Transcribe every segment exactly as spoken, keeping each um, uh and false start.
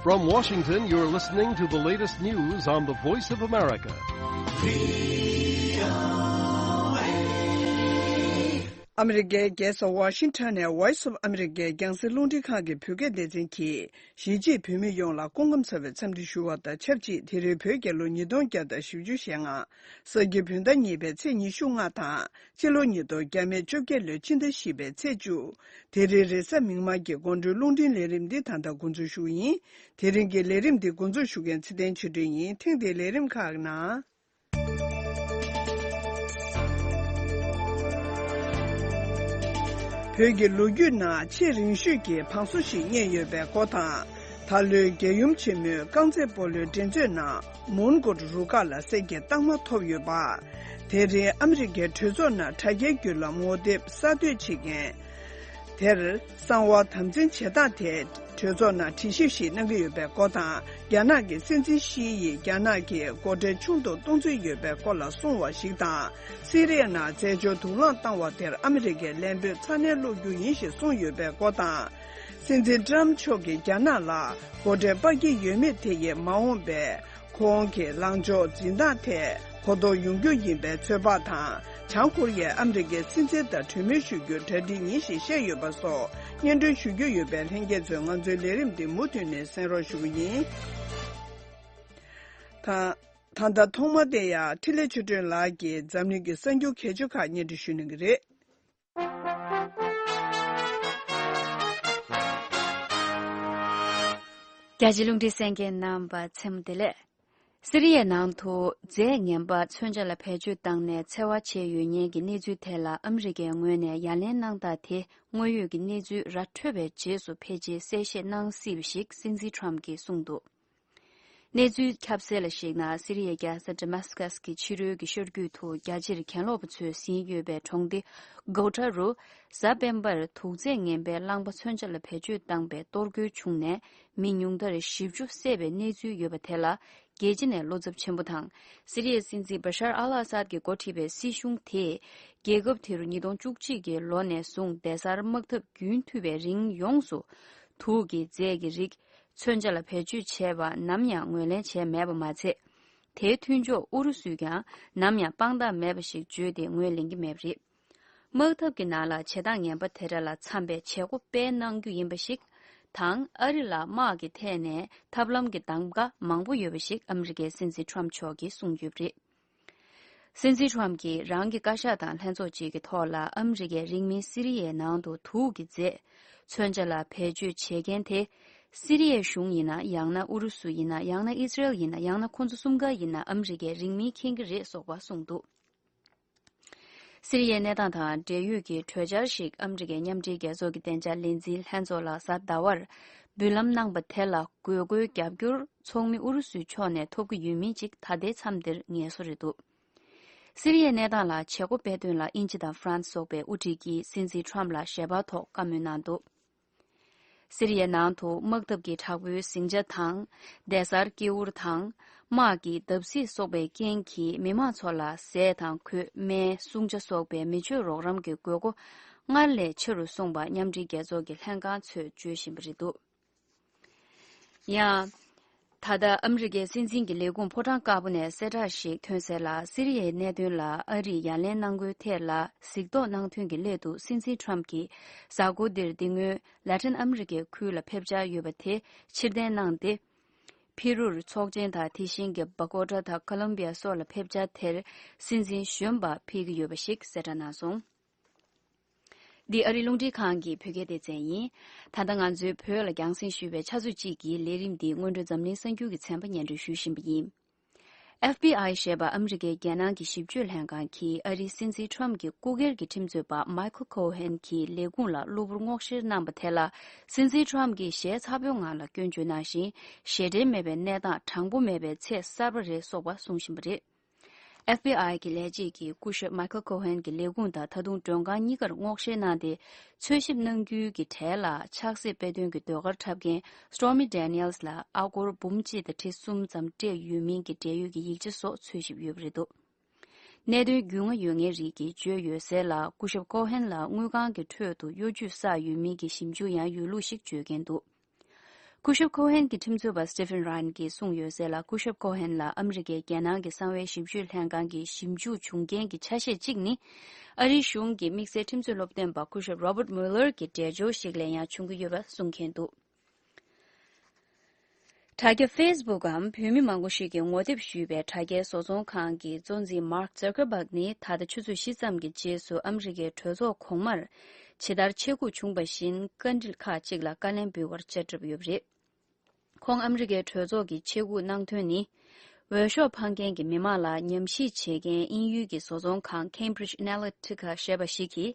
From Washington, you're listening to the latest news on the Voice of America. ཨ་མི་རི་ཀའི་རྒྱལ་ས་ཝ་ཤིང་ཊོན་ནས་Voice of America རྒྱང་སྲིང་རླུང་འཕྲིན་ཁང་གི་བོད་སྐད་སྡེ་ཚན་གྱིས། གཞིས་བྱེས་བོད་མི་ཡོངས་ལ་སྐུ་ཁམས་བཟང་བའི་འཚམས་འདྲི་ཞུ་བ་དང་ཆབས་ཅིག་དེ་རིང་བོད་རྒྱལ་ལོ་ཉིས་སྟོང་བརྒྱ་དང་བཞི་བཅུ་ཞེ་ལྔ། ས་ཁྱི་བོད་ཟླ་གཉིས་པའི་ཚེས་ཉི་ཤུ་ལྔ་དང་། སྤྱི་ལོ་ཉིས་སྟོང་བརྒྱ་མེད་བཅོ་བརྒྱད་ལོའི་ཕྱི་ཟླ་བཞི་པའི་ཚེས་བཅུ། དེ་རིང་རེས་གཟའ་མིག་དམར་གྱི་དགོང་དྲོའི་རླུང་འཕྲིན་ལས་རིམ་འདི་ད་ལྟ་འགོ་འཛུགས་ཞུ་གི་ཡིན། དེ་རིང་གི་ལས་རིམ་འདི་འགོ་འཛུགས་ཞུ་མཁན་ཚེ་བརྟན་ཆོས་སྒྲོན་ཡིན། ཐེངས་འདིའི་ལས་རིམ་ཁག་ནང་། བོད་ཀྱི་ལོ་རྒྱུས་ནང་ཆེས་རིང་ཤོས་ཀྱི་བང་སོ་ཞིག་རྙེད་ཡོད་པའི་སྐོར་དང་། ད་ལོའི་རྒྱལ་ཡུམ་ཆེན་མོའི་རྐང་རྩེད་སྤོ་ལོའི་འགྲན་རྩོད་ནང་མོན་གྷོ་རུ་ཁག་ལ་གསེར་གྱི་རྟགས་མ་ཐོབ་ཡོད་པ། དེ་རིང་ཨ་མི་རི་ཀའི་གྲོས་ཚོགས་ནང་དྲ་རྒྱའི་བརྒྱུད་ལམ་ངོ་དེབ་གསར་གཏོད་བྱེད་མཁན། དེར་གསང་བ་དམ་འཛིན་བྱེད་སྟངས་ཐད་གྲོས་ཚོགས་ནང་དྲི་ཞིབ་ཞིག་གནང་གི་ཡོད་པའི་སྐོར་དང་། རྒྱ་ནག་གི་སྲིད་འཛིན་ཞི་ཡིས་རྒྱ་ནག་གིས་སྒོ་ཁྲལ་ཆུང་དུ་གཏོང་རྩིས་ཡོད་པའི་སྐོར་ལ་གསུངས་པ་ཞིག་དང་། སི་རི་ཡ་ནང་རྫས་སྦྱོར་དུག་རླངས་བཏང་བ་དེར་ཨ་མི་རི་ཀས་ལན་འབོད་ཚ་ནན་སློག་རྒྱུ་ཡིན་ཞེས་གསུངས་ཡོད་པའི་སྐོར་དང་། སྲིད་འཛིན་ཏྲམ་མཆོག་གིས་རྒྱ་ནག་ལ་སྒོ་ཁྲལ་སྤར་གྱི་ཡོད་མེད་དེ་ཡི་མ་འོངས་པའི་ཁོང་གི་ལངས་ཕྱོགས་འཛིན་སྟངས་ཐད་གོ་རྟོགས་ཡོང་རྒྱུ་ཡིན་པའི་ཚོད་དཔག་དང་། བྱང་ཀོ་རི་ཡས་ཨ་མི་རི་ཀའི་སྲིད་འཛིན་དང་གྲོས་མོལ་ཞུ་རྒྱུར་གྲ་སྒྲིག་ཡིན་ཞེས་བཤད་ཡོད་པ་སོགས་སྙན་སྒྲོན་ཞུ་རྒྱུ་ཡོད་པས། ལྷན་རྒྱས་ཚོས་ང་ཚོའི་ལས་རིམ་འདི་མུ་མཐུད་ནས་གསན་རོགས་ཞུ་གི་ཡིན། ད། ད་ལྟ་ཐོག་མ་དེ་ཡང་འཕྲིན་ལས་ཆོས་སྒྲོན་ལགས་ཀྱིས་འཛམ་གླིང་གི་གསར་འགྱུར་གལ་ཆེ་ཁག་སྙན་སྒྲོན་ཞུ་གནང་གི་རེད། རྒྱ་ཆེའི་རླུང་འཕྲིན་གསན་མཁན་རྣམ་པ་མཚན་མོ་བདེ་ལེགས། སི་རི་ཡའི་ནང་དུ་རྫས་ངན་པ་མཚོན་ཆ་ལ་བེད་སྤྱོད་བཏང་ནས་འཚེ་བ་བྱས་ཡོད་ཉེན་གྱི་གནས་ཚུལ་ཐད་ལ་ཨ་མི་རི་ཀའི་ངོས་ནས་ཡ་ལན་གནང་སྟངས་དེ་དངོས་ཡོད་ཀྱི་གནས་ཚུལ་ར་འཕྲོད་པའི་རྗེས་སུ་ཕལ་ཆེར་གསལ་བཤད་གནང་སྲིད་པ་ཞིག་སྲིད་འཛིན་ཁྲོམ་གྱིས་གསུངས་འདུག་གནས་ཚུལ་ཁྱབ་གསལ་ལ་གཞིགས་ན། སི་རི་ཡའི་རྒྱལ་ས་ཌི་མཱ་སི་ཀཱས་ཀྱི་ཕྱི་རོལ་གྱི་ཤར་རྒྱུད་དུ་རྒྱ་ཆེར་གྱེན་ལོག་པ་ཚོས་ཟིན་ཡོད་པའི་གྲོང་སྡེ་གྷོ་ཊ་རུ་གཟའ་སྤེན་པར་དུག་རྫས་ངན་པའི་རླངས་པ་མཚོན་ཆ་ལ་བེད་སྤྱོད་བཏང་པའི་གཏོར་རྒོལ་བྱུང་ནས་མི་ཉུང་མཐར་བཞི་བཅུ་བསད་པའི་གནས་ཚུལ་ཡོད་པ་དེ་ལ་རྒྱལ་སྤྱི་ནས་བློ་འཚབ་ཆེན་པོ་དང་། སི་རི་ཡའི་སྲིད་འཛིན་བ་ཤར་ཨལ་ཨ་སཱད་ཀྱིས་འགོ་ཁྲིད་པའི་སྲིད་གཞུང་དེས་རྒྱལ་ཁབ་དེ་རུ་ཉིས་སྟོང་བཅུ་གཅིག་གི་ལོ་ནས་བཟུང་སྡེ་གསར་དམག་འཐབ་རྒྱུན་མཐུད་པའི་རིང་ཡོངས་སུ་དུག་གི་རྫས་ཀྱི་རིགས་མཚོན་ཆ་ལ་བེད་སྤྱོད་བྱས་པ་ནམ་ཡང་ངོས་ལེན་བྱས་མེད་པ་མ་ཚད། དེའི་མཐུན་ཕྱོགས་ཨུ་རུ་སུས་ཀྱང་ནམ་ཡང་དཔང་རྟགས་མེད་པ་ཞིག་བརྗོད་དེ་ངོས་ལེན་གྱི་མེད་པ་རེད། དམག་འཐབ་ཀྱི་ནང་ལ་བྱེད་སྟངས་ངན་པ་དེ་འདྲ་ལ་འཚམ་པའི་བྱེད་སྒོ་སྤེལ་གནང་རྒྱུ་ཡིན་པ་ཞིག་དང་། ཨ་རི་ལ་དམག་གི་ཐད་ནས་ཐབས་ལམ་གྱི་གདམ་ག་མང་པོ་ཡོད་པ་ཞིག་ཨ་མི་རི་ཀའི་སྲིད་འཛིན་ཁྲོམ་མཆོག་གིས་གསུངས་ཡོད་པ་རེད། སྲིད་འཛིན་ཁྲོམ་གྱིས་རང་གི་བཀའ་ཤག་དང་ལྷན་ཚོགས་གཅིག་གི་ཐོག་ལ་ཨ་མི་རི་ཀའི་རིང་མིན་སི་རི་ཡའི་ནང་དུ་དུག་གི་རྫས་མཚོན་ཆ་ལ་བེད་སྤྱོད་བྱེད་མཁན་དེ། སི་རི་ཡའི་གཞུང་ཡིན་ན། ཡང་ན་ཨུ་རུ་སུ་ཡིན་ན། ཡང་ན་ཨི་ཟི་རེལ་ཡིན་ན། ཡང་ན་ཁོ་ཚོ་གསུམ་ཀ་ཡིན་ན་ཨ་མི་རི་ཀས་རིང་མིན་མཁྱེན་གྱི་རེད་སོགས་པ་གསུངས་འདུག་སི་རི་ཡའི་གནས་སྟངས་དང་འབྲེལ་ཡོད་ཀྱི་གྲོས་འཆར་ཞིག་ཨ་མི་རི་ཀའི་མཉམ་འབྲེལ་རྒྱལ་ཚོགས་ཀྱི་བདེ་འཇགས་ལས་འཛིན་ལྷན་ཚོགས་ལ་གཟའ་ཟླ་བར་འབུལ་ལམ་གནང་པ་དེ་ལ་དགོས་མཁོའི་རྒྱབ་སྐྱོར་ཚོགས་མི་ཨུ་རུ་སུའི་ཕྱོགས་ནས་ཐོབ་ཀྱི་ཡོད་མིན་ཅིག་ད་ལྟའི་མཚམས་འདིར་ངེས་སོ་རེད་འདུག་སི་རི་ཡའི་གནས་སྟངས་ལ་བྱེད་སྒོ་སྤེལ་དོན་ལ་དབྱིན་ཇི་དང་ཧྥ་རན་སི་སོགས་པའི་དབུ་ཁྲིད་ཀྱིས་སྲིད་འཛིན་ཁྲོམ་ལ་ཞལ་པར་ཐོག་བཀའ་མོལ་གནང་འདུག་སི་རི་ཡའི་ནང་དུ་དམག་འཐབ་ཀྱི་དྲག་པོའི་ཟིང་ཆ་དང་། སྡེ་གསར་སྐྱེ་འུར་དང་། དམག་གི་བརྡབ་གསིག་སོགས་པའི་རྐྱེན་གྱིས་མི་མང་ཚོ་ལ་ཟས་དང་གོས། སྨན། སྲུང་བྱ་སོགས་པའི་མི་ཆོས་རོགས་རམ་གྱི་དགོས་མཁོ་སྔར་ལས་ཆེ་རུ་སོང་པ་མཉམ་འབྲེལ་རྒྱལ་ཚོགས་ཀྱི་ལྷན་ཁང་ཚོས་བརྗོད་བཞིན་པ་རེད་འདུག་ཡང་། ད་ལྟ་ཨ་མི་རི་ཀའི་སྲིད་འཛིན་གྱི་ལས་ཁུངས་ཕོ་བྲང་དཀར་པོ་ནས་གསལ་བསྒྲགས་ཤིག་ཐོན་གསལ་ལ། སི་རི་ཡའི་གནད་དོན་ལ་ཨ་རིས་ཡ་ལན་གནང་དགོས་ཐད་ལ་གཟིགས་རྟོག་གནང་དོན་གྱི་སླད་དུ་སྲིད་འཛིན་ཁྲོམ་གྱིས་གཟའ་འཁོར་འདིར་འདི་སྔོན་ལ་ཏིན་ཨ་མི་རི་ཀའི་ཁུལ་ལ་ཕེབས་འཆར་ཡོད་པ་དེ་ཕྱིར་འཐེན་གནང་སྟེ། ཕི་རུར་ཚོགས་ཆེན་དང་དེ་བཞིན་གྱི་བྷ་གོ་ཊ་དང་ཁོ་ལོམ་བི་ཡ་སོགས་ལ་ཕེབས་འཆར་དེར་སྲིད་འཛིན་གཞོན་པ་ཕེབས་ཀྱི་ཡོད་པ་ཞིག་གསལ་བསྒྲགས་གནང་སོང་། འདི་ཨ་རིའི་རླུང་འཕྲིན་ཁང་གི་བོད་སྐད་སྡེ་ཚན་ཡིན། ད་ལྟ་ང་ཚོའི་བོད་ལ་རྒྱང་སྲིང་ཞུས་པའི་ཆུ་ཚོད་གཅིག་གི་ལས་རིམ་འདི་སྔོན་འགྲོ་འཛམ་གླིང་གསར་འགྱུར་གྱི་ཚན་པ་སྙན་སྒྲོན་ཞུ་བཞིན་པ་ཡིན། ཨེཕ་བི་ཨའི་ཞེས་པ་ཨ་མི་རི་ཀའི་རྒྱལ་ནང་གི་ཞིབ་དཔྱོད་ལྷན་ཁང་གིས་ཨ་རིའི་སྲིད་འཛིན་ཁྲོམ་གྱི་སྐུ་སྒེར་གྱི་ཁྲིམས་རྩོད་པ་མཱི་ཁལ་ཁོ་ཧན་གྱི་ལས་ཁུངས་ལ་གློ་བུར་སྔོག་བཤེར་གནང་པ་དེ་ལ། སྲིད་འཛིན་ཁྲོམ་གྱིས་ཞལ་ཚ་པོའི་ངང་ལ་སྐྱོན་བརྗོད་གནང་ཞིང་། ཞེ་འགྲན་མེད་པའི་གནས་སྟངས་དྲང་པོ་མེད་པའི་ཚད་གསར་པ་རེད་སོགས་པ་གསུང་བཞིན་པ་རེད། ཨེཕ་བི་ཨའི་གི་ལས་བྱེད་ཀྱིས་སྐུ་ཞབས་མཱི་ཁལ་ཁོ་ཧན་གྱི་ལས་ཁུངས་དང་ད་དུང་མགྲོན་ཁང་གཉིས་ཀར་སྔོག་བཤེར་གནང་སྟེ། འཚོལ་ཞིབ་གནང་རྒྱུའི་གི་གྲས་ལ་ཆགས་སྲེད་དཔེ་སྟོན་གྱི་ཟློས་གར་འཁྲབ་མཁན་Stormy Daniels་ལ་ཨ་སྒོར་འབུམ་གཅིག་དང་ཁྲི་གསུམ་ཙམ་སྤྲད་ཡོད་མིན་གྱི་འབྲེལ་ཡོད་ཀྱི་ཡིག་ཆ་སོགས་འཚོལ་ཞིབ་ཡོད་པ་རེད་འདུག་གནད་དོན་རྒྱུས་མངའ་ཡོད་མཁན་རིགས་ཀྱིས་བརྗོད་ཡོད་གསལ་ལ། སྐུ་ཞབས་ཁོ་ཧན་ལ་དངུལ་ཁང་གི་ཁྲོད་དུ་གཡོ་ཇུས་བསགས་ཡོད་མིན་གྱི་ཞིབ་འཇུག་ཡང་ཡོད་ལུགས་ཤིག་བརྗོད་མཁན་འདུག་སྐུ་ཞབས་ཁོ་ཧན་གྱི་ཁྲིམས་རྩོད་པ་སི་ཏི་ཕན་རན་གྱིས་གསུངས་ཡོད་གསལ་ལ། སྐུ་ཞབས་ཁོ་ཧན་ལ་ཨ་མི་རི་ཀའི་རྒྱལ་ནང་གི་གསང་བའི་ཞིབ་དཔྱོད་ལྷན་ཁང་གིས་ཞིབ་འཇུག་བྱུང་རྐྱེན་གྱི་ཆ་ཤས་གཅིག་ནི། ཨ་རིའི་གཞུང་གིས་དམིགས་བསལ་ཁྲིམས་རྩོད་སློབ་སྟོན་པ་སྐུ་ཞབས་Robert Mueller གྱི་འགྲེལ་བརྗོད་ཞིག་ལ་ཡང་བྱུང་གི་ཡོད་པ་གསུང་མཁན་འདུག་དྲ་རྒྱ་Facebook འམ་བོད་མི་མང་པོ་ཞིག་གིས་ངོ་དེབ་ཞུས་པའི་དྲ་རྒྱའི་བཟོ་ཚོང་ཁང་གི་གཙོ་འཛིན་Mark Zuckerberg ནི་ད་ལྟ་ཆུ་ཚོད་བཞི་ཙམ་གྱི་རྗེས་སུ་ཨ་མི་རི་ཀའི་གྲོས་ཚོགས་གོང་མར་ཇི་ལྟར་ཆེད་སྒུག་བྱུང་བ་བཞིན་བཀའ་འདྲི་ཁག་ཅིག་ལ་བཀའ་ལན་འབུལ་བར་བཅར་གྲབས་ཡོད་པ་རེད། ཁོང་ཨ་མི་རི་ཀའི་གྲོས་ཚོགས་ཀྱི་ཆེད་སྒུག་གནང་དོན་ནི། འོས་ཤོག་འཕང་མཁན་གྱི་མི་མང་ལ་ཉམས་ཞིབ་བྱེད་མཁན་དབྱིན་ཡུལ་གྱི་བཟོ་ཚོང་ཁང་Cambridge Analytica ཞེས་པ་ཞིག་གིས།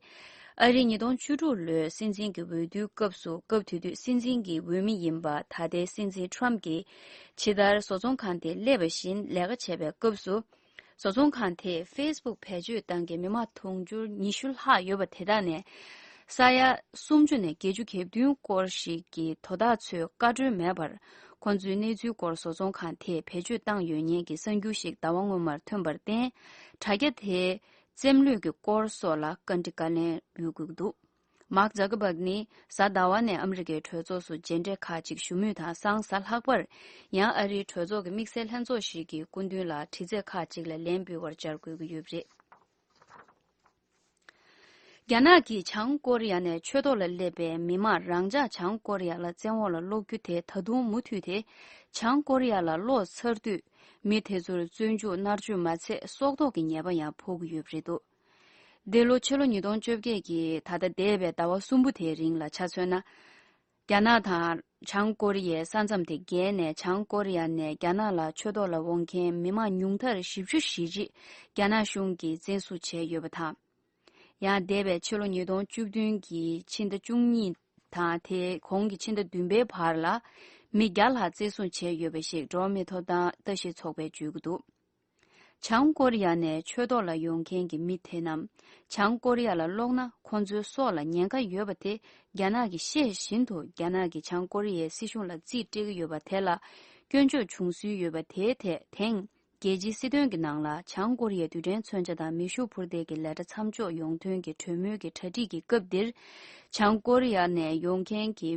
ཨ་རིའི་ཉིས་སྟོང་བཅུ་དྲུག་ལོའི་སྲིད་འཛིན་གྱི་འོས་བསྡུའི་སྐབས་སུ། སྐབས་དེ་དུས་སྲིད་འཛིན་གྱི་འོས་མི་ཡིན་པ་ད་ལྟའི་སྲིད་འཛིན་Trump གྱིས་ཇི་ལྟར་བཟོ་ཚོང་ཁང་དེ་སླེབས་པ་བཞིན་ལས་ཀ་བྱས་པའི་སྐབས་སུ། བཟོ་ཚོང་ཁང་དེས་Facebook བེད་སྤྱོད་བཏང་མཁན་མི་མང་དུང་ཕྱུར་ཉི་ཤུ་ལྷག་ཡོད་པ་དེ་དག་ནས། ས་ཡ་སུམ་ཅུ་ནས་བརྒྱད་ཅུ་གྱ་བདུན་སྐོར་ཞིག་གིས་དོ་བདག་ཚོས་བཀའ་འཁྲོལ་མེད་པར། ཁོ་ཚོའི་གནས་ཚུལ་སྐོར་བཟོ་ཚོང་ཁང་དེས་བེད་སྤྱོད་བཏང་ཡོད་ཉེན་གྱི་གསར་འགྱུར་ཞིག་ཟླ་བ་སྔོན་མར་ཐོན་པར་བརྟེན། དྲ་རྒྱ་དེའི་བཙེམ་ལྷོད་ཀྱི་སྐོར་སོགས་ལ་བཀའ་འདྲི་བཀའ་ལན་འབུལ་དགོས་ཀྱི་འདུག Mark Zuckerberg ནི་གཟའ་ཟླ་བ་ནས་ཨ་མི་རི་ཀའི་གྲོས་ཚོགས་སུ་མཇལ་འཕྲད་ཁག་ཅིག་ཞུ་མུས་དང་། སང་གཟའ་ལྷག་པར་ཡང་ཨ་རིའི་གྲོས་ཚོགས་ཀྱི་དམིགས་བསལ་ལྷན་ཚོགས་ཤིག་གི་སྐུ་མདུན་ལ་དྲི་རྩད་ཁག་ཅིག་ལ་ལན་འབུལ་བར་བཅར་དགོས་ཀྱི་ཡོད་པ་རེད། རྒྱ་ནག་གིས་བྱང་ཀོ་རི་ཡ་ནས་ཆོས་ཐོག་ལ་སླེབས་པའི་མི་མང་རང་འཇགས་བྱང་ཀོ་རི་ཡ་ལ་བཙན་འོག་ལ་སློག་རྒྱུ་དེ་ད་དུང་མུ་མཐུད་དེ། བྱང་ཀོ་རི་ཡ་ལ་སློག་ཚར་དུས། མི་དེ་ཚོར་བཙོན་འཇུག་མནར་གཅོད་མ་ཚད་སྲོག་ཐོག་གི་ཉེས་པ་ཡང་ཕོག་གི་ཡོད་པ་རེད་འདུག་འདི་ལོ་ཕྱི་ལོ་ཉིས་སྟོང་བཅོ་བརྒྱད་ཀྱི་ད་ལྟ་འདས་པའི་ཟླ་བ་གསུམ་པོ་དེའི་རིང་ལ་ཆ་མཚོན་ན། རྒྱ་ནག་དང་བྱང་ཀོ་རི་ཡའི་ས་མཚམས་དེ་བརྒལ་ནས་བྱང་ཀོ་རི་ཡ་ནས་རྒྱ་ནག་ལ་ཆོས་ཐོག་ལ་འོང་མཁན་མི་མང་ཉུང་མཐར་བཞི་བཅུ་ཞེ་གཅིག་རྒྱ་ནག་གཞུང་གིས་བཙན་བཟུང་བྱས་ཡོད་པ་དང་། ཡང་འདས་པའི་ཕྱི་ལོ་ཉིས་སྟོང་བཅུ་བདུན་གྱི་ཕྱི་ཟླ་བཅུ་གཉིས་དང་དེའི་གོང་གི་ཕྱི་ཟླ་བདུན་པའི་བར་ལ་མི་བརྒྱ་ལྷག་བཙན་བཟུང་བྱས་ཡོད་པ་ཞིག་འགྲོ་བ་མིའི་ཐོབ་ཐང་ལྟ་ཞིབ་ཚོགས་པས་བརྗོད་ཀྱི་འདུག་བྱང་ཀོ་རི་ཡ་ནས་ཆོས་ཐོག་ལ་ཡོང་མཁན་གྱི་མི་དེ་རྣམས་བྱང་ཀོ་རི་ཡ་ལ་སློག་ན་ཁོ་ཚོའི་སྲོག་ལ་ཉེན་ཁ་ཡོད་པ་དེ། རྒྱ་ནག་གིས་ཤེས་བཞིན་དུ་རྒྱ་ནག་གིས་བྱང་ཀོ་རི་ཡའི་སྲིད་གཞུང་ལ་རྩིས་སྤྲད་ཀྱི་ཡོད་པ་དེ་ལ་སྐྱོན་བརྗོད་བྱུང་སྲོལ་ཡོད་པ་དེའི་ཐད་དེང་། རྒྱལ་སྤྱིའི་སྲིད་དོན་གྱི་ནང་ལ་བྱང་ཀོ་རི་ཡའི་རྡུལ་ཕྲན་མཚོན་ཆ་དང་མེ་ཤུགས་འཕུར་མདེལ་གྱི་ལས་གྲྭ་མཚམས་འཇོག་ཡོང་དོན་གྱི་གྲོས་མོལ་གྱི་གྲ་སྒྲིག་གི་སྐབས་འདིར། བྱང་ཀོ་རི་ཡ་ནས་ཡོང་མཁན་གྱི་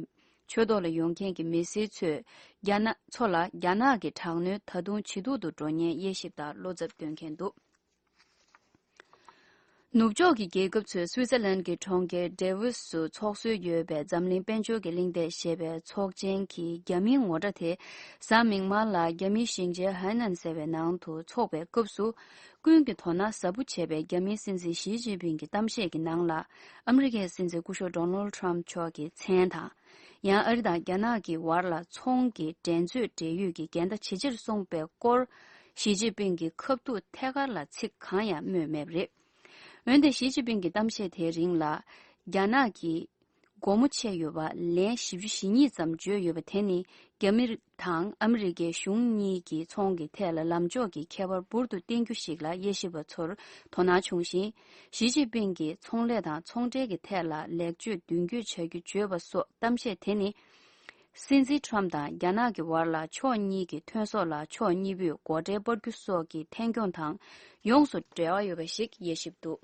ཆོས་ཐོག་ལ་ཡོང་མཁན་གྱི་མི་སེར་ཚོས་རྒྱ་ནག་ཚོ་ལ་རྒྱ་ནག་གི་དྲག་གནོན་ད་དུང་ཇེ་སྡུག་ཏུ་འགྲོ་ཉེན་དབྱེ་ཞིབ་དང་བློ་འཚབ་སྟོན་མཁན་འདུག་ནུབ་ཕྱོགས་ཀྱི་རྒྱལ་ཁབ་ཚོས་སུའི་ཙར་ལན་གྱི་གྲོང་ཁྱེར་ཌེ་ཝིས་སུ་འཚོགས་སྲོལ་ཡོད་པའི་འཛམ་གླིང་དཔལ་འབྱོར་གྱི་གླེང་སྟེགས་ཞེས་པའི་ཚོགས་ཆེན་གྱི་རྒྱ་མིའི་ངོ་སྒྲ་དེ་གཟའ་མིག་དམར་ལ་རྒྱ་མིའི་གཞིས་བྱེས་ཧའེ་ནན་ཟེར་བའི་ནང་དུ་འཚོགས་པའི་སྐབས་སུ། ཀུན་གྱིས་དོ་སྣང་ཟབ་པོ་བྱས་པའི་རྒྱ་མིའི་སྲིད་འཛིན་ཞི་ཅིན་ཕིང་གི་གཏམ་བཤད་ཀྱི་ནང་ལ། ཨ་མི་རི་ཀའི་སྲིད་འཛིན་སྐུ་ཞབས་Donald Trump མཆོག་གི་མཚན་དང་། ཡང་ཨ་རི་དང་རྒྱ་ནག་གི་བར་ལ་ཚོང་གི་འགྲན་རྩོད་འབྲེལ་ཡོད་ཀྱི་འགལ་ཟླ་ཇེ་ཆེར་སོང་པའི་སྐོར། ཞི་ཅིན་ཕིང་གི་ཁ་ཐུག་ཐད་ཀར་ལ་ཚིག་གང་ཡང་སྨོས་མེད་པ་རེད། འོན་ཏེ་ཞི་ཅིན་ཕིང་གི་གཏམ་བཤད་དེའི་རིང་ལ། རྒྱ་ནག་གིས་སྒོ་མོ་ཕྱེ་ཡོད་པ་ལན་བཞི་བཅུ་ཞེ་གཉིས་ཙམ་བརྗོད་ཡོད་པ་དེ་ནི། རྒྱ་མི་དང་ཨ་མི་རི་ཀའི་གཞུང་གཉིས་ཀྱི་ཚོང་གི་ཐད་ལ་ལམ་ཕྱོགས་ཀྱི་ཁྱད་པར་འབུར་དུ་བསྟན་རྒྱུ་ཞིག་ལ་དབྱེ་ཞིབ་པ་ཚོར་དོ་སྣང་བྱུང་ཞིང་། ཞི་ཅིན་ཕིང་གིས་ཚོང་ལས་དང་ཚོང་འབྲེལ་གྱི་ཐད་ལ་ལེགས་བཅོས་མདུན་སྐྱོད་བྱ་རྒྱུ་བརྗོད་པ་སོགས་གཏམ་བཤད་དེ་ནི། སྲིད་འཛིན་ཁྲོམ་དང་རྒྱ་ནག་གི་བར་ལ་ཕྱོགས་གཉིས་ཀྱི་ཐོན་ཟོག་ལ་ཕྱོགས་གཉིས་པོས་སྒོ་ཁྲལ་སྤར་རྒྱུ་སོགས་ཀྱི་ཐད་འཁྱོངས་དང་ཡོངས་སུ་འབྲེལ་བ་ཡོད་པ་ཞིག་དབྱེ་ཞིབ་འདུག་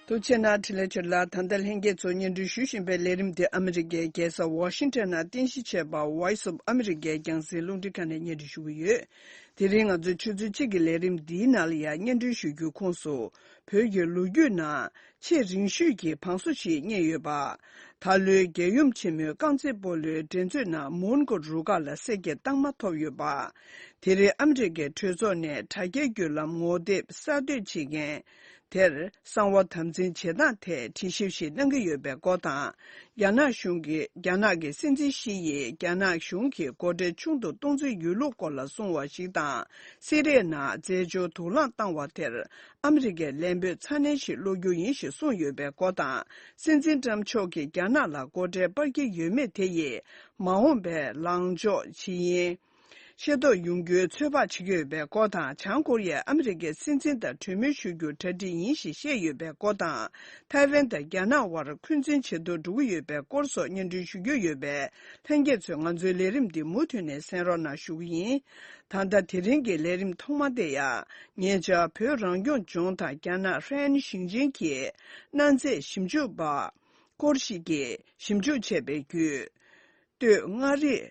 ཐུགས་རྗེ་གནང་། འཕྲིན་ལས་ཆོས་ལགས། ད་ལྟ་ལྷན་རྒྱས་ཚོ་སྙན་སྒྲོན་ཞུ་བཞིན་པའི་ལས་རིམ་དེ་ཨ་མི་རི་ཀའི་རྒྱལ་ས་ཝ་ཤིང་ཊོན་ནང་རྟེན་གཞི་བྱས་པ་Voice of America རྒྱང་སྲིང་རླུང་འཕྲིན་ཁང་ནས་སྙན་སྒྲོན་ཞུ་གི་ཡོད། དེ་རིང་ང་ཚོས་ཆུ་ཚོད་གཅིག་གི་ལས་རིམ་འདིའི་ནང་ལ་ཡང་སྙན་སྒྲོན་ཞུ་རྒྱུའི་ཁོངས་སུ། བོད་ཀྱི་ལོ་རྒྱུས་ནང་ཆེས་རིང་ཤོས་ཀྱི་བང་སོ་ཞིག་རྙེད་ཡོད་པ། ད་ལོའི་རྒྱལ་ཡུམ་ཆེན་མོའི་རྐང་རྩེད་སྤོ་ལོའི་འགྲན་རྩོད་ནང་མོན་གྷོ་རུ་ཁག་ལ་གསེར་གྱི་རྟགས་མ་ཐོབ་ཡོད་པ། དེ་རིང་ཨ་མི་རི་ཀའི་གྲོས་ཚོགས་ནས་དྲ་རྒྱའི་བརྒྱུད་ལམ་ངོ་དེབ་གསར་གཏོད་བྱེད་མཁན་དེར་གསང་བ་དམ་འཛིན་བྱེད་སྟངས་ཐད་དྲི་ཞིབ་ཞིག་གནང་གི་ཡོད་པའི་སྐོར་དང་། རྒྱ་ནག་གཞུང་གིས་རྒྱ་ནག་གི་སྲིད་འཛིན་ཞི་ཡིས་རྒྱ་ནག་གཞུང་གིས་སྒོ་ཁྲལ་ཆུང་དུ་གཏོང་རྩིས་ཡོད་ལུགས་སྐོར་ལ་གསུངས་པ་ཞིག་དང་། སི་རིའི་ནང་རྫས་སྦྱོར་དུག་རླངས་བཏང་བ་དེར་ཨ་མི་རི་ཀས་ལན་འབོད་ཚ་ནན་ཞིག་སློག་རྒྱུ་ཡིན་ཞེས་གསུངས་ཡོད་པའི་སྐོར་དང་། སྲིད་འཛིན་ཊམ་མཆོག་གིས་རྒྱ་ནག་ལ་སྒོ་ཁྲལ་སྤར་གྱི་ཡོད་མེད་དེ་ཡིས་མ་འོངས་པའི་ལངས་ཕྱོགས་ཇི་ཡིན། ཤེས་རྟོགས་ཡོང་རྒྱུའི་ཚོད་དཔག་བྱེད་ཀྱི་ཡོད་པའི་སྐོར་དང་། བྱང་ཀོ་རི་ཡས་ཨ་མི་རི་ཀའི་སྲིད་འཛིན་དང་གྲོས་མོལ་ཞུ་རྒྱུར་གྲ་སྒྲིག་ཡིན་ཞེས་བཤད་ཡོད་པའི་སྐོར་དང་། ཐའེ་ཝན་དང་རྒྱ་ནག་དབར་འཁོན་འཛིན་ཆེ་མཐོར་འགྲོ་གི་ཡོད་པའི་སྐོར་སོགས་སྙན་སྒྲོན་ཞུ་རྒྱུ་ཡོད་པས། ལྷན་རྒྱས་ཚོས་ང་ཚོའི་ལས་རིམ་འདི་མུ་མཐུད་ནས་གསན་རོགས་གནང་ཞུ་གི་ཡིན། ད་ལྟ་དེ་རིང་གི་ལས་རིམ་ཐོག་མ་དེ་ཡང་། ཉེ་ཆར་བོད་རང་སྐྱོང་ལྗོངས་དང་རྒྱ་ནག་ཧྲེན་ཞིང་ཆེན་གྱི་གནའ་རྫས་ཞིབ་འཇུག་པ་སྐོར་ཞིག་གིས་ཞིབ་འཇུག་བྱས་པའི་བརྒྱུད། སྟོད་མངའ་རིས་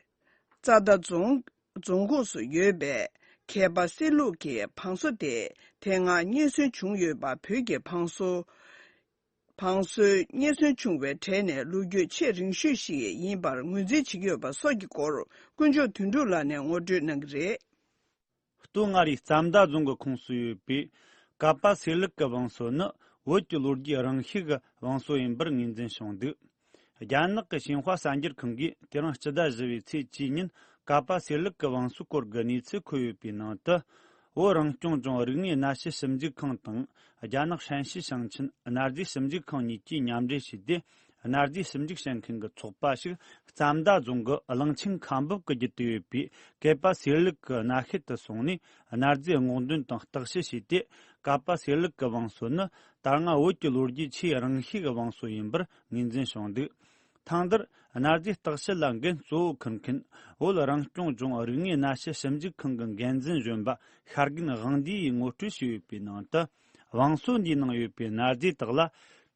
རྩ་མདའ་རྫོང་རྫོང་ཁོངས་སུ་ཡོད་པའི་མཁས་པ་གསེར་ལུག་གི་བང་སོ་དེ་དེ་སྔ་རྙེད་སོན་བྱུང་ཡོད་པ། བོད་ཀྱི་བང་སོ་བང་སོའི་རྙེད་སོན་བྱུང་བའི་གྲས་ནས་ལོ་རྒྱུས་ཆེས་རིང་ཤོས་ཤིག་ཡིན་པར་ངོས་འཛིན་བྱེད་ཀྱི་ཡོད་པ་སོགས་ཀྱི་སྐོར། དཀོན་མཆོག་དོན་གྲུབ་ལགས་ནས་ངོ་སྤྲོད་གནང་གི་རེད། སྟོད་མངའ་རིས་རྩ་མདའ་རྫོང་གི་ཁོངས་སུ་ཡོད་པའི་ཀ་པ་སེ་ལུག་གི་བང་སོ་ནི་བོད་ཀྱི་ལོ་རྒྱུས་རིང་ཤོས་ཀྱི་བང་སོ་ཡིན་པར་ངོས་འཛིན་བྱུང་འདུག་རྒྱ་ནག་གི་ཤིན་ཧྭ་གསར་འགྱུར་ཁང་གིས་དེ་རིང་སྤྱི་ཟླ་བཞི་པའི་ཚེས་བཅུའི་ཉིན་ཀ་པ་སེ་ལུག་གི་བང་སོའི་སྐོར་གྱི་གནས་ཚུལ་འཁོད་ཡོད་པའི་ནང་དུ། བོད་རང་སྐྱོང་ལྗོངས་རིག་གནས་གནའ་ཤུལ་ཞིབ་འཇུག་ཁང་དང་རྒྱ་ནག་ཧྲན་ཤི་ཞིང་ཆེན་གནའ་རྫས་ཞིབ་འཇུག་ཁང་གཉིས་ཀྱིས་མཉམ་འབྲེལ་བྱས་ཏེ། གནའ་རྫས་ཞིབ་འཇུག་བྱེད་མཁན་གྱི་ཚོགས་པ་ཞིག་རྩ་མདའ་རྫོང་གི་གླང་ཆེན་མཁའ་འབབ་ཀྱིས་བརྒྱུད་དེ་ཡོད་པའི་ཀ་པ་སེ་ལུག་གི་གནའ་ཤུལ་དུ་སོང་ནས། གནའ་རྫས་སྔོག་འདོན་དང་བརྟག་དཔྱད་བྱས་ཏེ། ཀ་པ་སེ་ལུག་གི་བང་སོ་ནི་ད་སྔ་བོད་ཀྱི་ལོ་རྒྱུས་ཆེས་རིང་ཤོས་ཀྱི་བང་སོ་ཡིན་པར་ངོས་འཛིན་བྱུང་འདུག་ཐེངས་འདིར་གནའ་རྫས་བརྟག་དཔྱད་ལ་འགན་གཙོ་བོ་འཁུར་མཁན་བོད་རང་སྐྱོང་ལྗོངས་རིག་གནས་གནའ་ཤུལ་ཞིབ་འཇུག་ཁང་གི་འགན་འཛིན་གཞོན་པ་ཤར་རྒན་དབང་འདུས་ཡིས་ངོ་སྤྲོད་བྱས་ཡོད་པའི་ནང་དུ། བང་སོ་འདིའི་ནང་ཡོད་པའི་གནའ་རྫས་དག་ལ་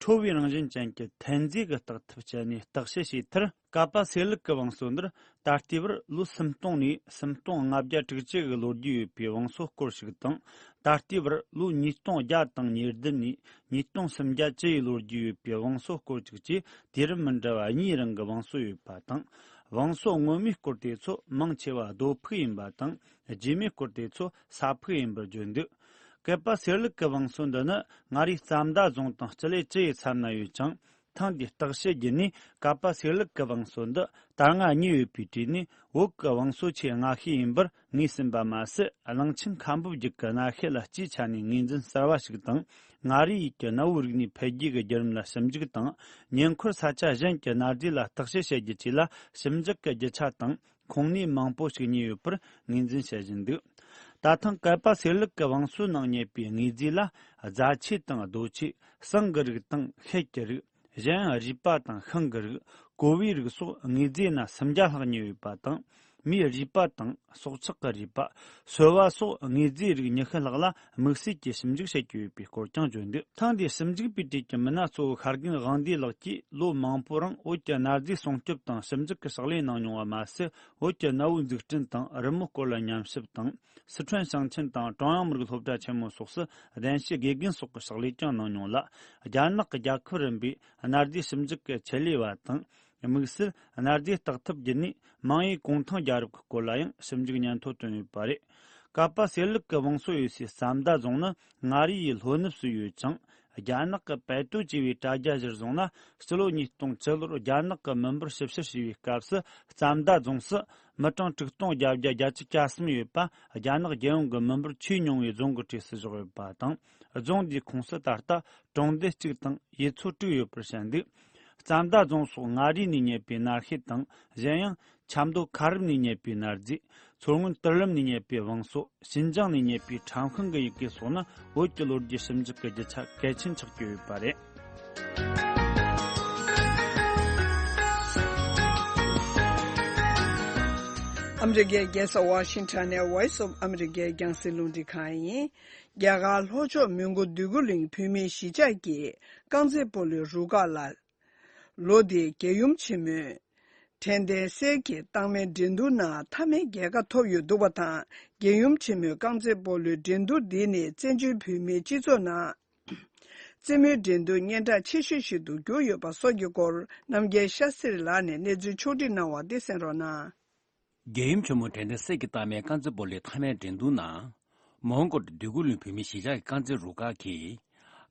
ཁྲོ་བོའི་རང་བཞིན་ཅན་གྱི་ཐན་རྫས་ཀྱི་བརྟག་ཐབས་སྤྱད་ནས་བརྟག་དཔྱད་བྱས་མཐར། ཀ་པ་སེ་ལུག་གི་བང་སོ་འདིར་ད་ལྟའི་བར་ལོ་སུམ་སྟོང་ནས་སུམ་སྟོང་ལྔ་བརྒྱ་དྲུག་ཅུ་གི་ལོ་རྒྱུས་ཡོད་པའི་བང་སོ་སྐོར་ཞིག་དང་། ད་ལྟའི་བར་ལོ་ཉིས་སྟོང་བརྒྱ་དང་ཉེར་བདུན་ནས་ཉིས་སྟོང་སུམ་བརྒྱ་བཅུ་ཡི་ལོ་རྒྱུས་ཡོད་པའི་བང་སོ་སྐོར་ཅིག་བཅས། དུས་རབས་མི་འདྲ་བ་གཉིས་རིང་གི་བང་སོ་ཡོད་པ་དང་། བང་སོ་སྔོན་མའི་སྐོར་དེ་ཚོ་མང་ཆེ་བ་རྡོ་ཕུག་ཡིན་པ་དང་། རྗེས་མའི་སྐོར་དེ་ཚོ་ས་ཕུག་ཡིན་པར་བརྗོད་འདུག་ཀ་པ་སེ་ལུག་གི་བང་སོ་འདི་ནི་མངའ་རིས་རྩ་མདའ་རྫོང་དང་སྤྱི་ལེ་བཅུ་ཡི་མཚམས་ན་ཡོད་ཅིང་། ཐེངས་འདིའི་བརྟག་དཔྱད་བརྒྱུད་ནས། ཀ་པ་སེ་ལུག་གི་བང་སོ་འདི་ད་སྔ་གཉིས་ཡོད་པའི་གྲས་ནས་བོད་ཀྱི་བང་སོ་ཆེས་སྔ་ཤོས་ཡིན་པར་ངོས་ཟིན་པ་མ་ཟད། གླང་ཆེན་མཁའ་འབབ་རྒྱུད་ཀྱི་གནའ་ཤུལ་ལ་སྤྱིའི་ཆ་ནས་ངོས་འཛིན་གསར་བ་ཞིག་དང་། མངའ་རིས་ཡུལ་གྱི་གནའ་བོའི་རིག་གནས་འཕེལ་རྒྱས་ཀྱི་བརྒྱུད་རིམ་ལ་ཞིབ་འཇུག་དང་། ཉེ་འཁོར་ས་ཆ་གཞན་གྱི་གནའ་རྫས་ལ་བརྟག་དཔྱད་བྱེད་རྒྱུ་བཅས་ལ་ཞིབ་འཇུག་གི་རྒྱུ་ཆ་དང་ཁུངས་སྣེ་མང་པོ་ཞིག་རྙེད་ཡོད་པར་ངོས་འཛིན་བྱེད་བཞིན་འདུག་ད་ཐེངས་ཀ་པ་སེ་ལུག་གི་བང་སོའི་ནང་རྙེད་པའི་དངོས་རྫས་ལ། རྫ་ཆས་དང་རྡོ་ཆས། ཟངས་ཀྱི་རིགས་དང་ཤེལ་གྱི་རིགས། གཞན་ཡང་རུས་པ་དང་ཤིང་གི་རིགས། ཀོ་བའི་རིགས་སོགས་དངོས་རྫས་སྣ་སུམ་བརྒྱ་ལྷག་རྙེད་ཡོད་པ་དང་། མིའི་རུས་པ་དང་སྲོག་ཆགས་ཀྱི་རུས་པ། སོལ་བ་སོགས་དངོས་རྫས་རིགས་ཉི་ཤུ་ལྷག་ལ་དམིགས་བསལ་གྱིས་ཞིབ་འཇུག་བྱེད་ཀྱི་ཡོད་པའི་སྐོར་ཀྱང་བརྗོད་འདུག་ཐེངས་འདིའི་ཞིབ་འཇུག་པའི་གྲས་ཀྱི་མི་སྣ་གཙོ་བོ་ཤར་རྒན་དབང་འདུས་ལགས་ཀྱིས་ལོ་མང་པོའི་རིང་བོད་ཀྱི་གནའ་རྫས་སྲུང་སྐྱོབ་དང་ཞིབ་འཇུག་གི་ཕྱག་ལས་གནང་མྱོང་བ་མ་ཟད། བོད་ཀྱི་གནའ་བོའི་འཛུགས་སྐྲུན་དང་རི་མོའི་སྐོར་ལ་ཉམས་ཞིབ་དང་། སི་ཁྲོན་ཞིང་ཆེན་དང་ཀྲུང་དབྱང་མི་རིགས་སློབ་གྲྭ་ཆེན་མོ་སོགས་སུ་གདན་ཞུའི་དགེ་རྒན་སོགས་ཀྱི་ཕྱག་ལས་ཀྱང་གནང་མྱོང་ལ། རྒྱ་ནག་གི་རྒྱལ་ཁབ་རིམ་པའི་གནའ་རྫས་ཞིབ་འཇུག་གི་ཆེད་ལས་པ་དང་། དམིགས་བསལ་གནའ་རྫས་བརྟག་ཐབས་བརྒྱུད་ནས་མིང་དབྱི་གུང་ཐང་རྒྱལ་རབས་ཀྱི་སྐོར་ལ་ཡང་ཞིབ་འཇུག་སྙན་ཐོ་བཏོན་ཡོད་པ་རེད། ཀ་པ་སེ་ལུག་གི་བང་སོ་ཡོད་སའི་རྩ་མདའ་རྫོང་ནི་མངའ་རིས་ཡུལ་ལྷོ་ནུབ་སུ་ཡོད་ཅིང་། རྒྱ་ནག་གི་པད་ཏོ་ཅེས་པའི་དྲ་རྒྱ་གཞིར་བཟུང་ན། སྤྱི་ལོ་ཉིས་སྟོང་བཅུ་ལོར་རྒྱ་ནག་གི་མི་འབོར་ཞིབ་བཤེར་བྱས་པའི་སྐབས་སུ། རྩ་མདའ་རྫོང་སུ་མི་གྲངས་དྲུག་སྟོང་བརྒྱད་བརྒྱ་བརྒྱད་ཅུ་གྱ་གསུམ་ཡོད་པ། རྒྱ་ནག་རྒྱལ་ཡོངས་ཀྱི་མི་འབོར་ཆེས་ཉུང་བའི་རྫོང་གི་གྲས་སུ་བཞག་ཡོད་པ་དང་། རྫོང་འདིའི་ཁོངས་སུ་ད་ལྟ་གྲོང་སྡེ་གཅིག་དང་ཡུལ་ཚོ་དྲུག་ཡོད་པར་བཤད་འདུག་རྩ་མདའ་རྫོང་སོགས་མངའ་རིས་ནས་རྙེད་པའི་གནའ་ཤུལ་དང་། གཞན་ཡང་ཆབ་མདོ་ཁ་རུབ་ནས་རྙེད་པའི་གནའ་རྫས། མཚོ་སྔོན་ཏི་ལིམ་ནས་རྙེད་པའི་བང་སོ། ཞིན་ཅང་ནས་རྙེད་པའི་ཁྲམ་ཤིང་གི་ཡི་གེ་སོགས་ནི་བོད་ཀྱི་ལོ་རྒྱུས་ཞིབ་འཇུག་གི་རྒྱུ་ཆ་གལ་ཆེན་ཆགས་ཀྱི་ཡོད་པ་རེད། ཨ་མི་རི་ཀའི་རྒྱལ་ས་ཝ་ཤིང་ཊོན་ནས་Voice of America རྒྱང་སྲིང་རླུང་འཕྲིན་ཁང་ཡིན། རྒྱ་གར་ལྷོ་ཕྱོགས་མོན་གྷོ་འདོད་རྒུ་གླིང་བོད་མིའི་གཞིས་ཆགས་ཀྱི་རྐང་རྩེད་སྤོ་ལོའི་རུ་ཁག་ལ། ལོ་འདིའི་རྒྱལ་ཡུམ་ཆེན་མོའི་དྲན་རྟེན་གསེར་གྱི་རྟགས་མའི་འགྲན་བསྡུར་ནང་མཐའ་མའི་རྒྱལ་ཁ་ཐོབ་ཡོད་འདུག་པ་དང་། རྒྱལ་ཡུམ་ཆེན་མོའི་རྐང་རྩེད་སྤོ་ལོའི་འགྲན་བསྡུར་འདི་ནི་བཙན་བྱོལ་བོད་མིའི་སྤྱི་ཚོགས་ནང་རྩེད་མོའི་འགྲན་བསྡུར་སྙན་གྲགས་ཆེ་ཤོས་ཤིག་ཏུ་གྱུར་ཡོད་པ་སོགས་ཀྱི་སྐོར། རྣམ་རྒྱལ་ཤཱ་སྟྲི་ལགས་ནས་གནས་ཚུལ་ཕྱོགས་སྒྲིག་གནང་བ་འདི་གསན་རོགས་གནང་། རྒྱལ་ཡུམ་ཆེན་མོའི་དྲན་རྟེན་གསེར་གྱི་རྟགས་མའི་རྐང་རྩེད་སྤོ་ལོའི་མཐའ་མའི་འགྲན་བསྡུར་ནང་། མོན་གྷོ་འདོད་རྒུ་གླིང་བོད་མིའི་གཞིས་ཆགས་ཀྱི་རྐང་རྩེད་རུ་ཁག་གིས།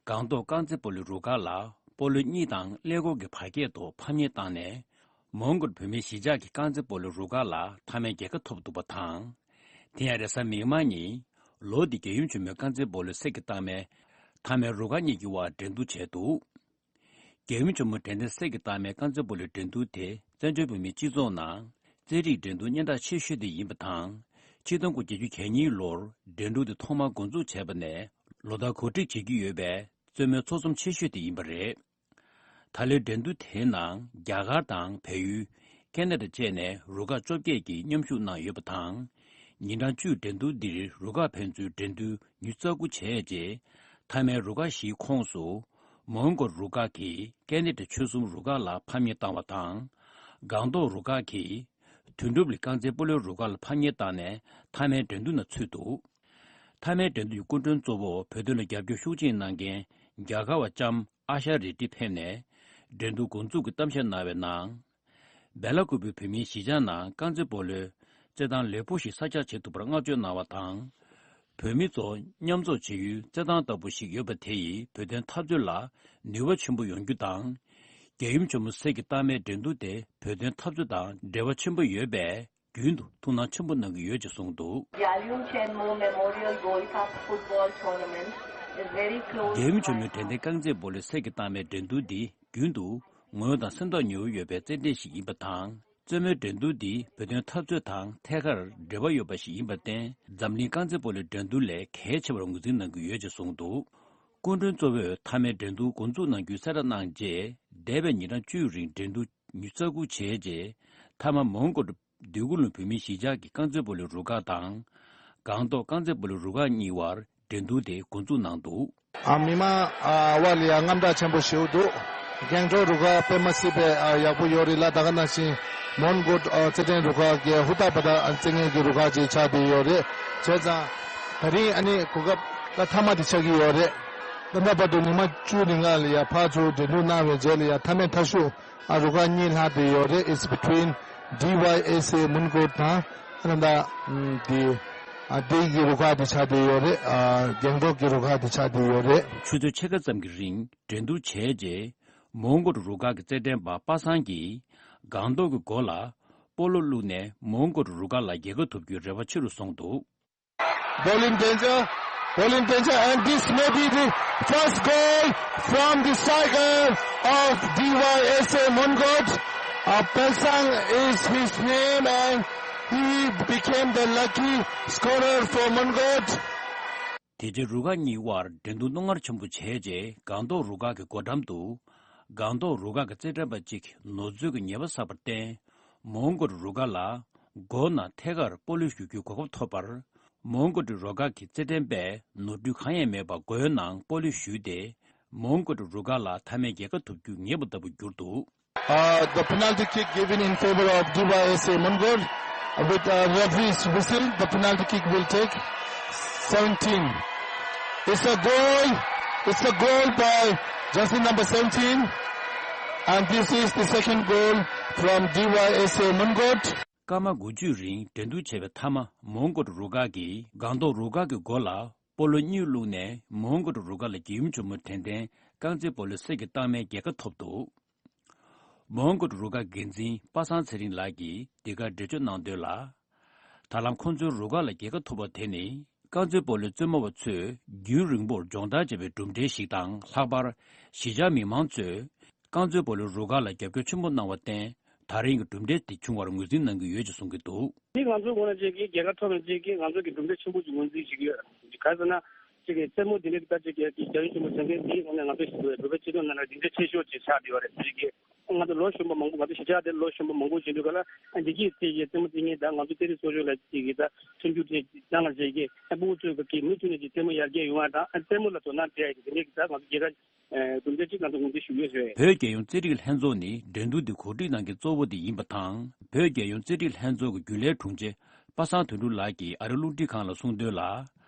སྒང་ཏོག་རྐང་རྩེད་སྤོ་ལོའི་རུ་ཁག་ལ་སྤོ་ལོ་གཉིས་དང་ཀླད་ཀོར་གྱི་བར་བརྒལ་ཐོག་ཕམ་ཉེས་བཏང་ནས། མོན་གྷོ་བོད་མིའི་གཞིས་ཆགས་ཀྱི་རྐང་རྩེད་སྤོ་ལོའི་རུ་ཁག་ལ་མཐའ་མའི་རྒྱལ་ཁ་ཐོབ་འདུག་པ་དང་། དེ་ཡང་རེས་གཟའ་མིག་དམར་ཉིན། ལོ་འདིའི་རྒྱལ་ཡུམ་ཆེན་མོའི་རྐང་རྩེད་སྤོ་ལོའི་གསེར་གྱི་རྟགས་མའི་མཐའ་མའི་རུ་ཁག་གཉིས་ཀྱི་དབར་འགྲན་བསྡུར་བྱས་འདུག་རྒྱལ་ཡུམ་ཆེན་མོའི་དྲན་རྟེན་གསེར་གྱི་རྟགས་མའི་རྐང་རྩེད་སྤོ་ལོའི་འགྲན་བསྡུར་དེ་བཙན་བྱོལ་བོད་མིའི་སྤྱི་ཚོགས་ནང་རྩེད་རིགས་འགྲན་བསྡུར་སྙན་གྲགས་ཆེ་ཤོས་དེ་ཡིན་པ་དང་། ཆིག་སྟོང་དགུ་བརྒྱ་བརྒྱད་ཅུ་གྱ་གཉིས་ལོར་འགྲན་བསྡུར་དེ་ཐོག་མར་འགོ་འཛུགས་བྱས་པ་ནས་ལོ་ལྟར་གོ་སྒྲིག་བྱེད་ཀྱི་ཡོད་པའི་རྩེད་མོའི་ཚོགས་ཆུང་ཆེ་ཤོས་དེ་ཡིན་པ་རེད། ད་ལོའི་འགྲན་བསྡུར་དེའི་ནང་རྒྱ་གར་དང་བལ་ཡུལ། ཁེ་ན་ཌ་བཅས་ནས་རུ་ཁག་བཅོ་བརྒྱད་ཀྱིས་མཉམ་ཞུགས་གནང་ཡོད་པ་དང་། ཉིན་གྲངས་བཅུའི་འགྲན་བསྡུར་འདིར་རུ་ཁག་ཕན་ཚུན་འགྲན་བསྡུར་ཉིན་རྩ་དགུ་བྱས་རྗེས། མཐའ་མའི་རུ་ཁག་བཞིའི་ཁོངས་སུ། མོན་གྷོ་རུ་ཁག་གིས་ཀེ་ནེ་ཌ་ཆོལ་གསུམ་རུ་ཁག་ལ་ཕམ་ཉེས་བཏང་བ་དང་། སྒང་ཏོག་རུ་ཁག་གིས། དོན་གྲུབ་ལི་རྐང་རྩེད་སྤོ་ལོའི་རུ་ཁག་ལ་ཕམ་ཉེས་བཏང་ནས་མཐའ་མའི་འགྲན་བསྡུར་ནང་ཚུད་འདུག་མཐའ་མའི་འགྲན་བསྡུར་གྱི་སྐུ་མགྲོན་གཙོ་བོ་བོད་དོན་ལ་རྒྱབ་སྐྱོར་ཤུགས་ཆེན་གནང་མཁན་རྒྱ་གར་བ་ལྕམ་ཨ་ཤ་རེ་ཏི་ཕེབས་ནས་འགྲན་བསྡུར་འགོ་འཛུགས་ཀྱི་གཏམ་བཤད་གནང་བའི་ནང་། སྦེ་ལ་ཀུ་པའི་བོད་མིའི་གཞིས་ཆགས་ནང་རྐང་རྩེད་སྤོ་ལོའི་རྩེད་ཐང་ལེགས་པོ་ཞིག་གསར་རྒྱག་བྱེད་ཐུབ་པར་བསྔགས་བརྗོད་གནང་བ་དང་། བོད་མི་ཚོ་མཉམ་འཛོམས་བྱེད་ཡུལ་རྩེད་ཐང་ལྟ་བུ་ཞིག་ཡོད་པ་དེ་ཡིས་བོད་དོན་འཐབ་རྩོད་ལ་ནུས་པ་ཆེན་པོ་ཡོང་རྒྱུ་དང་། རྒྱལ་ཡུམ་ཆེན་མོ་གསེར་གྱི་རྟགས་མའི་འགྲན་བསྡུར་དེ་བོད་དོན་འཐབ་རྩོད་དང་འབྲེལ་བ་ཆེན་པོ་ཡོད་པས། རྒྱུན་དུ་ཐུགས་སྣང་ཆེན་པོ་གནང་གི་ཡོད་ཅེས་གསུངས་འདུག Gyalum Chenmo Memorial Golf Football Tournament is very close རྒྱལ་ཡུམ་ཆེན་མོའི་དྲན་རྟེན་རྐང་རྩེད་སྤོ་ལོའི་གསེར་གྱི་རྟགས་མའི་འགྲན་བསྡུར་འདི་རྒྱུན་དུ་ངོ་བོ་དང་སེམས་ཐག་ཉེ་བོ་ཡོད་པའི་རྩེད་འགྲན་ཞིག་ཡིན་པ་དང་། རྩེད་མོའི་འགྲན་བསྡུར་འདི་བོད་དོན་འཐབ་རྩོད་དང་ཐད་ཀར་འབྲེལ་བ་ཡོད་པ་ཞིག་ཡིན་པར་བརྟེན། འཛམ་གླིང་རྐང་རྩེད་སྤོ་ལོའི་འགྲན་བསྡུར་ལས་གལ་ཆེ་བར་ངོས་འཛིན་གནང་གི་ཡོད་ཅེས་གསུངས་འདུག་སྐུ་མགྲོན་གཙོ་བོས་མཐའ་མའི་འགྲན་བསྡུར་འགོ་འཛུགས་གནང་རྒྱུའི་གསལ་བསྒྲགས་གནང་རྗེས། འདས་པའི་ཉིན་གྲངས་བཅུའི་རིང་འགྲན་བསྡུར་ཉིན་རྩ་དགུ་བྱས་རྗེས། མཐའ་མ་མོན་གྷོ་འདོད་རྒུ་ལུང་བོད་མིའི་གཞིས་ཆགས་ཀྱི་རྐང་རྩེད་སྤོ་ལོའི་རུ་ཁག་དང་། སྒང་ཏོག་རྐང་རྩེད་སྤོ་ལོའི་རུ་ཁག་གཉིས་དབར་འགྲན་བསྡུར་དེ་འགོ་འཛུགས་གནང་འདུག་ཨ། མི་མང་ཨ་བ་ལ་ཡ་དངངས་སྐྲག་ཆེན་པོ་ཞིག་འདུག་སྒང་ཏོག་རུ་ཁག་དཔེ་མ་སྲིད་པའི་ཨ་ཡག་པོ་ཡོད་རེད་ལ། ད་ག་ནང་བཞིན་མོན་གྷོ་ཨ་རྩེད་འགྲན་རུ་ཁག་གི་ཧུར་ཐག་འབད་ཐག་ཨ་རྩེད་མཁན་གྱི་རུ་ཁག་ཅིག་ཆགས་བསྡད་ཡོད་རེད། བྱས་ཙང་ད་རིང་ཨ་ནི་གོ་སྐབས་ད་མཐའ་མ་དེ་ཆགས་ཀྱི་ཡོད་རེད། ད་ལྟ་བར་དུ་ཉི་མ་བཅུ་རིང་ལ་ཡ་ཕར་ཚུར་འགྲན་བསྡུར་གནང་བའི་རྗེས་ལ་ཡ་མཐའ་མའི་མཐའ་གཞུག་ཨ་རུ་ཁག་གཉིས་ལྷག་བསྡད་ཡོད་རེད། It's between D Y S A Mongkot དང་ཨ་ནི་ད་ཨམ་དེ་ཨ་དེ་གི་རུ་ཁག་དེ་ཆགས་བསྡད་ཡོད་རེད། ཨ་སྒང་ཏོག་གི་རུ་ཁག་དེ་ཆགས་བསྡད་ཡོད་རེད། ཆུ་ཚོད་ཕྱེད་ཀ་ཙམ་གྱི་རིང་འགྲན་བསྡུར་བྱས་རྗེས། མོན་གྷོ་རུ་ཁག་གི་རྩེད་འགྲན་པ་པ་སངས་ཀྱིས་སྒང་ཏོག་གི་མགོ་ལ་སྤོ་ལོ་བླུགས་ནས་མོན་གྷོ་རུ་ཁག་ལ་རྒྱལ་ཁ་ཐོབ་རྒྱུའི་རེ་བ་ཆེ་རུ་སོང་འདུག Ball in danger, ball in danger, and this may be the first goal from the striker of D Y S A Mongkot. Uh, Palsang is his name, and he became the lucky scorer for Mongkot. དེ་རྗེས་རུ་ཁག་གཉིས་དབར་འགྲན་བསྡུར་རྣོ་ངར་ཆེན་པོ་བྱས་རྗེས། སྒང་ཏོག་རུ་ཁག་གི་སྒོ་འགྲམ་དུ་སྒང་ཏོག་རུ་ཁག་གི་རྩེད་འགྲན་པ་གཅིག་ནོར་འཛོལ་གྱི་ཉེས་པ་བསགས་པར་བརྟེན། མོན་གྷོ་རུ་ཁག་ལ་མགོ་ནང་ཐད་ཀར་སྤོ་ལོ་གཞུ་རྒྱུའི་གོ་སྐབས་ཐོབ་པར། མོན་གྷོ་རུ་ཁག་གི་རྩེད་འགྲན་པས་ནོར་འཁྲུལ་གང་ཡང་མེད་པར་མགོའི་ནང་སྤོ་ལོ་གཞུས་ཏེ། མོན་གྷོ་རུ་ཁག་ལ་མཐའ་མའི་རྒྱལ་ཁ་ཐོབ་རྒྱུ་ངེས་པ་ལྟ་བུར་གྱུར་འདུག Uh, the penalty kick given in favor of D Y S A Mongkot with a referee's whistle. The penalty kick will take seventeen. It's a goal. It's a goal by jersey number seventeen. And this is the second goal from D Y S A Mongkot. སྐར་མ་དགུ་བཅུའི་རིང་འགྲན་བསྡུར་བྱས་པའི་མཐའ་མ་མོན་གྷོ་རུ་ཁག་གིས་སྒང་ཏོག་རུ་ཁག་གི་མགོ་ལ་སྤོ་ལོ་གཉིས་བླུགས་ནས་མོན་གྷོ་རུ་ཁག་ལ་རྒྱལ་ཡུམ་ཆེན་མོ་དྲན་རྟེན་རྐང་རྩེད་སྤོ་ལོའི་གསེར་གྱི་རྟགས་མའི་རྒྱལ་ཁ་ཐོབ་འདུག་མོན་གྷོ་རུ་ཁག་འགན་འཛིན་པ་སངས་ཚེ་རིང་ལགས་ཀྱིས་འདི་གར་འགྲེལ་བརྗོད་གནང་དོན་ལ། ད་ལམ་ཁོང་ཚོའི་རུ་ཁག་ལ་རྒྱལ་ཁ་ཐོབ་པ་དེ་ནི་རྐང་རྩེད་སྤོ་ལོའི་རྩེད་མོ་བ་ཚོས་རྒྱུན་རིང་པོར་སྦྱོང་བརྡར་བྱས་པའི་གྲུབ་འབྲས་ཤིག་དང་། ལྷག་པར་གཞིས་ཆགས་མི་མང་ཚོས་རྐང་རྩེད་སྤོ་ལོའི་རུ་ཁག་ལ་རྒྱབ་སྐྱོར་ཆེན་པོ་གནང་བར་བརྟེན། ད་རིང་གི་གྲུབ་འབྲས་དེ་བྱུང་བར་ངོས་འཛིན་གནང་གི་ཡོད་ཅེས་གསུང་གི་འདུག་འདི་ང་ཚོའི་ངོས་ནས་ཅིག་གིས་རྒྱལ་ཁ་ཐོབ་ནས་ཅིག་གིས་ང་ཚོ་གི་གྲུབ་འབྲས་ཆེན་པོ་ཅིག་ངོས་འཛིན་བྱེད་ཀྱི་ཡོད། ག་ཟེར་ན། ཅིག་གི་རྩེད་མོ་འདི་འདྲའི་ད་ཅིག་གི་རྒྱལ་ཡུམ་ཆེན་མོ་དྲན་མཁན་འདིའི་ངོས་ནས་ང་ཚོ་ཞིག་བོད་པའི་སྤྱི་ཚོགས་ནང་ལ་འདི་འདྲའི་ཆེ་ཤོས་ཅིག་ཆགས་བསྡད་ཡོད་རེད། ཅིག་གི་ང་ཚོ་ལོ་གཞོན་པ་མང་པོ་ང་ཚོ་གཞིས་ཆགས་དེར་ལོ་གཞོན་པ་མང་པོ་ཞིག་འདུག་ག་ལ། འདི་གི་ཅིག་གི་རྩེད་མོ་རྩེ་མཁན་ད་ང་ཚོ་རྩེད་རིགས་སོགས་ལ་ཅིག་གི་ད་མཐུན་འགྱུར་དེ་བཏང་ལ་ཅིག་གི་ཕྲུ་གུ་ཚོས་གི་མུ་མཐུད་ནས་ཅིག་རྩེད་མོ་ཡར་རྒྱས་ཡོང་བ་དང་རྩེད་མོ་ལ་དོ་སྣང་སྤྲད་ཡ་དེ་འདྲའི་གི་ད་ང་ཚོ་རྒྱལ་ཁ་གྲུབ་འབྲས་གཅིག་ང་ཚོ་ངོས་འཛིན་ཞུ་ཡོད་ཞུ་ཡས། བོད་རྒྱལ་ཡོངས་རྩེད་རིགས་ལྷན་ཚོགས་ནི་འགྲན་བསྡུར་འདི་གོ་སྒྲིག་གནང་མཁན་གཙོ་བོ་དེ་ཡིན་པ་དང་། བོད་རྒྱལ་ཡོངས་རྩེད་རིགས་ལྷན་ཚོགས་ཀྱི་རྒྱུན་ལས་དྲུང་ཆེ་པ་སངས་དོན་གྲུབ་ལགས་ཀྱིས་ཨ་རིའི་རླུང་འཕྲིན་ཁང་ལ་གསུངས་དོན་ལ།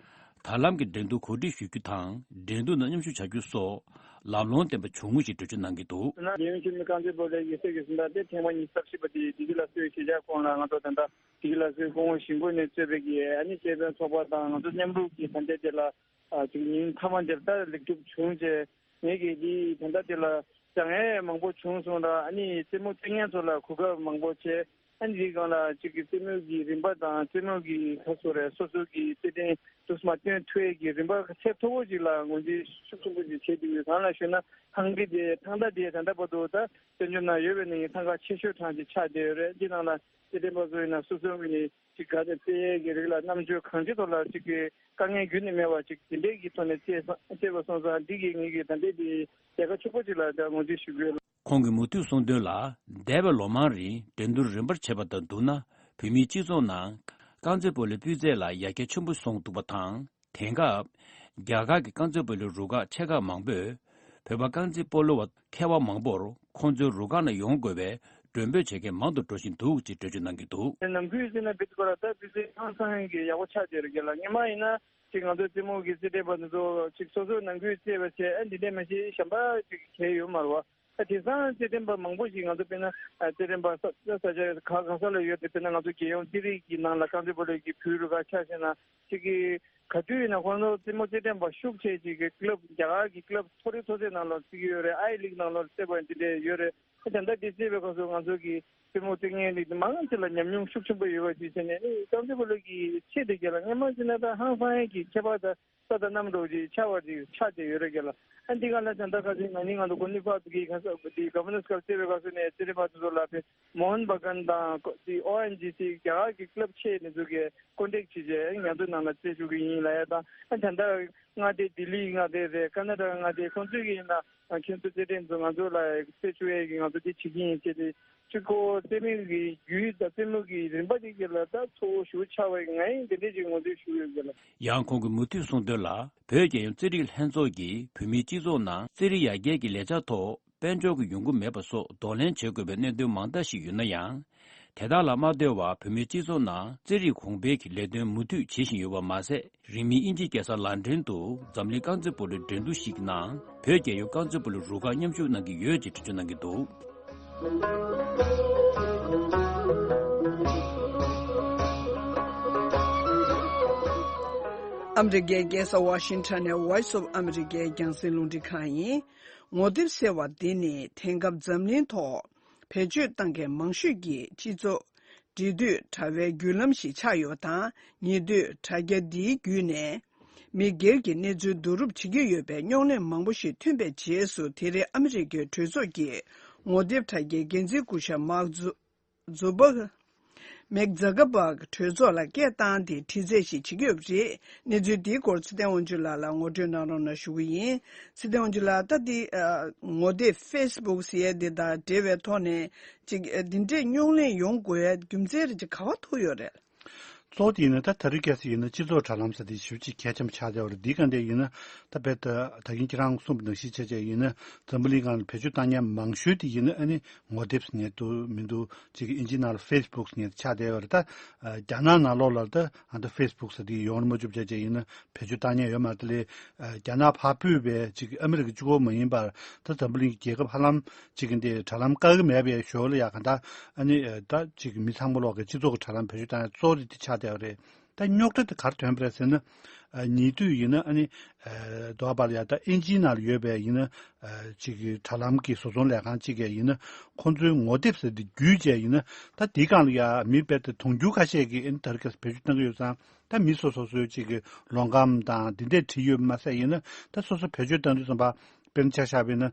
ད་ལམ་གྱི་འགྲན་བསྡུར་གོ་སྒྲིག་ཞུ་རྒྱུ་དང་འགྲན་བསྡུར་ནང་མཉམ་ཞུགས་བྱ་རྒྱུ་སོགས་ལམ་ལྷོང་ལྡན་པ་བྱུང་ངོ་ཞེས་འགྲེལ་བརྗོད་གནང་གི་འདུག་རྒྱལ་ཡོངས་ཆེན་མོའི་རྐང་རྩེད་སྤོ་ལོའི་ཡིག་ཚད་ཀྱི་ཟིན་ཐག་དེ་ཐེངས་མ་ཉི་ཤུ་རྩ་བཞི་པ་དེ་བདེ་སྐྱིད་ལགས་སོའི་གཞིས་ཆགས་ཁོངས་ལ་ང་ཚོ་ད་ལྟ་བདེ་སྐྱིད་ལགས་སོའི་སྐུ་ངོ་གཞིས་འགོ་ནས་གཙོས་པའི་གི་ཨ་ནི་ཤེས་དཔལ་ཚོགས་པ་དང་ང་ཚོ་མཉམ་རུབ་ཀྱིས་ད་ལྟའི་དེ་ལ་ཨ་ཅིག་ཉིན་མཐའ་མ་འདིར་ད་ལེགས་གྲུབ་བྱུང་རྗེས། ངེད་ཀྱིས་འདི་ད་ལྟ་འདི་ལ་སྦྱང་ཡས་མང་པོ་བྱུང་སོང་ལ། ཨ་ནི་རྩེད་མོ་རྩེ་མཁན་ཚོ་ལ་གོ་སྐབས་མང་པོ་བྱས། ཨ་ནི་དེའི་སྒང་ལ་གཅིག་གི་རྩེད་མོ་གི་རིམ་པ་དང་རྩེད་མོ་གི་ཁ་སོ་རེད། སོ་སོ་གི་རྩེད་འགྲན་དུ་མ་སྟོན་ཐུབ་ཡས་ཀྱི་རིམ་པ་ཚད་མཐོ་པོ་ཅིག་ལ་ངོས་འཛིན་ཤུགས་ཆེན་པོ་ཅིག་བྱས་འདུག་ཡོད། གང་ལ་ཞུ་ན། ཐང་གི་དེ་ཐང་ད་དེ་ད་ལྟ་བར་དུ་ད་བཙན་བྱོལ་ནང་ཡོད་པའི་ནང་གི་ཐང་ག་ཆེ་ཤོས་གྲས་ཅིག་ཆགས་བསྡད་ཡོད་རེད། འདི་ནང་ལ་རྩེད་འགྲན་པ་ཚོ་ཡིན་ན་སོ་སོ་གི་ཅིག་ག་དེ་རྩེད་ཡས་ཀྱི་རིགས་ལ་རྣམ་དཔྱོད་གང་ཅི་ཐོག་ལ་ཅིག་གི་དཀའ་ངལ་རྒྱུན་ནས་མེད་པ་ཅིག་དེ་འདྲས་ཀྱི་ཐོག་ནས་རྩེད་རྩེད་པ་སོང་ཙང་འདི་གི་ངེད་ཀྱི་ད་ལྟའི་དེ་ལས་ཀ་ཕྱུག་པོ་ཅིག་ལ་ད་ངོས་འཛིན་ཞུ་གི་ཡོད། ཁོང་གིས་མུ་མཐུད་གསུངས་དོན་ལ། འདས་པའི་ལོ་མང་རིང་འགྲན་བསྡུར་རིམ་པར་བྱས་པ་དང་བསྡུར་ན། བོད་མིའི་སྤྱི་ཚོགས་ནང་རྐང་རྩེད་སྤོ་ལོའི་སྤུས་ཚད་ལ་ཡར་རྒྱས་ཆེན་པོ་སོང་འདུག་པ་དང་། དེང་སྐབས་རྒྱ་གར་གྱི་རྐང་རྩེད་སྤོ་ལོའི་རུ་ཁག་ཆེ་ཁག་མང་པོས་བོད་པ་རྐང་རྩེད་སྤོ་ལོ་བ་མཁས་པ་མང་པོར་ཁོང་ཚོའི་རུ་ཁག་ནང་ཡོང་དགོས་པའི་མགྲོན་འབོད་བྱེད་མཁན་མང་དུ་འགྲོ་བཞིན་འདུག་ཅེས་འགྲེལ་བརྗོད་གནང་གི་འདུག་ནམ་རྒྱུན་བྱས་ན་བེད་སྐོར་ལ་ད་བེད་སྐོར་ཧང་སང་གི་ཡག་པོ་ཆགས་བསྡད་རེད་རྒན་ལགས། སྔོན་མ་ཡིན་ན་ཅིག་ང་ཚོ་རྩེད་མོ་གི་རྩེད་འགྲན་པ་འདི་ཚོ་ཅིག་སོ་སོའི་ནང་ཁུལ་རྩེད་པ་བྱས། ཨ་འདི་འདྲས་མ་བྱས་གཞན་པ་ཅིག་གལ་ཡོད་མ་རེད་བ། ཨ་དེང་སང་རྩེད་འགྲན་པ་མང་པོ་ཞིག་ང་ཚོ་དཔེར་ན་ཨ་རྩེད་འགྲན་པ་ས་ས་ས་ཆ་ག་ག་ས་ལ་ཡོད་དེ། དཔེར་ན་ང་ཚོ་རྒྱལ་ཡོངས་རྩེད་རིགས་ཀྱི་ནང་ལ་རྐང་རྩེད་སྤོ་ལོ་གི་བོད་རུ་ཁག་ཆ་བཞག་ན་ཅིག་གི་ག་དུས་ཡིན་ན་ཁོང་ཚོ་རྩེད་མོ་རྩེད་འགྲན་པ་ཤུགས་ཆེ་ཅིག་གི་ཀླབ་རྒྱ་གར་གྱི་ཀླབ་མཐོ་རིམ་མཐོ་ཚད་ནང་ལ་རྩེ་གི་ཡོད་རེད། ཨའི་ལིག་ནང་ལ་རྩེད་པ་འདི་འདྲས་ཡོད་རེད། ད་ལྟ་འདི་རྩེད་པའི་སྐབས་སུ་ང་ཚོ་གི་རྩེད་མོ་རྩེད་མཁན་རིགས་མང་ཆེ་ལ་ཉམས་མྱོང་ཤུགས་ཆེན་པོ་ཡོད་པ་ཅིག་བྱས་ནས་ནི་རྐང་རྩེད་སྤོ་ལོ་གི་ཆེད་དུ་རྒྱལ་ལ་སྔོན་མ་ཅིག་ན་ད་ཧང་སང་ཡས་ཀྱི་ཁྱད་པར་ད་ས་དང་གནམ་འདྲ་བོ་ཅིག་ཆགས་པ་ཅིག་ཆགས་བསྡད་ཡོད་རེད་རྒྱལ་ལ། ཨ་འདི་ག་ལ་ད་ལྟ་ཁ་སང་ན་ནིང་ང་ཚོ་གོ་ནི་ཕག་གི་ཁ་ས་འདི་ག་བྷ་ནེ་སི་ཀབ་རྩེད་པའི་སྐབས་སུ་ནས་རྩེད་རིགས་པ་དེ་ཚོ་ལ་དཔེ་མོ་ཧན་བ་གན་དང་དེ་ཨོ་ཨེན་ཇི་སི་རྒྱ་གར་གྱི་ཀླབ་ཆེ་ནས་ཚོ་གི་ཀོན་ཊེག་བྱས་རྗེས་ང་ཚོའི་ནང་ལ་རྩེ་བཅུག་གི་ཡིན་ལབ་ཡ་དང་། ཨ་ད་ལྟ་མངའ་སྡེ་ལྡི་ལི་མངའ་སྡེ་རེད། ཀར་ན་ཊ་ཀ་མངའ་སྡེ། ཁོང་ཚོས་ཀྱི་ཡིན་ན་ཁྱེད་ཚོ་རྩེད་འགྲན་ཚོ་ང་ཚོ་ལ་རྩེ་བཅུག་ཡས་ཀྱི་ང་ཚོ་འདི་བྱེད་ཀྱི་ཡིན་ཟེར་ཏེ། གཅིག་པོ་རྩེད་མོ་གི་རྒྱུད་དང་རྩེད་མོ་གི་རིམ་པ་འདི་ག་ལ་ད་གཙོ་བོ་ཞུ་ཆགས་པའི་ང་ཡིན་དེ་འདྲས་ཅིག་ངོས་འཛིན་ཞུ་ཡོད་གི་ལ། ཡང་ཁོང་གིས་མུ་མཐུད་གསུངས་དོན་ལ། བོད་རྒྱལ་ཡོངས་རྩེད་རིགས་ལྷན་ཚོགས་ཀྱིས་བོད་མིའི་སྤྱི་ཚོགས་ནང་རྩེད་རིགས་ཡར་རྒྱས་ཀྱི་ལས་འཆར་ཐོག་དཔལ་འབྱོར་གྱི་ཡོང་སྒོ་མེད་པ་སོགས་གདོང་ལེན་བྱེད་དགོས་པའི་གནད་དོན་མང་དག་ཞིག་ཡོད་ན་ཡང་། དེ་དག་ལ་མ་ལྟོས་པར་བོད་མིའི་སྤྱི་ཚོགས་ནང་རྩེད་རིགས་གོང་འཕེལ་གྱི་ལས་དོན་མུ་མཐུད་བྱེད་བཞིན་ཡོད་པ་མ་ཟད། རིང་མིན་དབྱིན་ཇིའི་རྒྱལ་ས་ལན་ཀྲན་དུ་འཛམ་གླིང་རྐང་རྩེད་སྤོ་ལོའི་འགྲན་བསྡུར་ཞིག་གི་ནང་བོད་རྒྱལ་ཡོངས་རྐང་རྩེད་སྤོ་ལོའི་རུ་ཁག་མཉམ་ཞུགས་གནང་གི་ཡོད་ཅེས་འགྲེལ་བརྗོད་གནང་གི་འདུག་ཨ་མི་རི་ཀའི་རྒྱལ་ས་ཝ་ཤིང་ཊོན་ནས་Voice of America་ཡི་རྒྱང་སྲིང་རླུང་འཕྲིན་ཁང་ཡིན། ངོ་དེབ་ཟེར་བ་འདི་ནི་དེང་སྐབས་འཛམ་གླིང་ཐོག་བེད་སྤྱོད་བཏང་མཁན་མང་ཤོས་ཀྱི་སྤྱི་ཚོགས་འབྲེལ་མཐུད་དྲ་བའི་བརྒྱུད་ལམ་ཞིག་ཆགས་ཡོད་དང་། ཉེ་དུས་དྲ་རྒྱ་འདིའི་བརྒྱུད་ནས་མི་སྒེར་གྱི་གནས་ཚུལ་བསྡུ་རུབ་བྱེད་ཀྱི་ཡོད་པའི་རྙོག་གླེང་མང་པོ་ཞིག་ཐོན་པའི་རྗེས་སུ། དེ་རིང་ཨ་མི་རི་ཀའི་གྲོས་ཚོགས་ཀྱི་ངོ་དེབ་དྲ་རྒྱའི་འགན་འཛིན་སྐུ་ཞབས་མཱག་ཛུ་ཛུ་པ། མེག་ཛ་ཀ་པར་གྲོས་ཚོགས་ལ་སྐད་བཏང་སྟེ་དྲི་རྩད་ཞིག་བྱེད་ཀྱི་ཡོད་པ་རེད། གནས་ཚུལ་འདིའི་སྐོར་ཚེ་བརྟན་དབང་ཕྱུག་ལགས་ལ་ངོ་སྤྲོད་གནང་རོགས་གནང་ཞུ་གི་ཡིན། ཚེ་བརྟན་དབང་ཕྱུག་ལགས། ད་འདི་ཨ་ངོ་དེབ་ཕེ་སི་བུག་ཟེར་ཡས་འདི་དང་འབྲེལ་བའི་ཐོག་ནས་ཅིག་ཨ་འདི་འདྲས་རྙོག་གླེང་ཡོང་དགོས་ཡས་རྒྱུ་མཚན་རེ་ཅིག་ག་བ་ཐུག་ཡོད་རེད། གཙོ་བོ་དེ་ཡིན་ན་ད་ད་རེས་ཁ་སང་ཡིན་ན་སྤྱི་ཚོགས་དྲ་ལམ་ཟེར་དེ་ཞེ་པོ་ཅིག་གལ་ཆེན་པོ་ཆགས་བསྡད་པ་རེད། འདི་ག་འདྲས་ཡིན་ན་ད་དཔེ་ད་ད་གིན་ཁྱེད་རང་གསུངས་པ་ནང་བཞིན་བྱས་བྱས་ཡིན་ན་འཛམ་བུ་གླིང་སྒང་ལ་བེད་སྤྱོད་བཏང་མཁན་མང་ཤོས་དེ་ཡིན་ན་ཨ་ནི་ངོ་དེབ་ཟེར་མཁན་དེ་མི་འདུག་ཅིག་ཨིན་ཇིའི་ནང་ལ་ཕེ་སི་བུག་ཟེར་མཁན་དེ་ཆགས་བསྡད་པ་རེད། ད་རྒྱ་ནག་ནང་ལོགས་ལ་ད་ཨ་ད་ཕེ་སི་བུག་ཟེར་དེ་ཡོང་ར་མ་བཅུག་བྱས་བྱས་ཡིན་ན་བེད་སྤྱོད་བཏང་མཁན་ཡོད་མ་རེད། དེ་ལས་རྒྱ་ནག་ཕར་ཕུད་པའི་ཅིག་ཨ་མི་རི་ཀ་གཅིག་པོ་མ་ཡིན་པར་ད་འཛམ་བུ་གླིང་གི་རྒྱལ་ཁབ་ཧ་ལམ་ཅིག་གི་འདི་དྲ་ལམ་བཀག་གི་མེད་པའི་ཞོར་ལ་ཡ་ག་ད་ཨ་ནི་ད་ཅིག་མི་ཚང་མ་ལོག་གི་སྤྱི་ཚོགས་ཀྱི་དྲ་ལམ་བེད་སྤྱོད་བཏང་ཡ་གཙོ་བོ་དེ་དེ་ཆགས་བསྡད་པ་རེད། ད་རྙོག་དྲ་དེ་ག་རེ་ཐོན་པ་རེད་ཟེར་ན། ཉེ་དུས་ཡིན་ན་ཨ་ནི་དོ་བ་ལ་ཡ་ད་ཨིན་ཇིའི་ནང་ལ་ཡོད་པའི་ཡིན་ན་ཅིག་གི་དྲ་ལམ་གྱི་བཟོ་ཚོང་ལས་ཁང་གཅིག་གིས་ཡིན་ན་ཁོང་ཚོའི་ངོ་དེབ་ཟེར་དེ་བརྒྱུད་བྱས་ཡིན་ན་ད་དེའི་སྒང་ལ་ཡ་མི་དཔེ་དེ་དུང་ཕྱུར་ཁ་ཤས་ཀྱིས་ཨ་ནི་ད་རེས་ཁ་སང་བེད་སྤྱོད་གཏོང་གི་ཡོད་ཙང་། ད་མི་སོ་སོ་སོའི་ཅིག་གི་ལོང་ཁམས་དང་དེ་འདྲས་བྲིས་ཡོད་མ་ཟད་ཡིན་ན་ད་སོ་སོ་བེད་སྤྱོད་བཏང་དུས་ཙམ་པ་དཔེར་ན་ཆ་བཞག་པ་ཡིན་ན་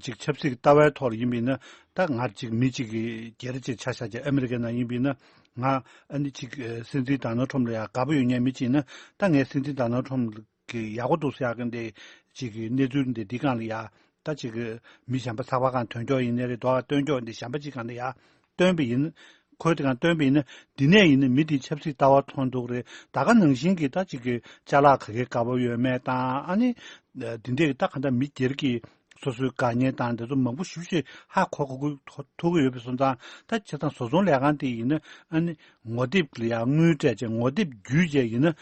ཅིག་ཆབ་སྲིད་ཀྱི་ལྟ་བའི་ཐོག་ལ་ཡིན་པ་ཡིན་ན་ད་ང་ཅིག་མི་ཅིག་གི་སྒེར་ཅིག་ཆ་བཞག་བྱས་ཨ་མི་རི་ཀའི་ནང་ཡིན་པ་ཡིན་ན་ང་ཨ་ནི་ཅིག་སྲིད་འཛིན་ཌོ་ནལ་ཊམ་ལ་ཡང་དགའ་པོ་ཡོད་མཁན་མི་ཅིག་ཡིན་ན་ད་ངས་སྲིད་འཛིན་ཌོ་ནལ་ཊམ་གི་ཡག་པོ་འདུག་ཟེར་ཡག་གི་འདི་ཅིག་གི་གནས་ཚུལ་འདི་འདི་སྒང་ལ་ཡ་ད་ཅིག་གི་མི་གཞན་པ་ཚགས་པར་སྒང་ཐོན་ཀྱོག་ཡིན་ནའི་རེད། དོ་བ་སྟོན་ཀྱོག་འདི་གཞན་པ་ཅིག་སྒང་ལ་ཡ་སྟོན་པ་ཡིན། ཁོས་དེ་གང་སྟོན་པ་ཡིན་ན་འདི་ནས་ཡིན་ན་མི་དེའི་ཆབ་སྲིད་ལྟ་བ་མཐོང་འདུག་རེད། ད་ག་ནང་བཞིན་གྱི་ད་ཅིག་གི་ཅ་ལག་ག་གེ་དགའ་པོ་ཡོད་མེད་དང་ཨ་ནི་འདི་འདྲས་ཀྱི་ད་ག་འདྲ་མི་སྒེར་གྱི་སོ་སོའི་དགའ་ཉེ་དང་དེ་ཚོ་མང་པོ་ཞེ་པོ་ཅིག་ཧ་གོ་གོ་གི་ཐུག་གི་ཡོད་པའི་སོང་ཙང་ད་བྱས་ཙང་བཟོ་ཚོང་ལས་ཁང་དེ་ཡིན་ན་ཨ་ནི་ངོ་དེབ་ལ་ཡང་དངུལ་སྤྲད་བྱས་ངོ་དེབ་བརྒྱུད་བྱས་ཡིན་ན།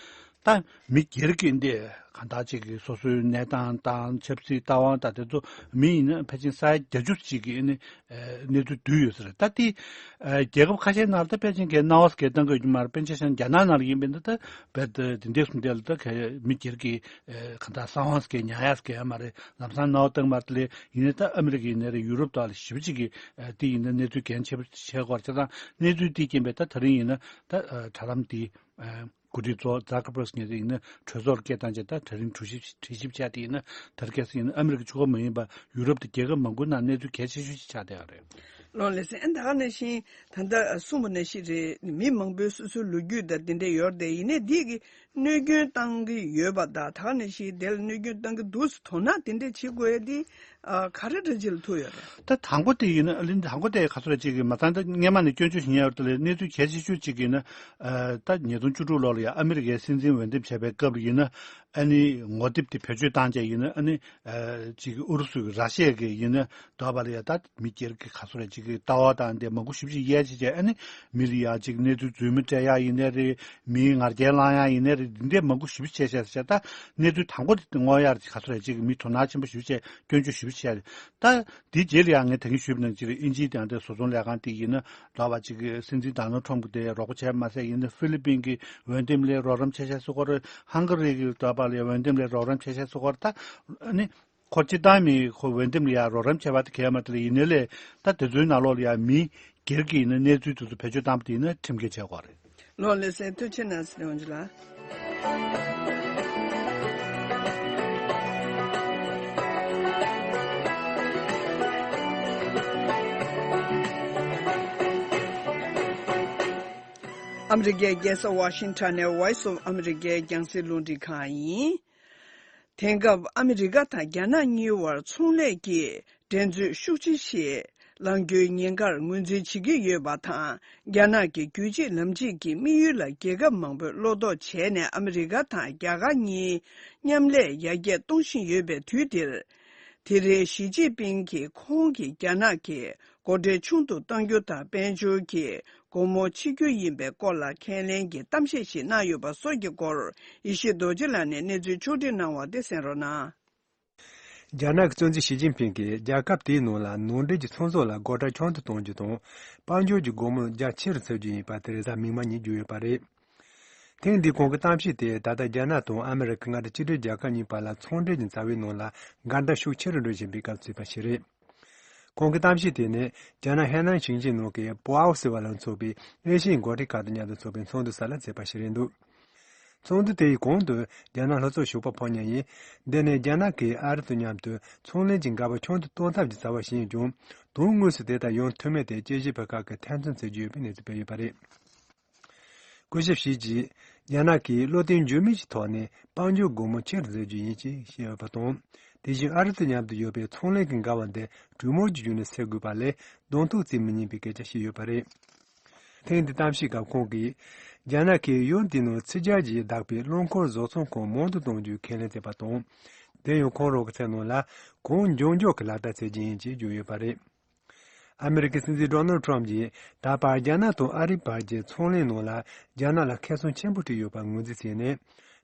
ད་མི་སྒེར་གྱི་འདི་གང་ལྟར་ཅིག་གི་སོ་སོའི་གནས་སྟངས་དང་ཆབ་སྲིད་ལྟ་བ་དང་དེ་ཚོ་མི་ཡིན་ན་ཕལ་ཆེར་ས་ཡ་བརྒྱད་ཅུ་ཅིག་གི་ནི་གནས་ཚུལ་བསྡུས་ཡོད་ས་རེད། ད་དེ་རྒྱལ་ཁབ་ཁ་ཤས་ནང་ལ་ད་ཕལ་ཆེར་གྱི་སྣང་བ་སྐད་བཏང་གི་ཡོད་ཀྱི་མ་རེད། པཎ་ཆེན་ཤང་རྒྱ་ནག་ནང་ལ་ཡིན་པས་ན་ད་རྦད་དེ་འདས་སོང་དེ་ལ་ད་ག་མི་སྒེར་གྱི་གང་ལྟར་གསང་བ་སྐད་ཉར་ཡག་སྐད་མ་རེད། ལམ་སང་སྣང་བ་བཏང་མ་རེད། དེ་ལས་ཡིན་ན་ད་ཨ་མི་རི་ཀ་ཡིན་ན་རེད། ཡུ་རོབ་དག་ལ་ཞེ་པོ་ཅིག་གི་དེ་ཡིན་ན་གནས་ཚུལ་འགན་ཆེ་པོ་བྱེད་དགོས་རེད། བྱས་ཙང་གནས་ཚུལ་དེའི་རྐྱེན་པས་ད་ད་རིང་ཡིན་ན་ད་དྲ་ལམ་དེ། འགོ་ཁྲིད་ཚོ་ཛ་ཀར་པར་ངོས་ནས་ཡིན་ན་གྲོས་ཚོགས་སྐད་བཏང་བྱས། ད་དེ་རིང་གྲོས་ཞིབ་གྲོས་ཞིབ་བྱས་ཏེ་ཡིན་ན་དེར་སྐད་ཡིན་ན་ཨ་མི་རི་ཀ་གཅིག་པོ་མ་ཡིན་པ་ཡུ་རོབ་དང་རྒྱལ་ཁབ་མང་པོའི་ནང་གནས་ཚུལ་གལ་ཆེ་ཤོས་ཤིག་ཆགས་བསྡད་ཡོད་རེད། ལགས་ལགས་སེ། ཨ་ད་ག་ནང་བཞིན་ད་ལྟ་གསུངས་པ་ནང་བཞིན་རེད། མི་མང་པོའི་སོ་སོའི་ལོ་རྒྱུས་དང་དེ་འདྲ་ཡོད་རེད་དེ། ཡིན་ནའི་འདི་གི་གནོད་སྐྱོན་བཏང་གི་ཡོད་པ་དང་། ད་ག་ནང་བཞིན་དེ་ལ་གནོད་སྐྱོན་བཏང་གི་འདུག་ཟེར་དོ་སྣང་དེ་འདྲ་བྱེད་དགོས་ཡ་དེ་ག་རེ་འདྲ་ཅིག་ལ་ཐུག་ཡོད་རེད། ད་དང་པོ་དེ་ཡིན་ན་ཨ་ལིན་དང་པོ་དེ་ག་ཚོད་ཅིག་གི་མ་ཚང་ད་སྔས་མ་ནས་སྐྱོན་བརྗོད་བྱེད་མཁན་ཡོད་རེད། དེ་ལས་གནས་ཚུལ་གལ་ཆེ་ཤོས་ཅིག་ཡིན་ན་ད་ཉིས་སྟོང་བཅུ་དྲུག་ལོ་ལ་ཡང་ཨ་མི་རི་ཀའི་སྲིད་འཛིན་འོས་འདེམས་བྱས་པའི་སྐབས་ལ་ཡིན་ན་ཨ་ནི་ངོ་དེབ་དེ་བེད་སྤྱོད་བཏང་བྱས་ཡིན་ན་ཨ་ནི་ཅིག་ཨུ་རུ་སུ་གི་ར་ཤི་ཡ་གི་ཡིན་ན་དོ་བ་ལ་ཡང་ད་མི་སྒེར་གྱི་ག་ཚོད་ཅིག་གི་ལྟ་བ་དང་དེ་མང་པོ་ཞེ་པོ་ཅིག་དབྱེ་ཕྱེ་བྱས། ཨ་ནི་མི་ལ་ཡང་ཅིག་གནས་ཚུལ་རྫུན་མ་སྤྲད་ཡག་ཡིན་ནའི་རེད། མིའི་ང་རྒྱལ་བསླང་ཡག་ཡིན་ནའི་རེད། འདི་འདྲའི་མང་པོ་ཞེ་པོ་བྱས་བྱས་བྱས། ད་གནས་ཚུལ་དང་པོ་དེ་དངོས་ཡག་ཅིག་ག་ཚོད་ཅིག་མི་དོ་སྣང་ཆེན་པོ་ཞེ་པོ་བྱས། སྐྱོན་བརྗོད་ཞེ་པོ་བྱས། ད་དེའི་རྗེས་ལ་ཡང་ངས་ད་གིན་ཞུས་པ་ནང་བཞིན་རེད། དབྱིན་ཇིའི་དེ་ཡང་དེ་བཟོ་ཚོང་ལས་ཁང་དེ་ཡིན་ན་ལབ་པ་ཅིག་གི་སྲིད་འཛིན་ཌོ་ནལ་ཊམ་གི་དེ་རོགས་པ་བྱས་མ་ཟད་ཡིན་ན་ཧྥི་ལི་པིན་གི་འོས་འདེམས་ལ་རོགས་རམ་བྱས་བྱས་སུ་སྐོར། ཧང་ག་རི་གི་ལྟ་བ་ལ་འོས་འདེམས་ལ་རོགས་རམ་བྱས་བྱས་སུ་སྐོར། ད་ཨ་ནི་ཁོ་སྤྱིར་བཏང་མི་ཁོ་འོས་འདེམས་ལ་ཡང་རོགས་རམ་བྱས་པ་དེ་གས་མ་དེ་ལ་ཡིན་ནའི་ལས་ད་དེ་ཚོའི་ནང་ལོགས་ལ་ཡང་མི་སྒེར་གྱི་ཡིན་ན་གནས་ཚུལ་དེ་ཚོ་བེད་སྤྱོད་བཏང་པ་དེ་ཡིན་ན་ཁྲིམས་འགལ་བྱས་དགོས་རེད། ལགས་ལགས་སེ། ཐུགས་རྗེ་གནང་ཟེར་ཡོང་རྒྱུ་ལ། ཨ་མི་རི་ཀའི་རྒྱལ་ས་ཝ་ཤིང་ཊོན་ནས་Voice of America་རྒྱང་སྲིང་རླུང་འཕྲིན་ཁང་ཡིན། དེང་སྐབས་ཨ་མི་རི་ཀ་དང་རྒྱ་ནག་གཉིས་བར་ཚོང་ལས་ཀྱི་འགྲན་རྩོད་ཤུགས་ཆེ་ཞིག་ལངས་རྒྱུའི་ཉེན་ཁར་ངོས་འཛིན་བྱེད་ཀྱི་ཡོད་པ་དང་། རྒྱ་ནག་གི་རྒྱུད་གཅིག་ལམ་གཅིག་གི་དམིགས་ཡུལ་ལ་རྒྱལ་ཁབ་མང་པོས་བློ་དོགས་བྱས་ནས་ཨ་མི་རི་ཀ་དང་རྒྱ་གར་གཉིས་མཉམ་ལས་ཡར་རྒྱས་གཏོང་བཞིན་ཡོད་པའི་དུས་འདིར། དེ་རིང་ཞི་ཅིན་ཕིང་གིས་ཁོང་གིས་རྒྱ་ནག་གི་སྒོ་ཁྲལ་ཆུང་དུ་གཏང་རྒྱུ་དང་དཔལ་འབྱོར་གྱི་སྒོ་མོ་ཕྱེ་རྒྱུ་ཡིན་པའི་སྐོར་ལ་ཁས་ལེན་གྱི་གཏམ་བཤད་ཞིག་གནང་ཡོད་པ་སོགས་ཀྱི་སྐོར་ཡེ་ཤེས་རྡོ་རྗེ་ལགས་ནས་གནས་ཚུལ་ཕྱོགས་སྒྲིག་གནང་བ་དེ་གསན་རོགས་གནང་། རྒྱ་ནག་གི་གཙོ་འཛིན་ཞི་ཅིན་ཕིང་གིས་རྒྱལ་ཁབ་དེའི་ནང་ལ་ནང་འདྲེན་གྱི་ཚོང་ཟོག་ལ་སྒོ་ཁྲལ་ཆུང་དུ་གཏོང་རྒྱུ་དང་། དཔལ་འབྱོར་གྱི་སྒོ་མོ་རྒྱ་ཆེ་རུ་འཚར་རྒྱུ་ཡིན་པ་ཐེ་རེ་ཟ་མིག་དམར་གཉིས་བརྗོད་ཡོད་པ་རེད། ཐེངས་འདིའི་ཁོང་གི་གཏམ་བཤད་དེ་ད་ལྟ་རྒྱ་ནག་དང་ཨ་མི་རི་ཀ་མངའ་སྡེ་གཅིག་སྒྲིལ་རྒྱལ་ཁབ་གཉིས་བར་ལ་ཚོང་འབྲེལ་གྱི་རྩ་བའི་ནང་ལ་འགལ་ཟླ་ཤུགས་ཆེ་རུ་འགྲོ་བཞིན་པའི་སྐབས་བརྩིས་པ་ཞིག་རེད། ཁོང་གི་གཏམ་བཤད་དེ་ནི་རྒྱ་ནག་ཧེ་ནན་ཞིང་ཆེན་ནང་གི་པོའོ་ཟེར་བ་ལ་སོགས་པའི་ཨེ་ཤི་ཡའི་འགོ་ཁྲིད་ཁག་དང་མཉམ་དུ་འཚོགས་པའི་ཚོགས་འདུ་སོགས་ལ་བརྩིས་པ་ཞིག་རེད་འདུག་ཚོགས་འདུ་དེའི་གོང་དུ་རྒྱ་ནག་ལྷོ་ཕྱོགས་ཞོགས་པ་ཕོ་ཉ་ཡིས། འདི་ནི་རྒྱ་ནག་གིས་ཨ་རི་དང་མཉམ་དུ་ཚོང་ལེན་གྱི་འགལ་བ་ཆུང་དུ་གཏོང་ཐབས་ཀྱི་རྩ་བ་ཞིག་ཡིན་ཀྱང་། དོན་དངོས་སུ་དེ་ལྟར་ཡོང་ཐུབ་མིན་དེ་དཔྱད་ཞིབ་པ་ཁག་གིས་ཐེ་ཚོམ་བྱེད་ཀྱི་ཡོད་པའི་གནས་ཚུལ་སྤེལ་ཡོད་པ་རེད། སྐུ་ཞབས་ཞི་ཅིས་རྒྱ་ནག་གིས་བློ་བརྟན་འགྱུར་མེད་ཀྱི་ཐོག་ནས་དཔལ་འབྱོར་སྒོ་མོ་ཆེ་རུ་འཛུགས་རྒྱུ་ཡིན་ཞེས་བཤད་ཡོད་པ་དང་། དེ་བཞིན་ཨ་རི་དང་མཉམ་དུ་ཡོད་པའི་ཚོང་ལས་ཀྱི་འགལ་བ་འདི་གྲོས་མོལ་གྱི་བརྒྱུད་ནས་སེལ་དགོས་པ་ལས་གདོང་ཐུག་བརྩི་མི་ཉན་པའི་སྐད་ཆ་བཤད་ཡོད་པ་རེད། ཐེངས་འདིའི་གཏམ་བཤད་སྐབས་ཁོང་གིས། རྒྱ་ནག་གིས་ཡུལ་འདིའི་ནང་ཚི་སྦྱར་གྱིས་བདག་པའི་རླངས་འཁོར་བཟོ་ཚོང་ཁང་མང་དུ་གཏོང་རྒྱུའི་ཁས་ལེན་བྱས་པ་དང་། དེ་ཡང་ཁོང་རང་གི་མཚན་ནང་ལ་གངས་ལྗོངས་རྒྱུག་གི་ལག་བསྟར་བྱེད་རྒྱུ་ཡིན་ཅེས་བརྗོད་ཡོད་པ་རེད། ཨ་མི་རི་ཀའི་སྲིད་འཛིན་ཌོ་ནལ་ཊམ་གྱིས་ད་བར་རྒྱ་ནག་དང་ཨ་རིའི་བར་གྱི་ཚོང་ལས་ནང་ལ་རྒྱ་ནག་ལ་ཁེ་བཟང་ཆེན་པོ་སྤྲད་ཡོད་པར་ངོས་འཛིན་བྱས་ནས།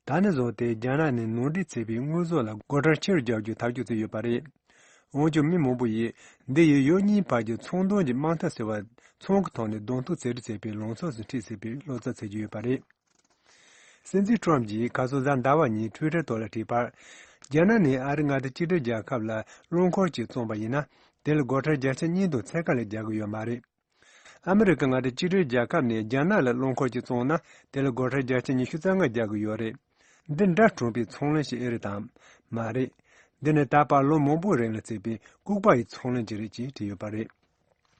ད་ནས་བཟུང་སྟེ་རྒྱ་ནག་ནས་ནང་འདྲེན་བྱས་པའི་དངོས་ཟོག་ལ་སྒོ་ཁྲལ་ཆེ་རུ་རྒྱག་རྒྱུའི་ཐག་གཅོད་བྱས་ཡོད་པ་རེད། འོན་ཀྱང་མི་མང་པོ་ཡིས་འདི་ཡིས་ཡུལ་གཉིས་བར་གྱི་ཚོང་དོན་གྱི་དམག་འཐབ་ཟེར་བ་ཚོང་གི་ཐོག་ནས་གདོང་ཐུག་བྱེད་རེས་བྱས་པའི་ལངས་ཕྱོགས་སུ་འཁྲིད་སྲིད་པའི་བློ་འཚབ་བྱེད་ཀྱི་ཡོད་པ་རེད། སྲིད་འཛིན་ཊམ་གྱིས་ཁ་སང་གཟའ་ཟླ་བ་ཉིན་ཊུའི་ཊར་ཐོག་ལ་བྲིས་པར། རྒྱ་ནག་ནས་ཨ་རི་མངའ་སྡེ་གཅིག་སྒྲིལ་རྒྱལ་ཁབ་ལ་རླངས་འཁོར་གཅིག་བཙོངས་པ་ཡིན་ན། དེ་ལ་སྒོ་ཁྲལ་བརྒྱ་ཆ་གཉིས་དང་ཕྱེད་ཀ་ལས་རྒྱག་གི་ཡོད་མ་རེད། ཨ་མི་རི་ཀ་མངའ་སྡེ་གཅིག་སྒྲིལ་རྒྱལ་ཁབ་ནས་རྒྱ་ནག་ལ་རླངས་འཁོར་གཅིག་བཙོངས་ན། དེ་ལ་སྒོ་ཁྲལ་བརྒྱ་ཆ་ཉི་ཤུ་རྩ་ལྔ་རྒྱག་གི་ཡོད་རེད། འདི་འདྲ་གྲུང་པའི་ཚོང་ལས་ཤིག་ཨེ་རེད་དམ། མ་རེད། འདི་ནི་ད་བར་ལོ་མང་པོའི་རིང་ལ་བརྩིས་པའི་ལྐུགས་པ་ཡི་ཚོང་ལས་ཅིག་རེད་ཅེས་བྲིས་ཡོད་པ་རེད།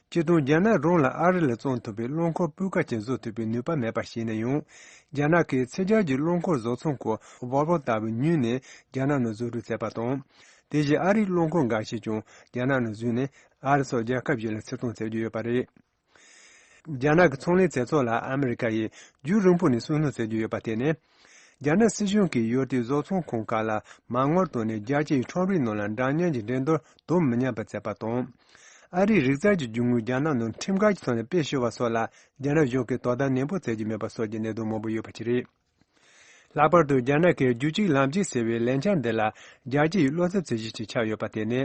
སྤྱིར་བཏང་རྒྱ་ནག་རང་ལ་ཨ་རི་ལ་བཙོང་ཐུབ་པའི་རླངས་འཁོར་སྤུས་ཀ་ཅན་བཟོ་ཐུབ་པའི་ནུས་པ་མེད་པ་ཤེས་ན་ཡང་། རྒྱ་ནག་གིས་ཚི་སྦྱར་གྱི་རླངས་འཁོར་བཟོ་ཚོང་ཁང་ཝོལ་ཝོ་ལྟ་བུ་ཉོས་ནས་རྒྱ་ནག་ནང་བཟོ་སྐྲུན་བྱས་པ་དང་། དེ་བཞིན་ཨ་རིའི་རླངས་འཁོར་འགའ་ཤས་ཀྱང་རྒྱ་ནག་ནང་བཟོས་ནས་ཨ་རི་སོགས་རྒྱལ་ཁབ་གཞན་ལ་ཕྱིར་གཏོང་བྱེད་ཀྱི་ཡོད་པ་རེད། རྒྱ་ནག་གི་ཚོང་ལས་བྱེད་ཕྱོགས་ལ་ཨ་མི་རི་ཀ་ཡིས་རྒྱུན་རིང་པོ་ནས་སུན་སྣང་བྱེད་ཀྱི་ཡོད་པ་དེ་ནི། རྒྱ་ནག་སྲིད་གཞུང་གིས་ཡུལ་དེའི་བཟོ་ཚོང་ཁང་ཁག་ལ་མ་དངུལ་བཏོན་ནས་རྒྱལ་སྤྱིའི་ཁྲོམ་རའི་ནང་ལ་འདྲ་མཉམ་གྱི་འགྲན་བསྡུར་དང་མི་མཉམ་པ་བྱས་པ་དང་། ཨ་རིའི་རིག་རྩལ་གྱི་རྒྱུ་དངོས་རྒྱ་ནག་ནང་ཁྲིམས་འགལ་གྱི་ཐོག་ནས་སྤེལ་ཞུ་བ་སོགས་ལ་རྒྱ་ནག་གཞུང་གིས་དོ་དམ་ནན་པོ་བྱེད་ཀྱི་མེད་པ་སོགས་ཀྱི་གནད་དོན་མང་པོ་ཡོད་པ་ཞིག་རེད། ལྷག་པར་དུ་རྒྱ་ནག་གིས་རྒྱུད་གཅིག་ལམ་གཅིག་ཟེར་བའི་ལས་འཆར་འདི་ལ་རྒྱལ་སྤྱི་ཡི་བློ་འཚབ་ཚད་གཞི་ཞིག་ཆགས་ཡོད་པ་དེ་ནི།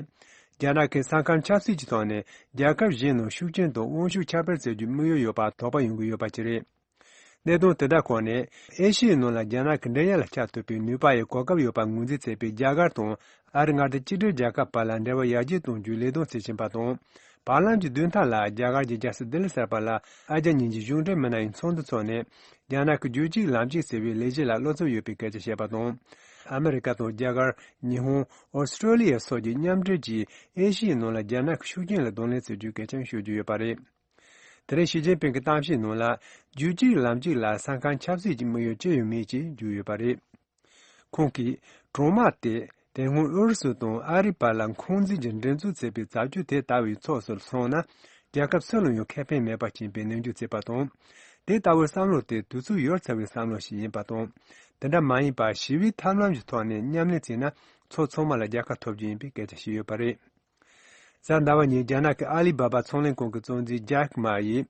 རྒྱ་ནག་གིས་ས་ཁམས་ཆབ་སྲིད་ཀྱི་ཐོག་ནས་རྒྱལ་ཁབ་གཞན་ནང་ཤུགས་རྐྱེན་དང་དབང་ཤུགས་ཁྱབ་སྤེལ་བྱེད་རྒྱུའི་དམིགས་ཡུལ་ཡོད་པ་དོགས་པ་ཡོང་གི་ཡོད་པ་ཅིག་རེད། གནད་དོན་དེ་དག་ཁོངས་ནས་ཨེ་ཤི་ཡའི་ནང་ལ་རྒྱ་ནག་གི་འགྲན་ཡ་ལ་ཆགས་ཐུབ་པའི་ནུས་པ་ཡི་གོ་སྐབས་ཡོད་པ་ངོས་འཛིན་བྱས་པའི་རྒྱ་གར་དང་ཨ་རི་མངའ་སྡེ་གཅིག་སྒྲིལ་རྒྱལ་ཁབ་བར་ལ་འབྲེལ་བ་ཡར་རྒྱས་གཏོང་རྒྱུའི་ལས་དོན་བྱེད་བཞིན་པ་དང་། བར་ལམ་གྱི་མདུན་ཐང་ལ་རྒྱ་གར་གྱི་རྒྱལ་ས་ལྡི་ལི་གསར་པ་ལ་ཨ་རྒྱ་གཉིས་ཀྱི་གཞུང་འབྲེལ་མི་སྣ་ཡི་ཚོགས་འདུ་འཚོགས་ནས། རྒྱ་ནག་གི་རྒྱུད་གཅིག་ལམ་གཅིག་ཟེར་བའི་ལས་གཞི་ལ་བློ་འཚབ་ཡོད་པའི་སྐད་ཆ་བཤད་པ་དང་། ཨ་མི་རི་ཀ་དང་རྒྱ་གར། ཉི་ཧོང་། ཨོ་སི་ཀྲོ་ལི་ཡ་སོགས་ཀྱིས་མཉམ་འབྲེལ་གྱིས་ཨེ་ཤི་ཡའི་ནང་ལ་རྒྱ་ནག་གི་ཤུགས་རྐྱེན་ལ་གདོང་ལེན་བྱེད་རྒྱུའི་སྐད་ཆ་ཤོད་རྒྱུ་ཡོད་པ་རེད། དེ་རིང་ཞི་ཅིན་ཕིང་གི་གཏམ་བཤད་ནང་ལ། རྒྱུད་གཅིག་ལམ་གཅིག་ལ་ས་ཁམས་ཆབ་སྲིད་ཀྱི་དམིགས་ཡུལ་ཅི་ཡོད་མེད་ཅེས་བརྗོད་ཡོད་པ་རེད། ཁོང་གིས། གྲོང་དམག་དེ་དེ་སྔོན་ཨུ་རུ་སུ་དང་ཨ་རིའི་བར་ལ་འཁོན་འཛིན་གྱི་སྒྲིག་འཛུགས་བྱས་པའི་བྱ་སྤྱོད་དེ་ལྟ་བུའི་ཕྱོགས་སུ་སོང་ན། རྒྱལ་ཁབ་སུ་ལ་ཡང་ཁེ་ཕན་མེད་པ་ཞིག་ཡིན་པའི་ནན་བརྗོད་བྱས་པ་དང་། དེ་ལྟ་བུའི་བསམ་བློ་དེ་དུས་ཚོད་ཡོལ་ཚར་བའི་བསམ་བློ་ཞིག་ཡིན་པ་དང་། དེ་འདྲ་མ་ཡིན་པར་ཞི་བའི་ཐབས་ལམ་གྱི་ཐོག་ནས་མཉམ་ལས་བྱས་ན་ཕྱོགས་ཚང་མ་ལ་རྒྱལ་ཁ་ཐོབ་རྒྱུ་ཡིན་པའི་སྐད་ཆ་བཤད་ཡོད་པ་རེད། གཟའ་ཟླ་བ་ཉིན་རྒྱ་ནག་གི་ཨ་ལི་བྷ་བྷ་ཚོང་ལས་ཁང་གི་གཙོ་འཛིན་ཇེག་མ་ཡིས།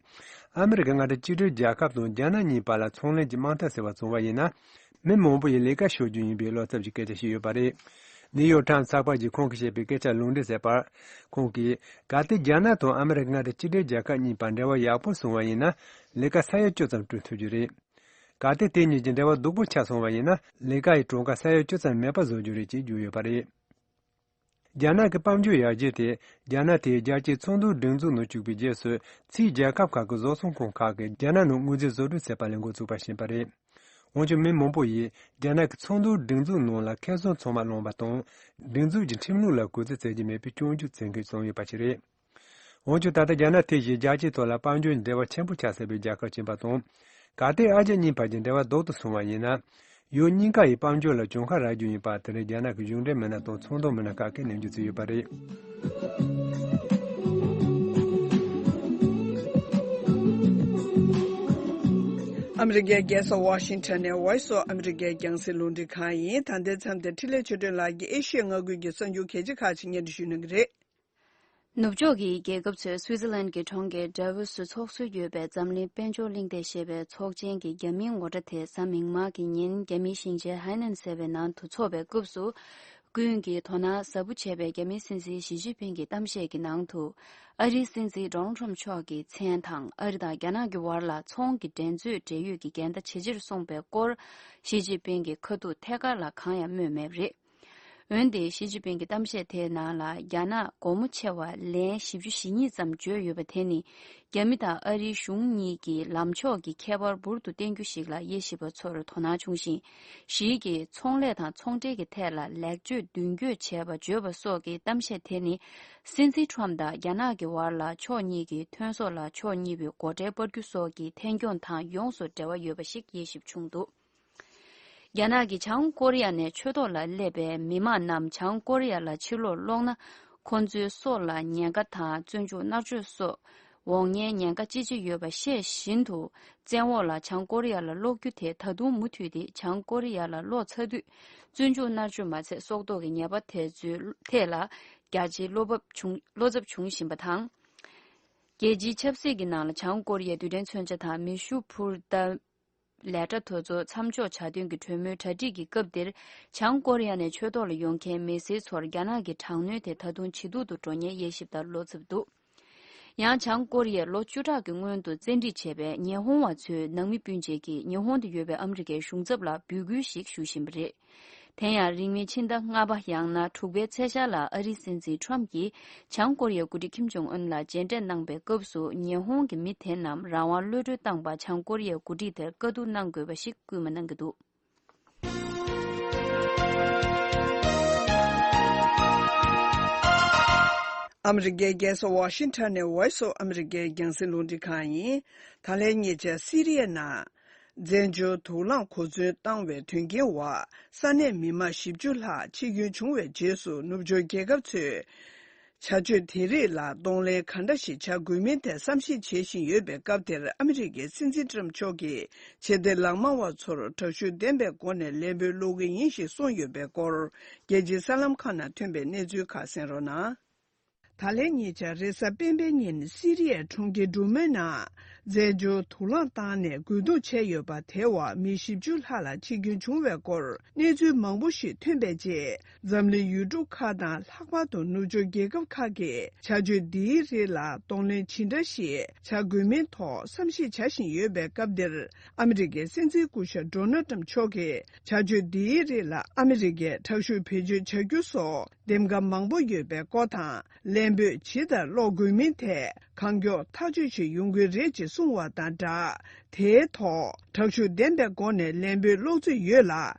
ཨ་མི་རི་ཀ་མངའ་སྡེ་གཅིག་སྒྲིལ་རྒྱལ་ཁབ་དང་རྒྱ་ནག་གཉིས་བར་ལ་ཚོང་ལས་ཀྱི་དམག་འཐབ་ཟེར་བ་བྱུང་བ་ཡིན་ན། མི་མང་པོ་ཡིས་ལས་ཀ་ཤོར་རྒྱུ་ཡིན་པའི་བློ་འཚབ་ཀྱི་སྐད་ཆ་བཤད་ཡོད་པ་རེད། ནིའུ་ཡོག་ཊའིམ་ཚགས་པར་གྱིས་ཁོང་གིས་བཤད་པའི་སྐད་ཆ་ལུང་འདྲེན་བྱས་པར། ཁོང་གིས། གལ་ཏེ་རྒྱ་ནག་དང་ཨ་མི་རི་ཀ་མངའ་སྡེ་གཅིག་སྒྲིལ་རྒྱལ་ཁབ་གཉིས་བར་འབྲེལ་བ་ཡག་པོ་སོང་བ་ཡིན་ན། ལས་ཀ་ས་ཡ་བཅུ་ཙམ་བསྐྲུན་ཐུབ་རྒྱུ་རེད། གལ་ཏེ་དེ་གཉིས་ཀྱི་འབྲེལ་བ་སྡུག་པོ་ཆགས་སོང་བ་ཡིན་ན། ལས་ཀ་ཡི་གྲངས་ཀ་ས་ཡ་བཅུ་ཙམ་མེད་པ་བཟོ་རྒྱུ་རེད་ཅེས་བརྗོད་ཡོད་པ་རེད། རྒྱ་ནག་གི་དཔལ་འབྱོར་ཡར་རྒྱས་དེ། རྒྱ་ནག་དེས་རྒྱལ་སྤྱིའི་ཚོགས་འདུ་སྒྲིག་འཛུགས་ནང་བཅུག་པའི་རྗེས་སུ། ཕྱིའི་རྒྱལ་ཁབ་ཁག་གི་བཟོ་ཚོང་ཁང་ཁག་གིས་རྒྱ་ནག་ནང་དངོས་རྫས་བཟོ་སྐྲུན་བྱེད་པ་ལས་འགོ་བཙུགས་པ་ཞིག་ཡིན་པ་རེད། འོན་ཀྱང་མི་མང་པོ་ཡིས་རྒྱ་ནག་གི་ཚོགས་འདུ་སྒྲིག་འཛུགས་ནང་ལ་ཁེ་བཟང་ཚང་མ་བླངས་པ་དང་། སྒྲིག་འཛུགས་ཀྱི་ཁྲིམས་ལུགས་ལ་གུས་བརྩི་བྱེད་ཀྱི་མེད་པའི་སྐྱོན་བརྗོད་བྱེད་མཁན་བྱུང་ཡོད་པ་ཞིག་རེད། འོན་ཀྱང་ད་ལྟ་རྒྱ་ནག་དེ་བཞིན་རྒྱལ་སྤྱིའི་ཐོག་ལ་དཔལ་འབྱོར་འབྲེལ་བ་ཆེན་པོ་ཆགས་ཟིན་པའི་རྒྱལ་ཁབ་ཅིག་ཡིན་པ་དང་། གལ་ཏེ་ཨ་རྒྱ་གཉིས་བར་གྱི་འབྲེལ་བ་ལྡོག་ཏུ་སོང་བ་ཡིན་ན། ཡུལ་གཉིས་ཀ་ཡི་དཔལ་འབྱོར་ལ་གྱོང་ཁ་རག་རྒྱུ་ཡིན་པ་དེ་རིང་རྒྱ་ནག་གི་གཞུང་འབྲེལ་མི་སྣ་དང་ཚོང་དོན་མི་སྣ་ཁག་གིས་ནན་བརྗོད་བྱས་ཡོད་པ་རེད། ཨ་མི་རི་ཀའི་རྒྱལ་ས་ཝ་ཤིང་ཊོན་ནས་Voice of America རྒྱང་སྲིང་རླུང་འཕྲིན་ཁང་ཡིན། ད་ལྟའི་མཚམས་དེར་འཕྲིན་ལས་ཆོས་སྒྲོན་ལགས་ཀྱིས་ཨེ་ཤི་ཡ་མངའ་ཁུལ་གྱི་གསར་འགྱུར་གལ་ཆེ་ཁག་ཅིག་སྙན་སྒྲོན་ཞུ་གནང་གི་རེད། ནུབ་ཕྱོགས་ཀྱི་རྒྱལ་ཁབ་ཚོས་སུའི་ཙི་ལན་གྱི་གྲོང་ཁྱེར་ཌ་ཝོ་སུ་འཚོགས་སྲོལ་ཡོད་པའི་འཛམ་གླིང་དཔལ་འབྱོར་གླེང་སྟེགས་ཞེས་པའི་ཚོགས་ཆེན་གྱི་རྒྱ་མིའི་ངོ་སྤྲོད་དེ་གཟའ་མིག་དམར་གྱི་ཉིན་རྒྱ་མིའི་ཞིང་ཆེན་ཧའེ་ནན་ཟེར་བའི་ནང་དུ་འཚོགས་པའི་སྐབས་སུ། སྐུ་ཡོན་གྱི་དོ་སྣང་ཟབ་པོ་བྱས་པའི་རྒྱ་མིའི་སྲིད་འཛིན་ཞི་ཅིན་ཕིང་གི་གཏམ་བཤད་ཀྱི་ནང་དུ། ཨ་རིའི་སྲིད་འཛིན་ཌོ་ནལ་ཊམ་མཆོག་གི་མཚན་དང་ཨ་རི་དང་རྒྱ་ནག་གི་བར་ལ་ཚོང་གི་འགྲན་རྩོད་འབྲེལ་ཡོད་ཀྱི་འགལ་ཟླ་ཇེ་ཆེར་སོང་པའི་སྐོར། ཞི་ཅིན་ཕིང་གི་ཁ་ཐུག་ཐད་ཀར་ལ་གང་ཡང་སྨོས་མེད་པ་རེད། འོན་ཏེ་ཞི་ཅིན་ཕིང་གི་གཏམ་བཤད་དེའི་ནང་ལ་རྒྱ་ནག་སྒོ་མོ་ཆེ་བ་ལན་བཞི་བཅུ་ཞེ་གཉིས་ཙམ་བརྗོད་ཡོད་པ་དེ་ནི། རྒྱ་མི་དང་ཨ་རིའི་གཞུང་གཉིས་ཀྱི་ལམ་ཕྱོགས་ཀྱི་ཁྱད་པར་འབུར་དུ་བསྟན་རྒྱུ་ཞིག་ལ་དབྱེ་ཞིབ་པ་ཚོར་དོ་སྣང་བྱུང་ཞིང་། ཞིའི་གིས་ཚོང་ལས་དང་ཚོང་འབྲེལ་གྱི་ཐད་ལ་ལེགས་བཅོས་མདུན་སྐྱོད་བྱས་པ་བརྗོད་པ་སོགས་ཀྱི་གཏམ་བཤད་དེ་ནི། སྲིད་འཛིན་ཊམ་དང་རྒྱ་ནག་གི་བར་ལ་ཕྱོགས་གཉིས་ཀྱི་ཐོན་ཟོག་ལ་ཕྱོགས་གཉིས་པོའི་སྒོ་ཁྲལ་སྤར་རྒྱུ་སོགས་ཀྱི་འཐེན་གྱོང་དང་ཡོངས་སུ་འབྲེལ་བ་ཡོད་པ་ཞིག་དབྱེ་ཞིབ་བྱུང་འདུག་རྒྱ་ནག་གིས་བྱང་ཀོ་རི་ཡ་ནས་ཆོས་ཐོག་ལ་སླེབས་པའི་མི་མང་རྣམས་བྱང་ཀོ་རི་ཡ་ལ་ཕྱིར་ལོག་སློག་ན། ཁོ་ཚོའི་སྲོག་ལ་ཉེན་ཁ་དང་བཙོན་འཇུག་མནར་གཅོད་སོགས་འོང་ཉེན་ཉེན་ཁ་ཅི་ཆེ་ཡོད་པ་ཤེས་བཞིན་དུ། བཙན་འོག་ལ་བྱང་ཀོ་རི་ཡ་ལ་སློག་རྒྱུ་དེ་ད་དུང་མུ་མཐུད་དེ་བྱང་ཀོ་རི་ཡ་ལ་སློག་ཚར་དུས། བཙོན་འཇུག་མནར་གཅོད་མ་ཚད་སྲོག་ཐོག་གི་ཉེས་པ་དེ་ཚོའི་ཐད་ལ་རྒྱ་ཆེའི་བློ་འཚབ་བྱུང་བློ་འཚབ་འབྱུང་བཞིན་པ་དང་། རྒྱལ་སྤྱིའི་ཆབ་སྲིད་ཀྱི་ནང་ལ་བྱང་ཀོ་རི་ཡའི་རྡུལ་ཕྲན་མཚོན་ཆ་དང་མེ་ཤུགས་འཕུར་མདའ། ལས་གྲྭ་དེ་ཚོ་མཚམས་འཇོག་བྱ་དོན་གྱི་གྲོས་མོལ་གྲ་སྒྲིག་གི་སྐབས་འདིར། བྱང་ཀོ་རི་ཡ་ནས་ཆོས་ཐོག་ལ་ཡོང་མཁན་མི་སེར་ཚོར་རྒྱ་ནག་གི་དྲག་གནོན་དེ་ད་དུང་ཇེ་སྡུག་ཏུ་འགྲོ་ཉེན་དབྱེ་ཞིབ་དང་བློ་འཚབ་འདུག་ཡང་། བྱང་ཀོ་རི་ཡས་ལོ་བཅུ་ཕྲག་གི་སྔོན་དུ་བཙན་ཁྲིད་བྱས་པའི་ཉི་ཧོང་བ་ཚོའི་ནང་མི་སྤུན་མཆེད་ཀྱིས་ཉི་ཧོང་དུ་ཡོད་པའི་ཨ་མི་རི་ཀའི་གཞུང་ཚབ་ལ་འབོད་སྐུལ་ཞིག་ཞུ་བཞིན་པ་རེད། དེ་ཡང་། རིང་མིན་ཕྱི་ཟླ་ལྔ་པ་ཡང་ན་དྲུག་པའི་ཚེས་ཤར་ལ་ཨ་རིའི་སྲིད་འཛིན་ཊམ་གྱིས་བྱང་ཀོ་རི་ཡའི་འགོ་ཁྲིད་ཁིམ་ཇོང་ཨུན་ལ་མཇལ་འཕྲད་གནང་པའི་སྐབས་སུ། ཉི་ཧོང་གི་མི་དེ་རྣམས་རང་དབང་གློད་གྲོལ་བཏང་པར་བྱང་ཀོ་རི་ཡའི་འགོ་ཁྲིད་དེར་བཀའ་བསྡུར་གནང་དགོས་པ་ཞིག་སྐུལ་མ་གནང་གི་འདུག་ཨ་མི་རི་ཀའི་རྒྱལ་ས་ཝ་ཤིང་ཊོན་ནས་Voice of America རྒྱང་སྲིང་རླུང་འཕྲིན་ཁང་ཡིན། ད་ལན་ཉེ་ཆར་སི་རི་ཡའི་ནང་། བཙན་བྱོལ་དུག་རླངས་གོ་མཚོན་བཏང་བའི་དོན་རྐྱེན་འོག་ས་གནས་མི་མང་བཞི་བཅུ་ལྷག་འཆི་སྐྱོན་བྱུང་བའི་རྗེས་སུ། ནུབ་ཕྱོགས་རྒྱལ་ཁབ་ཚོས་བྱ་སྤྱོད་དེ་རིགས་ལ་གདོང་ལེན་ག་འདྲ་ཞིག་བྱ་དགོས་མིན་ཐད་བསམ་གཞིག་བྱེད་བཞིན་ཡོད་པའི་སྐབས་དེར། ཨ་མི་རི་ཀའི་སྲིད་འཛིན་ཊམ་མཆོག་གིས་ཕྱི་བལྟས་ལག་དམར་བ་ཚོར་དྲག་ཤུགས་ལྡན་པའི་སྒོ་ནས་ལན་འབུལ་སློག་གི་ཡིན་ཞེས་གསུངས་ཡོད་པའི་སྐོར། རྒྱལ་སྤྱིའི་གསར་ལམ་ཁག་ནང་ཐོན་པའི་གནས་ཚུལ་ཁག་གསན་རོགས་གནང་། ད་ལན་ཉེ་ཆར་རེས་གཟའ་སྤེན་པའི་ཉིན་སི་རི་ཡའི་གྲོང་ཁྱེར་འབྲུག་མོའི་ནང་ རྫས་སྦྱོར་དུག་རླངས་བཏང་ནས་རྒོལ་རྡུང་བྱས་ཡོད་པ་དེའི་འོག་མི་བཞི་བཅུ་ལྷག་ལ་འཆི་སྐྱོན་བྱུང་བའི་སྐོར་གནས་ཚུལ་མང་པོ་ཞིག་ཐོན་པའི་རྗེས། འཛམ་གླིང་ཡུལ་གྲུ་ཁག་དང་ལྷག་པར་དུ་ནུབ་ཕྱོགས་རྒྱལ་ཁབ་ཁག་གིས་བྱ་སྤྱོད་འདིའི་རིགས་ལ་གདོང་ལེན་ཇི་འདྲ་ཞིག་བྱ་དགོས་མིན་ཐོག་བསམ་གཞིག་བྱ་བཞིན་ཡོད་པའི་སྐབས་འདིར། ཨ་མི་རི་ཀའི་སྲིད་འཛིན་སྐུ་ཞབས་ཌོ་ནལ་ཏྲམ་མཆོག་གིས་བྱ་སྤྱོད་འདིའི་རིགས་ལ་ཨ་མི་རི་ཀས་དྲག་ཤུགས་བེད་སྤྱོད་བྱ་རྒྱུ་སོགས་འདེམས་ཀ་མང་པོ་ཡོད་པའི་སྐོར་དང་། ལན་འབོད་ཇི་ལྟར་སློག་དགོས་མིན་ཐད་གང་མགྱོགས་ཐག་གཅོད་ཞིག་ཡོང་གི་རེད་ཅེས་གསུངས་བ་དང་སྦྲགས། དེའི་ཐོག་དྲག་ཤུགས་ལྡན་པའི་སྒོ་ནས་ལན་འབོད་སློག་རྩིས་ཡོད་ལ།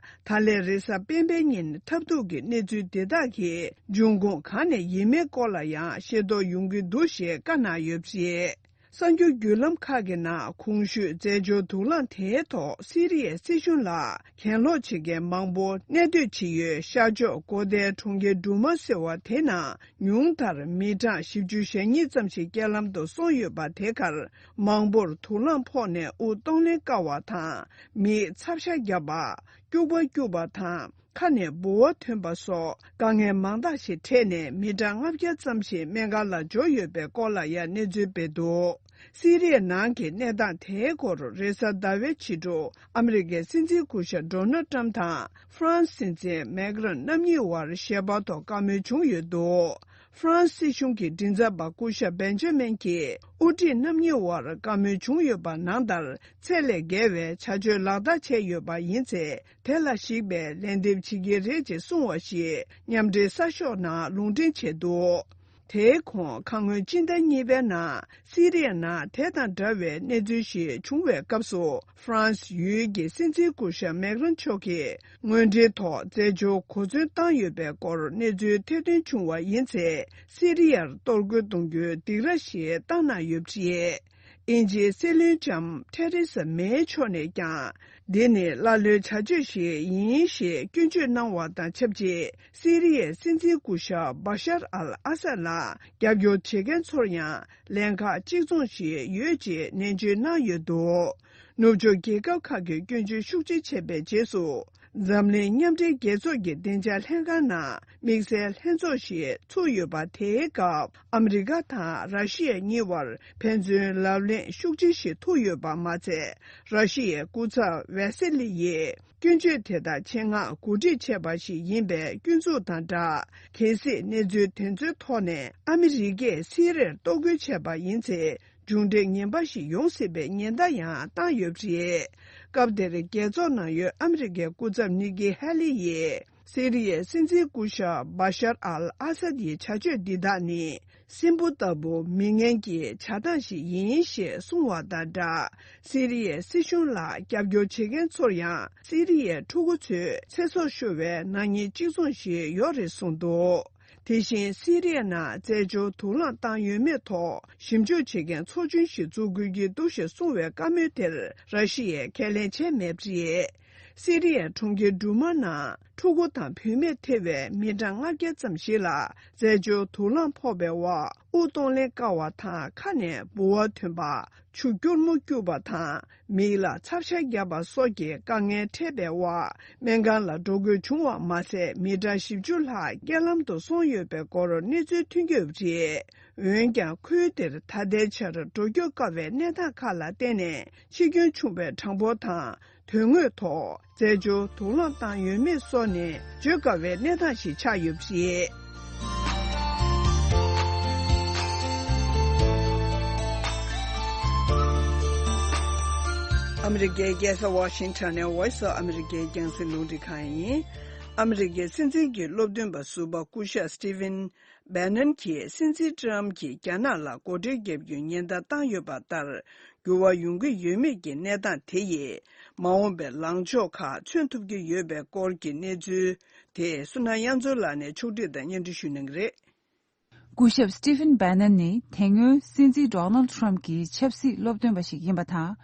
ད་ལན་རེས་གཟའ་སྤེན་པའི་ཉིན་ཐབས་སྡུག་གི་གནས་ཚུལ་འདི་དག་གི་འབྱུང་ཁུངས་གང་ནས་ཡིན་མིན་སྐོར་ལ་ཡང་ཤེས་རྟོགས་ཡོང་གི་འདུག་ཞེས་བཀའ་གནང་ཡོད་པ་རེད། གསར་འགྱུར་བརྒྱུད་ལམ་ཁག་གི་ནང་གོང་ཞུས་རྫས་སྦྱོར་དུག་རླངས་དེའི་ཐོག་སི་རི་ཡའི་སྲིད་གཞུང་ལ་གྱེན་ལོག་བྱེད་མཁན་མང་པོ་གནས་སྡོད་བྱེད་ཡུལ་ཤར་ཕྱོགས་སྒོ་ལྡན་གྲོང་ཁྱེར་སྦྲུམ་མ་ཟེར་བ་དེ་ནང་ཉུང་མཐར་མི་གྲངས་བཞི་བཅུ་ཞེ་གཉིས་ཙམ་ཞིག་རྐྱེན་ལམ་དུ་སོང་ཡོད་པ་དེ་གར། མང་པོར་དུག་རླངས་ཕོག་ནས་དབུགས་གཏོང་ལེན་དཀའ་བ་དང་། མིག་ཚབ་ཤ་རྒྱབ་པ། སྐྱུག་པ་སྐྱུག་པ་དང་། ཁ་ནས་ལྦུ་བ་ཐོན་པ་སོགས་དཀའ་ངལ་མང་དག་ཞིག་འཕྲད་ནས་མི་གྲངས་ལྔ་བརྒྱ་ཙམ་ཞིག་སྨན་ཁང་ལ་འབྱོར་ཡོད་པའི་སྐོར་ལ་ཡང་གནས་ཚུལ་སྤེལ་འདུག་སི་རི་ཡའི་ནང་གི་གནས་སྟངས་དེའི་སྐོར་རེས་གཟའ་ཟླ་བའི་ཕྱི་དྲོ་ཨ་མི་རི་ཀའི་སྲིད་འཛིན་སྐུ་ཞབས་ཌོ་ནལ་ཏྲམ་དང་ཧྥ་རན་སི་སྲིད་འཛིན་མེག་རོན་རྣམ་གཉིས་དབར་ཞལ་པར་ཐོག་བཀའ་མོལ་བྱུང་ཡོད་འདུག་ཧྥ་རན་སི་གཞུང་གི་མགྲིན་ཚབ་པ་སྐུ་ཞབས་བེན་ཇ་མིན་གྱིས་དབུ་ཁྲིད་རྣམ་གཉིས་དབར་བཀའ་མོལ་བྱུང་ཡོད་པ་ནང་ལྟར་ཚད་ལས་བརྒལ་བའི་བྱ་སྤྱོད་ལག་བསྟར་བྱས་ཡོད་པ་ཡིན་ཚེ། དེ་ལ་གཞིགས་པའི་ལན་འདེབས་བྱེད་ཀྱི་རེད་ཅེས་གསུངས་པ་ཞིག་མཉམ་འབྲེལ་གསར་ཤོག་ནང་ལུང་འདྲེན་བྱས་འདུག་དེའི་གོང་ཁ་སྔོན་སྤྱི་ཟླ་གཉིས་པའི་ནང་སི་རི་ཡའི་ནང་དེ་དང་འདྲ་བའི་གནས་ཚུལ་ཞིག་བྱུང་བའི་སྐབས་སུ། ཧྥ་རན་སི་ཡུལ་གྱི་སྲིད་འཛིན་སྐུ་ཞབས་མེག་རོན་མཆོག་གིས་དངོས་འབྲེལ་ཐོག་རྫས་སྦྱོར་གོ་མཚོན་བཏང་ཡོད་པའི་སྐོར་གནས་ཚུལ་ཐེར་འདོན་བྱུང་བ་ཡིན་ཚེ། སི་རི་ཡར་གཏོར་རྒོལ་གཏོང་རྒྱུའི་སྡིགས་ར་ཞིག་བཏང་གནང་ཡོད་པ་རེད། དབྱིན་ཇིའི་སྲིད་བློན་ལྕམ་ཐེ་རེ་ས་མེའི་ཕྱོགས་ནས་ཀྱང་། འདི་ནི་ཀླ་ཀློའི་བྱ་སྤྱོད་ཞིག་ཡིན་ཞེས་སྐྱོན་བརྗོད་གནང་བ་དང་ཆབས་ཅིག་སི་རི་ཡའི་སྲིད་འཛིན་སྐུ་ཞབས་བ་ཤར་ཨལ་ཨ་སད་ལ་རྒྱབ་སྐྱོར་བྱེད་མཁན་ཚོར་ཡང་ལན་ཁག་གཅིག་མཚུངས་ཤིག་ཡོད་ཅེས་ནན་བརྗོད་གནང་ཡོད་འདུག་ནུབ་ཕྱོགས་རྒྱལ་ཁབ་ཁག་གིས་སྐྱོན་བརྗོད་ཤུགས་ཆེ་བྱས་པའི་རྗེས་སུ། འཛམ་གླིང་མཉམ་འབྲེལ་རྒྱལ་ཚོགས་ཀྱི་བདེ་འཇགས་ལྷན་ཁང་ནང་དམིགས་བསལ་ལྷན་ཚོགས་ཤིག་ཚུགས་ཡོད་པ། དེའི་སྐབས་ཨ་མི་རི་ཀ་དང་ར་ཤི་ཡ་གཉིས་བར་ཕན་ཚུན་ལབ་གླེང་ཤུགས་ཆེ་ཞིག་ཐུག་ཡོད་པ་མ་ཚད། ར་ཤི་ཡའི་སྐུ་ཚབ་ཝེ་སི་ལི་ཡིས་སྐྱོན་བརྗོད་དེ་དག་ཆེད་མངགས་གོ་སྒྲིག་བྱས་པ་ཞིག་ཡིན་པའི་སྐྱོན་འཛུགས་དང་སྦྲགས། གལ་སྲིད་གནས་ཚུལ་དེ་ཚོའི་ཐོག་ནས་ཨ་མི་རི་ཀས་སི་རི་ཡར་གཏོར་རྒོལ་བྱས་པ་ཡིན་ཚེ། མཇུག་འབྲས་ངན་པ་ཞིག་ཡོང་སྲིད་པའི་ཉེན་བརྡ་ཡང་བཏང་ཡོད་པ་རེད། སྐབས་དེར་རྒྱལ་ཚོགས་ནང་ཡོད་ཨ་མི་རི་ཀའི་སྐུ་ཚབ་ནི་ཀི་ཧེ་ལི་ཡིས་སི་རི་ཡའི་སྲིད་འཛིན་སྐུ་ཞབས་བ་ཤར་ཨལ་ཨ་སད་ཡི་བྱ་སྤྱོད་འདི་དག་ནི་སྲིན་འབུ་ལྟ་བུ་མི་ངན་གྱི་བྱ་སྟངས་ཤིག་ཡིན་ཞེས་གསུངས་བ་དང་སྦྲགས། སི་རི་ཡའི་སྲིད་གཞུང་ལ་རྒྱབ་སྐྱོར་བྱེད་མཁན་ཚོར་ཡང་སི་རི་ཡའི་ཕྲུ་གུ་ཚོའི་ཚེ་སྲོག་ཤོར་བའི་ནག་ཉེས་གཅིག་མཚུངས་ཤིག་ཡོད་རེད་གསུངས་འདུག་དེ་བཞིན་སི་རི་ཡའི་ནང་རྫས་སྦྱོར་དུག་རླངས་བཏང་ཡོད་མེད་ཐོག་ཞིབ་འཇུག་བྱེད་མཁན་ཚོགས་ཆུང་ཞིག་འཛུགས་དགོས་ཀྱི་འདུག་ཞེས་གསུངས་བའི་བཀའ་མོལ་དེར་ར་ཤི་ཡས་ཁས་ལེན་བྱས་མེད་པ་རེད། སི་རི་ཡའི་གྲོང་ཁྱེར་སྦྲུམ་མ་ནང་ཕྲུ་གུ་དང་བུད་མེད་ཐེ་བའི་མི་གྲངས་ལྔ་བརྒྱ་ཙམ་ཞིག་ལ་རྫས་སྦྱོར་དུག་རླངས་ཕོག་པའི་འོག་དབུགས་གཏོང་ལེན་དཀའ་བ་དང་ཁ་ནས་ལྦུ་བ་ཐོན་པ། ཆུ་སྐྱུར་མོ་སྐྱུག་པ་དང་མིག་ལ་ཚབ་ཤ་བརྒྱབ་པ་སོགས་ཀྱི་དཀའ་ངལ་འཕྲད་པའི་འོག་སྨན་ཁང་ལ་འགྲོ་དགོས་བྱུང་བ་མ་ཟད། མི་གྲངས་བཞི་བཅུ་ལྷག་རྐྱེན་ལམ་དུ་སོང་ཡོད་པའི་སྐོར་གནས་ཚུལ་ཐོན་གྱི་ཡོད་པ་རེད། འོན་ཀྱང་ཁུལ་དེར་ད་ལྟའི་ཆར་འགྲོ་སྐྱོད་དཀའ་བའི་གནས་སྟངས་ཁག་ལ་བརྟེན་ནས་འཆི་སྐྱོན་བྱུང་བའི་གྲངས་འབོར་དང་། དོན་དངོས་ཐོག་རྫས་སྦྱོར་དུག་རླངས་བཏང་ཡོད་མེད་སོགས་ནི་བརྗོད་དཀའ་བའི་གནས་སྟངས་ཤིག་ཆགས་ཡོད་པ་རེད། ཨ་མི་རི་ཀའི་རྒྱལ་ས་ཝ་ཤིང་ཊོན་ནས་Voice of America རྒྱང་སྲིང་རླུང་འཕྲིན་ཁང་ཡིན། ཨ་མི་རི་ཀའི་སྲིད་འཛིན་གྱི་སློབ་སྟོན་པ་ཟུར་པ་སྐུ་ཞབས་སི་ཏི་ཝན། སྦེ་ནན་གྱིས་སྲིད་འཛིན་ཏྲམ་གྱིས་རྒྱ་ནག་ལ་སྒོ་ཁྲལ་བརྒྱབ་རྒྱུའི་ཉེན་བརྡ་བཏང་ཡོད་པ་ལྟར། འགྱུར་བ་ཡོང་གི་ཡོད་མེད་ཀྱི་གནས་སྟངས་དེ་ཡིས་མ་འོངས་པའི་ལངས་ཕྱོགས་ཁག་མཚོན་ཐུབ་ཀྱི་ཡོད་པའི་སྐོར་གྱི་གནས་ཚུལ་དེ་སུ་ན་གཡང་འཛོམས་ལགས་ནས་ཕྱོགས་སྒྲིག་དང་སྙན་སྒྲོན་ཞུ་གནང་གི་རེད། སྐུ་ཞབས་སི་ཏི་ཝན་སྦེ་ནན་ནི་དེ་སྔོན་སྲིད་འཛིན་ཌོ་ནལ་ཌི་ཊརམ་གྱི་ཆབ་སྲིད་སློབ་སྟོན་པ་ཞིག་ཡིན་པ་དང་།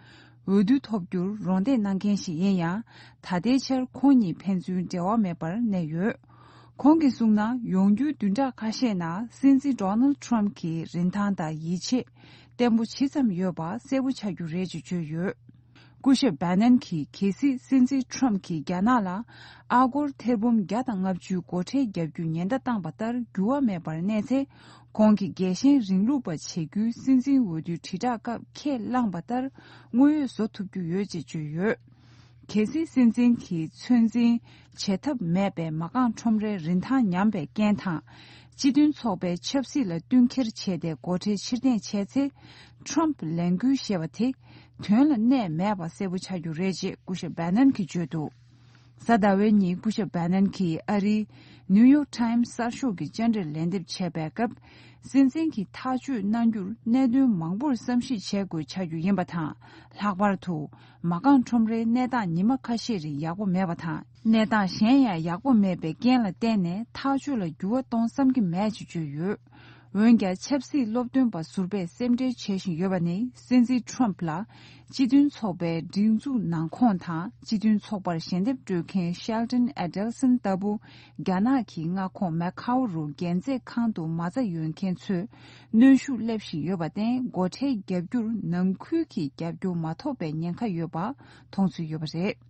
འོས་བསྡུ་ཐོབ་རྒྱུར་རོགས་འདེགས་གནང་མཁན་ཞིག་ཡིན་ཡང་། ད་ལྟའི་ཆར་ཁོང་གཉིས་ཕན་ཚུན་འབྲེལ་བ་མེད་པར་གནས་ཡོད། ཁོང་གིས་གསུངས་ན། ཡོང་རྒྱུའི་བདུན་ཕྲག་ཁ་ཤས་ནང་སྲིད་འཛིན་ཌོ་ནལ་ཌི་ཊརམ་གྱི་རིན་ཐང་དང་ཡིད་ཆེས་བརྟན་པོ་ཇི་ཙམ་ཡོད་པ་གསལ་པོ་ཆགས་རྒྱུ་རེད་ཅེས་བརྗོད་ཡོད། སྐུ་ཞབས་བྷ་ནན་གྱིས་གལ་སྲིད་སྲིད་འཛིན་ཁྲོམ་གྱིས་རྒྱ་ནག་ལ་ཨ་སྒོར་ཐེར་འབུམ་བརྒྱ་དང་ལྔ་བཅུའི་སྒོ་ཁྲལ་བརྒྱབ་རྒྱུ་ཉེན་བརྡ་བཏང་བ་ལྟར་འགྱུར་བ་མེད་པར་གནས་ཚེ། ཁོང་གིས་རྒྱལ་ཞེན་རིང་ལུགས་པ་བྱེད་རྒྱུའི་སྲིད་འཛིན་འོས་བསྡུའི་དྲིལ་བསྒྲགས་སྐབས་ཁས་བླངས་པ་ལྟར་དངོས་ཡོད་བཟོ་ཐུབ་རྒྱུ་ཡོད་ཅེས་བརྗོད་ཡོད། གལ་སྲིད་སྲིད་འཛིན་གྱིས་ཚོད་འཛིན་བྱེད་ཐབས་མེད་པའི་མ་རྐང་ཁྲོམ་རའི་རིན་ཐང་ཉམས་པའི་རྐྱེན་དང་། སྤྱི་མཐུན་ཚོགས་པའི་ཆབ་སྲིད་ལ་བསྟུན་འཁྱེར་བྱས་ཏེ་སྒོ་ཁྲལ་ཕྱིར་འཐེན་བྱས་ཚེ། ཁྲོམ་ལས་འགུལ་ཞེས་པ་དེ་དོན་ལ་གནས་མེད་པ་གསལ་པོ་ཆགས་རྒྱུ་རེད་ཅེས་སྐུ་ཞབས་བྷ་ནན་གྱིས་བརྗོད་འདུག་གཟའ་ཟླ་བའི་ཉིན་སྐུ་ཞབས་བྷ་ནན་གྱིས་ཨ་རིའི་ནིའུ་ཡོག་ཊའིམ་གསར་ཤོག་གི་བཅར་འདྲིར་ལན་འདེབས་བྱས་པའི་སྐབས། སྲིད་འཛིན་གྱིས་ཐག་གཅོད་གནང་རྒྱུར་གནད་དོན་མང་པོར་བསམ་གཞིག་བྱེད་དགོས་ཆགས་རྒྱུ་ཡིན་པ་དང་། ལྷག་པར་དུ་མ་རྐང་ཁྲོམ་རའི་གནས་སྟངས་ཉི་མ་ཁ་ཤས་རིང་ཡག་པོ་མེད་པ་དང་། གནས་སྟངས་གཞན་ཡང་ཡག་པོ་མེད་པའི་རྐྱེན་ལ་བརྟེན་ནས་ཐག་གཅོད་ལ་འགྱུར་བ་གཏོང་བསམ་གྱི་མེད་ཅེས་བརྗོད་ཡོད། འོན་ཀྱང་ཆབ་སྲིད་སློབ་སྟོན་པ་ཟུར་པས་སེམས་ཁྲལ་བྱེད་བཞིན་ཡོད་པ་ནི། སྲིད་འཛིན་ཁྲོམ་ལ་སྤྱི་མཐུན་ཚོགས་པའི་སྒྲིག་འཛུགས་ནང་ཁོངས་དང་། སྤྱི་མཐུན་ཚོགས་པར་ཞལ་འདེབས་སྤྲོད་མཁན་ཤེལ་ཏོན་ཨེ་ཌེལ་སན་ལྟ་བུ། རྒྱ་ནག་གི་མངའ་ཁོངས་མེ་ཁའོ་རུ་རྒྱལ་མཛེས་ཁང་དུ་མ་རྩ་ཡོད་མཁན་ཚོས་གནོན་ཤུགས་སླེབས་བཞིན་ཡོད་པར་བརྟེན། སྒོ་ཁྲལ་བརྒྱབ་རྒྱུར་ནང་ཁུལ་གྱི་རྒྱབ་སྐྱོར་མ་ཐོབ་པའི་ཉེན་ཁ་ཡོད་པ་མཐོང་ཚུལ་ཡོད་པ་རེད།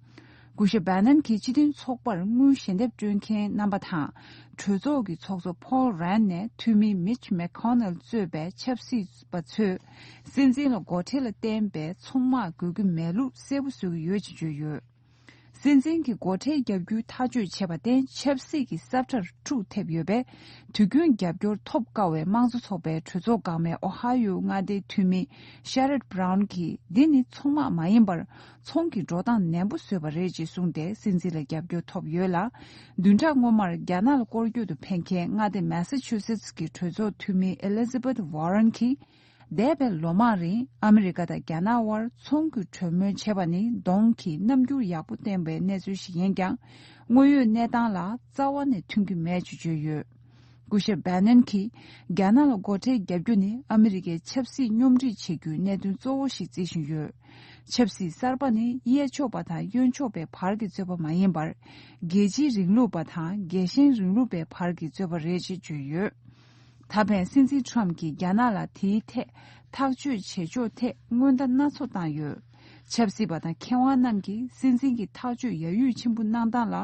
སྐུ་ཞབས་བྷ་ནན་གྱིས་སྤྱི་མཐུན་ཚོགས་པར་དངུལ་ཞལ་འདེབས་སྤྲོད་མཁན་རྣམ་པ་དང་། གྲོས་ཚོགས་ཀྱི་ཚོགས་གཙོ་ཕོལ་རན་ནས་འཐུས་མི་མིཆ་མེག་ཁོ་ནལ་གཙོས་པའི་ཆབ་སྲིད་པ་ཚོས་སྲིད་འཛིན་ལ་སྒོ་ཁྲལ་ལ་བརྟེན་པའི་ཚོང་དམག་དགོས་ཀྱི་མེད་ལུགས་གསལ་པོ་བཟོ་གི་ཡོད་ཅེས་བརྗོད་ཡོད། སྲིད་འཛིན་གྱིས་སྒོ་ཁྲལ་བརྒྱབ་རྒྱུའི་ཐག་གཅོད་བྱས་པར་བརྟེན། ཆབ་སྲིད་ཀྱི་ས་ཁྲར་འཁྲུག་ཐེབས་ཡོད་པས། དུས་རྒྱུན་རྒྱབ་སྐྱོར་ཐོབ་དཀའ་བའི་དམངས་གཙོ་ཚོགས་པའི་གྲོས་ཚོགས་འགག་མེད་ཨོ་ཧ་ཡོ་མངའ་སྡེའི་འཐུས་མི་ཤ་རད་བྷ་རའུན་གྱིས། འདི་ནི་ཚོང་དམག་མ་ཡིན་པར། ཚོང་གི་འགྲོ་སྟངས་ནན་པོ་བཟོས་པ་རེད་ཅེས་གསུངས་ཏེ། སྲིད་འཛིན་ལ་རྒྱབ་སྐྱོར་ཐོབ་ཡོད་ལ། བདུན་ཕྲག་སྔོན་མར་རྒྱ་ནག་ལ་སྐོར་སྐྱོད་དུ་ཕེབས་མཁན་མངའ་སྡེ་མེ་སཱ་ཆུ་སེ་ཊི་གི་གྲོས་ཚོགས་འཐུས་མི་ཨེ་ལི་ཛ་བྷེཐ་ཝོ་རན་གྱིས། འདས་པའི་ལོ་མང་རིང་ཨ་མི་རི་ཀ་དང་རྒྱ་ནག་དབར་ཚོང་གི་གྲོས་མོལ་བྱས་པ་ནི་གདོང་གི་རྣམ་འགྱུར་ཡག་པོ་བསྟན་པའི་གནས་ཚུལ་ཞིག་ཡིན་ཀྱང་། དངོས་ཡོད་གནས་སྟངས་ལ་རྩ་བ་ནས་མཐུན་གྱི་མེད་ཅེས་བརྗོད་ཡོད། སྐུ་ཞབས་བྷ་ནན་གྱིས་རྒྱ་ནག་ལ་སྒོ་ཁྲལ་བརྒྱབ་རྒྱུ་ནི་ཨ་མི་རི་ཀའི་ཆབ་སྲིད་སྙོམས་སྒྲིག་བྱེད་རྒྱུའི་གནད་དོན་གཙོ་བོ་ཞིག་བརྩི་བཞིན་ཡོད། ཆབ་སྲིད་གསར་པ་ནི་གཡས་ཕྱོགས་པ་དང་གཡོན་ཕྱོགས་པའི་བར་གྱི་རྩོད་པ་མ་ཡིན་པར། རྒྱལ་སྤྱིའི་རིང་ལུགས་པ་དང་རྒྱལ་ཞེན་རིང་ལུགས་པའི་བར་གྱི་རྩོད་པ་རེད་ཅེས་བརྗོད་ཡོད། ད་ཕན་སྲིད་འཛིན་ཁྲོམ་གྱིས་རྒྱ་ནག་ལ་དེའི་ཐད་ཐག་གཅོད་བྱེད་ཕྱོགས་ཐད་སྔོན་བརྡ་སྣ་ཚོགས་བཏང་ཡོད། ཆབ་སྲིད་པ་དང་མཁས་དབང་རྣམས་ཀྱིས་སྲིད་འཛིན་གྱི་ཐག་གཅོད་ཡ་ཡུས་ཆེན་པོ་གནང་སྟངས་ལ་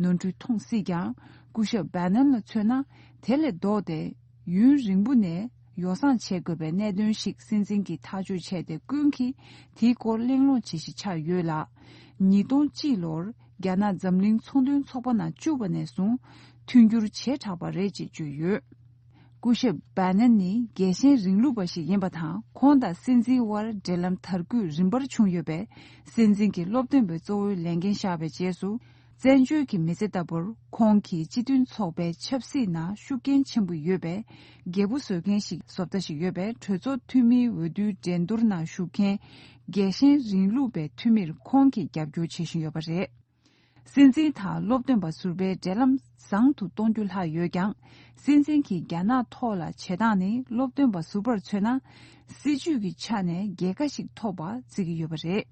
ནོར་འཁྲུལ་མཐོང་སྲིད་ཀྱང་། སྐུ་ཞབས་བྷ་ནན་ལ་མཚོན་ན། དེ་ལས་ལྡོག་སྟེ། ཡུན་རིང་པོ་ནས་ཡོ་བསྲང་བྱེད་དགོས་པའི་གནད་དོན་ཞིག་སྲིད་འཛིན་གྱིས་ཐག་གཅོད་བྱས་ཏེ། ཀུན་གྱིས་དེའི་སྐོར་གླེང་སློང་བྱེད་གཞི་ཆགས་ཡོད་ལ། ཉིས་སྟོང་གཅིག་ལོར་རྒྱ་ནག་འཛམ་གླིང་ཚོང་དོན་ཚོགས་པ་ནང་བཅུག་པ་ནས་བཟུང་མཐུན་འགྱུར་བྱེ་བྲག་པ་རེད་ཅེས་བརྗོད་ཡོད། སྐུ་ཞབས་བྷ་ནན་ནི་རྒྱལ་ཞེན་རིང་ལུགས་པ་ཞིག་ཡིན་པ་དང་། ཁོང་དང་སྲིད་འཛིན་དབར་འབྲེལ་ལམ་དར་རྒུད་རིམ་པར་བྱུང་ཡོད་པས། སྲིད་འཛིན་གྱི་སློབ་སྟོན་པའི་གཙོ་བོའི་ལས་འགན་བཞག་པའི་རྗེས་སུ། བཙན་བྱོལ་གྱི་མི་ཚེ་ལྟ་བུར། ཁོང་གིས་སྤྱི་མཐུན་ཚོགས་པའི་ཆབ་སྲིད་ནང་ཤུགས་རྐྱེན་ཆེན་པོ་ཡོད་པའི་རྒྱལ་པོ་བཟོ་མཁན་ཞིག་བཟོ་ལྟ་ཞིག་ཡོད་པས། གྲོས་ཚོགས་འཐུས་མིའི་འོས་བསྡུའི་འགྲན་བསྡུར་ནང་ཞུགས་མཁན་རྒྱལ་ཞེན་རིང་ལུགས་པའི་འཐུས་མིར་ཁོང་གིས་རྒྱབ་སྐྱོར་བྱེད་བཞིན་ཡོད་པ་རེད། སྲིད་འཛིན་དང་སློབ་སྟོན་པ་ཟུར་པའི་འབྲེལ་ལམ་བཟང་དུ་གཏོང་རྒྱུ་ལྷག་ཡོད་ཀྱང་། སྲིད་འཛིན་གྱིས་རྒྱ་ནག་ཐོག་ལ་བྱེད་སྟངས་ནི་སློབ་སྟོན་པ་ཟུར་པར་མཚོན་ན། སྲིད་ཇུས་ཀྱི་ཆ་ནས་རྒྱལ་ཁ་ཞིག་ཐོབ་པ་བརྩི་གི་ཡོད་པ་རེད།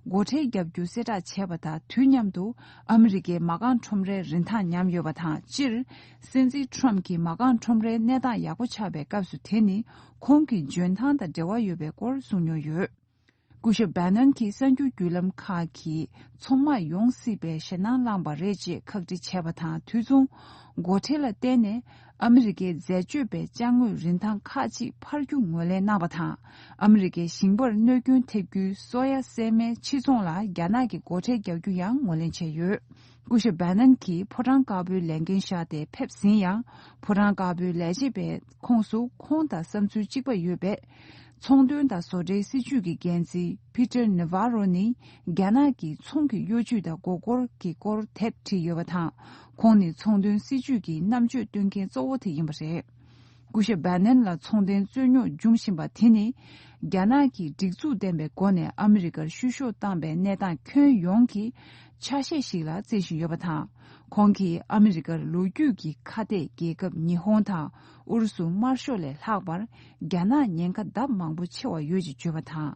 སྒོ་ཁྲལ་བརྒྱབ་རྒྱུ་གསལ་བསྒྲགས་བྱས་པ་དང་དུས་མཉམ་དུ། ཨ་མི་རི་ཀའི་མ་རྐང་ཁྲོམ་རའི་རིན་ཐང་ཉམས་ཡོད་པ་དང་། སྤྱིར། སྲིད་འཛིན་ཁྲོམ་གྱི་མ་རྐང་ཁྲོམ་རའི་གནས་སྟངས་ཡག་པོ་ཆགས་པའི་སྐབས་སུ། དེ་ནི་ཁོང་གི་འཇོན་ཐང་དང་འབྲེལ་བ་ཡོད་པའི་སྐོར་གསུངས་མྱོང་ཡོད། སྐུ་ཞབས་བྷ་ནན་གྱིས་གསར་འགྱུར་བརྒྱུད་ལམ་ཁག་གིས་ཚོང་དམག་ཡོང་སྲིད་པའི་ཞེད་སྣང་བསླངས་པ་རེད་ཅེས་ཁག་དཀྲི་བྱས་པ་དང་། དུས་མཚུངས། སྒོ་ཁྲལ་ལ་བརྟེན་ནས་ཨ་མི་རི་ཀའི་འཛད་སྤྱོད་པའི་ཅ་དངོས་རིན་ཐང་ཁག་ཅིག་འཕར་རྒྱུ་ངོས་ལེན་གནང་བ་དང་། ཨ་མི་རི་ཀའི་ཞིང་པར་གནོད་སྐྱོན་ཐེབས་རྒྱུའི་སོ་ཡ་སྲན་མའི་ཕྱིར་ཚོང་ལ་རྒྱ་ནག་གིས་སྒོ་ཁྲལ་རྒྱག་རྒྱུ་ཡང་ངོས་ལེན་བྱས་ཡོད། སྐུ་ཞབས་བྷ་ནན་གྱིས་ཕོ་བྲང་དཀར་པོའི་ལས་འགན་བཞག་སྟེ་ཕེབས་ཟིན་ཡང་། ཕོ་བྲང་དཀར་པོའི་ལས་བྱེད་པའི་ཁོངས་སུ་ཁོང་དང་བསམ་ཚུལ་གཅིག་པ་ཡོད་པས། ཚོང་དོན་དང་བཟོ་གྲྭའི་སྲིད་ཇུས་ཀྱི་འགན་འཛིན་པི་ཏར་ནེ་ཝ་རོ་ནི། རྒྱ་ནག་གི་ཚོང་གི་གཡོ་ཇུས་དང་མགོ་སྐོར་གྱི་སྐོར་དེབ་བྲིས་ཡོད་པ་དང་། ཁོང་ནི་ཚོང་དོན་སྲིད་ཇུས་ཀྱི་རྣམ་དཔྱོད་སྟོན་མཁན་གཙོ་བོ་དེ་ཡིན་པ་རེད། སྐུ་ཞབས་བྷ་ནན་ལ་ཚོང་དོན་རྩོད་རྙོག་འབྱུང་བཞིན་པ་དེ་ནི། རྒྱ་ནག་གིས་སྒྲིག་འཛུགས་ལྡན་པའི་སྒོ་ནས་ཨ་མི་རི་ཀར་བཤུ་གཞོག་བཏང་པའི་གནས་སྟངས་ཁྱོན་ཡོངས་ཀྱི་ཆ་ཤས་ཤིག་ལ་བརྩི་བཞིན་ཡོད་པ་དང་། ཁོང་གིས་ཨ་མི་རི་ཀར་ལོ་རྒྱུས་ཀྱི་ཁ་གཏད་རྒྱལ་ཁབ་ཉི་ཧོང་དང་ཨུ་རུ་སུ་དམར་ཤོག་ལས་ལྷག་པར་རྒྱ་ནག་ཉེན་ཁ་ལྡབ་མང་པོ་ཆེ་བ་ཡོད་ཅེས་བརྗོད་པ་དང་།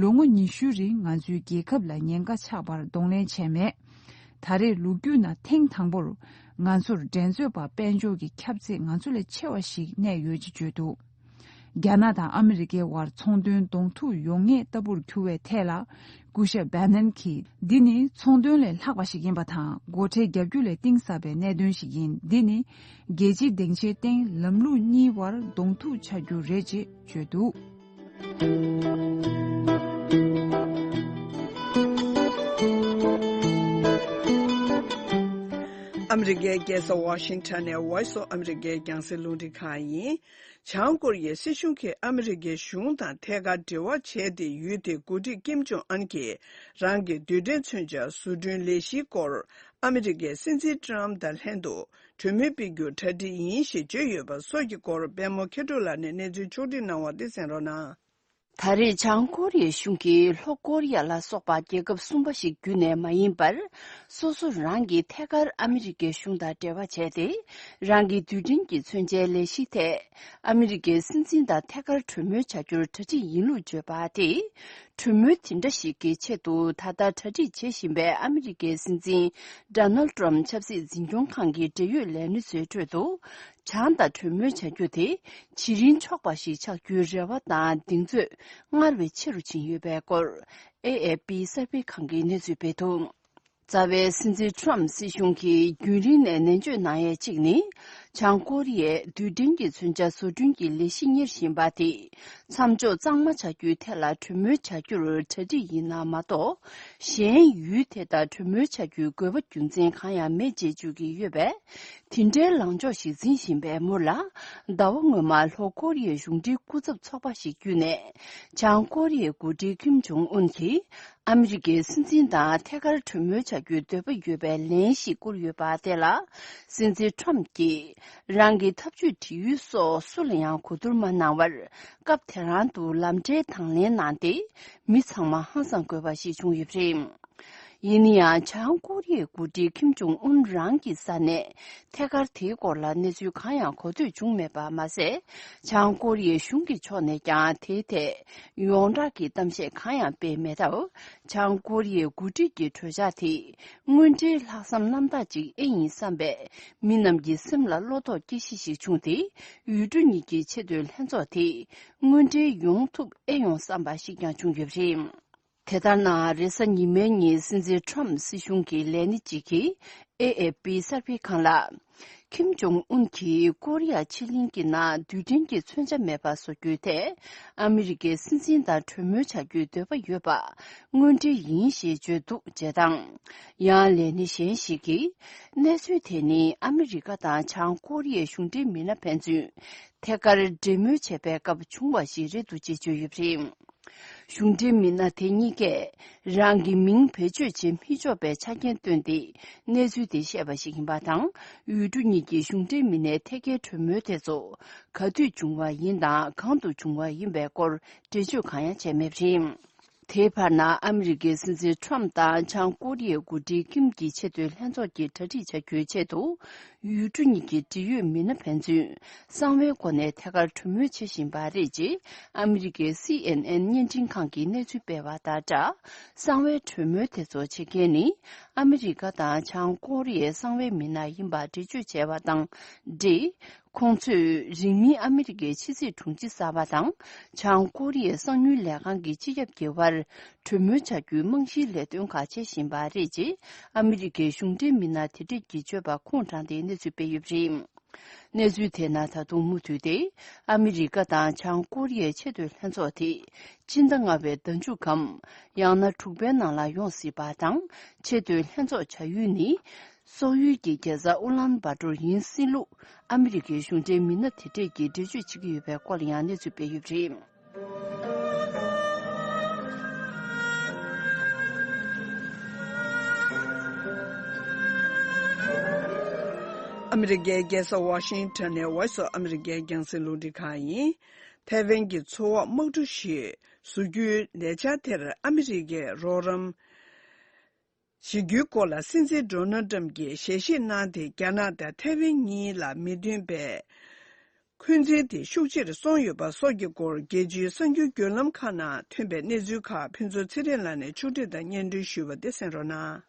ལོ་ངོ་ཉི་ཤུའི་རིང་ང་ཚོའི་རྒྱལ་ཁབ་ལ་ཉེན་ཁ་ཆགས་པར་གདོང་ལེན་བྱས་མེད། ད་རེས་ལོ་རྒྱུས་ནང་ཐེངས་དང་པོར་ང་ཚོར་འགྲན་རྩོད་པ་དཔལ་འབྱོར་གྱི་ཁྱབ་ཚད་ང་ཚོ་ལས་ཆེ་བ་ཞིག་གནས་ཡོད་ཅེས་བརྗོད་འདུག་རྒྱ་ནག་དང་ཨ་མི་རི་ཀའི་དབར་ཚོང་དོན་གདོང་ཐུག་ཡོང་ངེས་ལྟ་བུར་གྱུར་བའི་ཐད་ལ། སྐུ་ཞབས་བྷེ་ནན་གྱིས། འདི་ནི་ཚོང་དོན་ལས་ལྷག་པ་ཞིག་ཡིན་པ་དང་། སྒོ་ཁྲལ་བརྒྱབ་རྒྱུ་ལས་གཏིང་ཟབ་པའི་གནད་དོན་ཞིག་ཡིན། འདི་ནི་རྒྱལ་སྤྱིའི་སྡིངས་ཆའི་སྟེང་ལམ་ལུགས་གཉིས་དབར་གདོང་ཐུག་ཆགས་རྒྱུ་རེད་ཅེས་བརྗོད་འདུག། ཨ་མི་རི་ཀའི་རྒྱལ་ས་ཝ་ཤིང་ཊོན་ནས་Voice of America རྒྱང་སྲིང་རླུང་འཕྲིན་ཁང་ཡིན། བྱང་ཀོ་རི་ཡའི་སྲིད་གཞུང་གིས་ཨ་མི་རི་ཀའི་གཞུང་དང་ཐད་ཀར་འབྲེལ་བ་བྱས་ཏེ། ཡུལ་དེའི་འགོ་ཁྲིད་ཀིམ་ཇོང་ཨན་གྱིས་རང་གི་རྡུལ་ཕྲན་མཚོན་ཆ་བཟོ་སྐྲུན་ལས་གཞིའི་སྐོར་ཨ་མི་རི་ཀའི་སྲིད་འཛིན་ཏྲམ་དང་ལྷན་དུ་གྲོས་མོལ་སྤེལ་རྒྱུ་གྲ་སྒྲིག་ཡིན་ཞེས་བརྗོད་ཡོད་པ་སོགས་ཀྱི་སྐོར། པད་མ་མཁས་གྲུབ་ལགས་ནས་གནས་ཚུལ་ཕྱོགས་སྒྲིག་གནང་བ་དེ་གསན་རོགས་གནང་། ད་རེས་བྱང་ཀོ་རི་ཡའི་གཞུང་གིས་ལྷོ་ཀོ་རི་ཡ་ལ་སོགས་པ་རྒྱལ་ཁབ་གསུམ་པ་ཞིག་བརྒྱུད་ནས་མ་ཡིན་པར། སོ་སོ་རང་གིས་ཐད་ཀར་ཨ་མི་རི་ཀའི་གཞུང་དང་འབྲེལ་བ་བྱས་ཏེ། རང་གི་རྡུལ་ཕྲན་གྱི་མཚོན་ཆའི་ལས་གཞི་ཐད་ཨ་མི་རི་ཀའི་སྲིད་འཛིན་དང་ཐད་ཀར་གྲོས་མོལ་བྱ་རྒྱུར་གྲ་སྒྲིག་ཡིན་ལུགས་བརྗོད་པ་དེས། གྲོས་མོལ་དེ་འདྲ་ཞིག་གི་ཆེད་དུ་ད་ལྟ་གྲ་སྒྲིག་བྱེད་བཞིན་པའི་ཨ་མི་རི་ཀའི་སྲིད་འཛིན་Donald Trump ཆབ་སྲིད་འཛིན་སྐྱོང་ཁང་གི་འབྲེལ་ཡོད་ལས་སྣེ་ཚོའི་ཁྲོད་དུ། བྱང་དང་གྲོས་མོལ་བྱ་རྒྱུ་དེ་ཇི་རིང་ཆོག་པ་ཞིག་ཆགས་རྒྱུའི་རེ་བ་དང་གདེང་ཚོད་སྔར་བས་ཆེ་རུ་ཕྱིན་ཡོད་པའི་སྐོར། ཨེ་ཨེ་པི་གསར་སྤེལ་ཁང་གིས་གནས་ཚུལ་སྤེལ་འདུག། རྩ་བའི་སྲིད་འཛིན་ཊམ་སྲིད་གཞུང་གིས་རྒྱུན་རིང་ནས་ནན་བརྗོད་གནང་ཡས་གཅིག་ནི། བྱང་ཀོ་རི་ཡས་རྡུལ་ཕྲན་གྱི་མཚོན་ཆ་བཟོ་སྐྲུན་གྱི་ལས་གཞི་གཉེར་བཞིན་པ་དེ། མཚམས་འཇོག་གཙང་མ་བྱ་རྒྱུའི་ཐད་ལ་གྲོས་མོལ་བྱ་རྒྱུར་གྲ་སྒྲིག་ཡིན་ན་མ་གཏོགས། གཞན་ཡུལ་དེ་དང་གྲོས་མོལ་བྱ་རྒྱུའི་དགོས་པ་རྒྱུ་མཚན་གང་ཡང་མེད་ཅེས་བརྗོད་ཀྱི་ཡོད་པས། དེ་འདྲའི་ལངས་ཕྱོགས་ཤིག་འཛིན་བཞིན་པའི་མུར་ལ། ཟླ་བ་སྔོན་མ་ལྷོ་ཀོ་རི་ཡའི་གཞུང་འབྲེལ་སྐུ་ཚབ་ཚོགས་པ་ཞིག་བརྒྱུད་ནས། བྱང་ཀོ་རི་ཡའི་འགོ་ཁྲིད་ཀིམ་ཇོང་ཨུན་གྱིས། ཨ་མི་རི་ཀའི་སྲིད་འཛིན་དང་ཐད་ཀར་གྲོས་མོལ་བྱ་རྒྱུའི་འདོད་པ་ཡོད་པའི་ལན་ཞིག་བསྐུར་ཡོད་པ་དེ་ལ། སྲིད་འཛིན་ཊམ་གྱིས། རང་གི་ཐབས་ཇུས་བྲིས་ཡུལ་སོགས་སུ་ལ་ཡང་གོ་བསྡུར་མ་གནང་བར། སྐབས་དེ་རང་དུ་ལམ་འབྲས་དང་ལེན་གནང་སྟེ། མི་ཚང་མ་ཧང་སང་དགོས་པ་ཞིག་བྱུང་ཡོད་པ་རེད། ཡིན་ན་ཡང་། བྱང་ཀོ་རི་ཡའི་འགོ་ཁྲིད་ཁིམ་ཇོང་ཨུན་རང་གི་ས་ནས་ཐད་ཀར་དེའི་སྐོར་ལ་གནས་ཚུལ་གང་ཡང་གོ་ཐོས་བྱུང་མེད་པ་མ་ཟད། བྱང་ཀོ་རི་ཡའི་གཞུང་གི་ཕྱོགས་ནས་ཀྱང་དེའི་ཐད་ཡོངས་གྲགས་ཀྱི་གཏམ་བཤད་གང་ཡང་སྤེལ་མེད་སྟབས། བྱང་ཀོ་རི་ཡའི་འགོ་ཁྲིད་ཀྱི་གྲོས་འཆར་དེ་དངོས་འབྲེལ་ལྷག་བསམ་རྣམ་དག་ཅིག་ཨེ་ཡིན་བསམ་པས། མི་རྣམས་ཀྱི་སེམས་ལ་བློ་དོགས་སྐྱེ་གཞི་ཞིག་བྱུང་སྟེ། ཡུལ་གྲུ་གཉིས་ཀྱི་ཆེས་མཐོའི་ལྷན་ཚོགས་དེ་དངོས་འབྲེལ་ཡོང་ཐུབ་ཨེ་ཡོང་བསམ་པ་ཞིག་ཀྱང་བྱུང་ཡོད་པ་རེད། དེ་ལྟར་ན། རེས་གཟའ་ཉི་མའི་ཉིན་སྲིད་འཛིན་ཊམ་སྲིད་གཞུང་གི་ལས་སྣེ་གཅིག་གིས་ཨེ་ཨེ་པི་གསར་སྤེལ་ཁང་ལ། ཁིམ་ཇོང་ཨུན་གྱིས་ཀོ་རི་ཡ་ཕྱེད་གླིང་གི་ནང་རྡུལ་ཕྲན་གྱི་མཚོན་ཆ་མེད་པ་བཟོ་རྒྱུའི་ཐད་ཨ་མི་རི་ཀའི་སྲིད་འཛིན་དང་གྲོས་མོལ་བྱ་རྒྱུའི་འདོད་པ་ཡོད་པ་དངོས་འབྲེལ་ཡིན་ཞེས་བརྗོད་འདུག་ཅེས་དང་། ཡང་ལས་སྣེ་གཞན་ཞིག་གིས། གནས་ཚུལ་དེ་ནི་ཨ་མི་རི་ཀ་དང་བྱང་ཀོ་རི་ཡའི་གཞུང་འབྲེལ་མི་སྣ་ཕན་ཚུན་ཐད་ཀར་འབྲེལ་མོལ་བྱེད་པའི་སྐབས་བྱུང་བ་ཞིག་རེད་འདུག་ཅེས་བརྗོད་ཡོད་པ་རེད། གཞུང་འབྲེལ་མི་སྣ་དེ་གཉིས་ཀས་རང་གི་མིང་བེད་སྤྱོད་བྱེད་མི་ཆོག་པའི་ཆ་རྐྱེན་བཏོན་ཏེ་གནས་ཚུལ་དེ་བཤད་པ་ཞིག་ཡིན་པ་དང་། ཡུལ་གྲུ་གཉིས་ཀྱི་གཞུང་འབྲེལ་མི་སྣའི་ཐད་ཀའི་གྲོས་མོལ་དེ་ཚོ་ག་དུས་བྱུང་བ་ཡིན་དང་། གང་དུ་བྱུང་བ་ཡིན་པའི་སྐོར་འགྲེལ་བརྗོད་གང་ཡང་བྱས་མེད་པ་རེད། དེའི་བར་ན། ཨ་མི་རི་ཀའི་སྲིད་འཛིན་ཊམ་དང་བྱང་ཀོ་རི་ཡའི་འགོ་ཁྲིད་ཀིམ་གྱི་ཆེས་མཐོའི་ལྷན་ཚོགས་ཀྱི་གྲ་སྒྲིག་བྱ་རྒྱུའི་ཆེད་དུ། ཡུལ་གྲུ་གཉིས་ཀྱི་འབྲེལ་ཡོད་མི་སྣ་ཕན་ཚུན་གསང་བའི་སྒོ་ནས་ཐད་ཀར་གྲོས་མོལ་བྱེད་བཞིན་པ་རེད་ཅེས་ཨ་མི་རི་ཀའི་སི་ཨེན་ཨེན་བརྙན་འཕྲིན་ཁང་གིས་གནས་ཚུལ་སྤེལ་བ་དང་སྦྲགས། གསང་བའི་གྲོས་མོལ་དེ་ཚོ་བྱེད་མཁན་ནི་ཨ་མི་རི་ཀ་དང་བྱང་ཀོ་རི་ཡའི་གསང་བའི་མི་སྣ་ཡིན་པ་འགྲེལ་བརྗོད་བྱས་པ་དང་འབྲེལ། ཁོང་ཚོས་རིང་མིན་ཨ་མི་རི་ཀའི་ཕྱི་སྲིད་དྲུང་ཆེ་གསར་པ་དང་། བྱང་ཀོ་རི་ཡའི་གསང་མྱུལ་ལས་ཁང་གི་སྤྱི་ཁྱབ་ཀྱི་དབར་གྲོས་མོལ་བྱ་རྒྱུའི་རྨང་གཞིའི་ལས་དོན་ཁག་བྱེད་བཞིན་པ་རེད་ཅེས་ཨ་མི་རི་ཀའི་གཞུང་འབྲེལ་མི་སྣ་དེ་གྲས་ཀྱིས་བརྗོད་པ་ཁུངས་དྲངས་ཏེ་གནས་ཚུལ་སྤེལ་ཡོད་པ་རེད། གནས་ཚུལ་དེ་ནང་ད་དུང་མུ་མཐུད་དེ། ཨ་མི་རི་ཀ་དང་བྱང་ཀོ་རི་ཡའི་ཆེས་མཐོའི་ལྷན་ཚོགས་དེ་སྤྱི་ཟླ་ལྔ་པའི་ཟླ་མཇུག་གམ། ཡང་ན་དྲུག་པའི་ནང་ལ་ཡོང་སྲིད་པ་དང་། ཆེས་མཐོའི་ལྷན་ཚོགས་བྱ་ཡུལ་ནི། སོག་ཡུལ་གྱི་རྒྱལ་ས་ཨུ་ལན་བྷ་ཏོར་ཡིན་སྲིད་ལུགས་ཨ་མི་རི་ཀའི་གཞུང་འབྲེལ་མི་སྣ་དེ་གྲས་ཀྱིས་འགྲེལ་བརྗོད་བྱེད་ཀྱི་ཡོད་པའི་སྐོར་ལ་ཡང་གནས་ཚུལ་སྤེལ་ཡོད་པ་རེད། ཨ་མི་རི་ཀའི་རྒྱལ་ས་ཝ་ཤིང་ཊོན་ནས་Voice of America རྒྱང་སྲིང་རླུང་འཕྲིན་ཁང་ཡིན། ཐའེ་ཝན་གྱི་མཚོ་འོག་དམག་གྲུ་ཞིག་བཟོ་རྒྱུའི་ལས་འཆར་དེར་ཨ་མི་རི་ཀས་རོགས་རམ་བྱེད་རྒྱུའི་སྐོར་ལ་སྲིད་འཛིན་ཌོ་ནལ་ཏྲམ་གྱིས་ཞལ་བཞེས་གནང་སྟེ། རྒྱ་ནག་དང་ཐའེ་ཝན་གཉིས་ལ་མི་མཐུན་པའི་འཁོན་འཛིན་དེ་ཤུགས་ཆེར་སོང་ཡོད་པ་སོགས་ཀྱི་སྐོར། རྒྱལ་སྤྱིའི་གསར་འགྱུར་བརྒྱུད་ལམ་ཁག་ནང་ཐོན་པའི་གནས་ཚུལ་ཁག་ཕུན་ཚོགས་ཚེ་རིང་ལགས་ནས་ཕྱོགས་སྒྲིག་དང་སྙན་སྒྲོན་ཞུས་པ་དེ་གསན་རོགས་གནང་།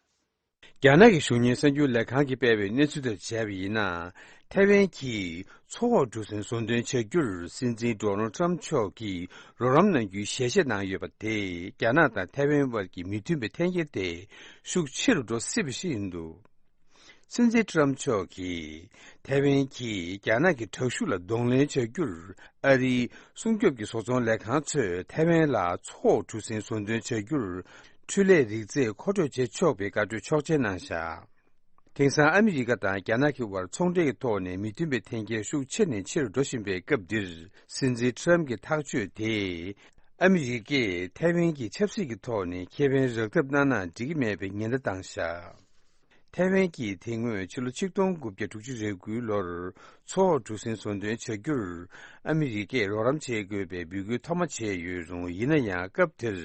རྒྱ་ནག་གི་གཞུང་གཉེར་གསར་འགྱུར་ལས་ཁང་གིས་སྤེལ་བའི་གནས་ཚུལ་དེར་མཇལ་བ་ཡིན་ན། རྒྱ་ ཐའེ་ཝན་གྱིས་མཚོ་འོག་གྲུ་གཟིངས་ཟོན་ཐོན་བྱ་རྒྱུར་སྲིད་འཛིན་ཌོ་ནལ་ཊམ་མཆོག་གིས་རོགས་རམ་གནང་རྒྱུའི་ཞལ་བཞེས་གནང་ཡོད་པ་དེས་རྒྱ་ནག་དང་ཐའེ་ཝན་དབར་གྱི་མི་མཐུན་པའི་འཐེན་འཁྱེར་དེ་ཤུགས་ཆེ་རུ་འགྲོ་སྲིད་པ་ཞིག་ཡིན་འདུག་སྲིད་འཛིན་ཊམ་མཆོག་གིས་ཐའེ་ཝན་གྱིས་རྒྱ་ནག་གི་དྲག་ཤུགས་ལ་གདོང་ལེན་བྱ་རྒྱུར་ཨ་རིའི་སྲུང་སྐྱོབ་ཀྱི་བཟོ་ཚོང་ལས་ཁང་ཚོས་ཐའེ་ཝན་ལ་མཚོ་འོག་གྲུ་གཟིངས་ཟོན་ཐོན་བྱ་རྒྱུར་འཕྲུལ་ལས་རིག་རྩལ་མཁོ་སྤྲོད་བྱེད་ཆོག་པའི་བཀའ་འཁྲོལ་ཆོག་མཆན་གནང་བཞག་དེང་སང་ཨ་མི་རི་ཀ་དང་རྒྱ་ནག་གི་དབར་ཚོང་འབྲེལ་གྱི་ཐོག་ནས་མི་མཐུན་པའི་འཐེན་འཁྱེར་ཤུགས་ཆེ་ནས་ཆེ་རུ་འགྲོ་བཞིན་པའི་སྐབས་འདིར། སྲིད་འཛིན་ཊམ་གྱི་ཐག་གཅོད་དེས་ཨ་མི་རི་ཀས་ཐའེ་ཝན་གྱི་ཆབ་སྲིད་ཀྱི་ཐོག་ནས་ཁེ་ཕན་རག་ཐབས་གནང་ན་འགྲིག་གི་མེད་པའི་ཉེན་བརྡ་བཏང་བཞག་ཐའེ་ཝན་གྱིས་དེ་སྔོན་ཕྱི་ལོ་ཆིག་སྟོང་དགུ་བརྒྱ་དྲུག་ཅུ་རེ་དགུའི་ལོར་མཚོ་འོག་གྲུ་གཟིངས་ཟོན་ཐོན་བྱ་རྒྱུར་ཨ་མི་རི་ཀས་རོགས་རམ་བྱེད་དགོས་པའི་འབོད་སྐུལ་ཐོག་མ་བྱས་ཡོད་རུང་། ཡིན་ན་ཡང་སྐབས་དེར་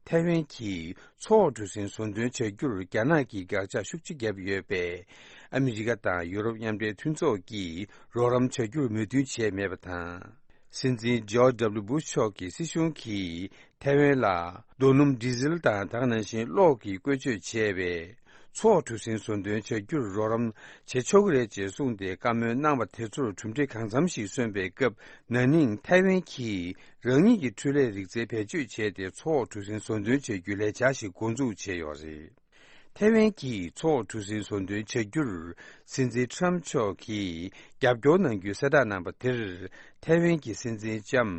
ཐའེ་ཝན་གྱིས་མཚོ་འོག་གྲུ་གཟིངས་ཟོན་ཐོན་བྱ་རྒྱུར་རྒྱ་ནག་གིས་དགག་བྱ་ཤུགས་ཆེ་བརྒྱབ་ཡོད་པས། ཨ་མི་རི་ཀ་དང་ཡུ་རོབ་མཉམ་འབྲེལ་མཐུན་ཚོགས་ཀྱིས་རོགས་རམ་བྱ་རྒྱུར་མོས་མཐུན་བྱས་མེད་པ་དང་། སྲིད་འཛིན་ཇོརྗ་ཌབ་ལིའུ་བུ་ཤ་མཆོག་གི་སྲིད་གཞུང་གིས་ཐའེ་ཝན་ལ་རྡོ་སྣུམ། ཌི་ཟེལ་དང་། དེ་ག་ནང་བཞིན་གློག་གི་བཀོལ་སྤྱོད་བྱས་པའི་མཚོ་འོག་གྲུ་གཟིངས་ཟོན་ཐོན་བྱ་རྒྱུར་རོགས་རམ་བྱེད་ཆོག་གི་རེད་ཅེས་གསུངས་ཏེ། བཀའ་མོལ་གནང་བ་དེ་ཚོར་གྲུབ་འབྲས་གང་འཚམ་ཞིག་སོན་པའི་སྐབས། ན་ནིང་ཐའེ་ཝན་གྱིས་རང་ཉིད་ཀྱི་འཕྲུལ་ལས་རིག་རྩལ་བེད་སྤྱོད་བྱས་ཏེ། མཚོ་འོག་གྲུ་གཟིངས་ཟོན་ཐོན་བྱ་རྒྱུའི་ལས་འཆར་ཞིག་འགོ་འཛུགས་བྱས་ཡོད་རེད། ཐའེ་ཝན་གྱིས་མཚོ་འོག་གྲུ་གཟིངས་ཟོན་ཐོན་བྱ་རྒྱུར་སྲིད་འཛིན་ཊམ་མཆོག་གིས་རྒྱབ་སྐྱོར་གནང་རྒྱུའི་གསལ་བསྒྲགས་གནང་པ་དེར། ཐའེ་ཝན་གྱི་སྲིད་འཛིན་ལྕམ་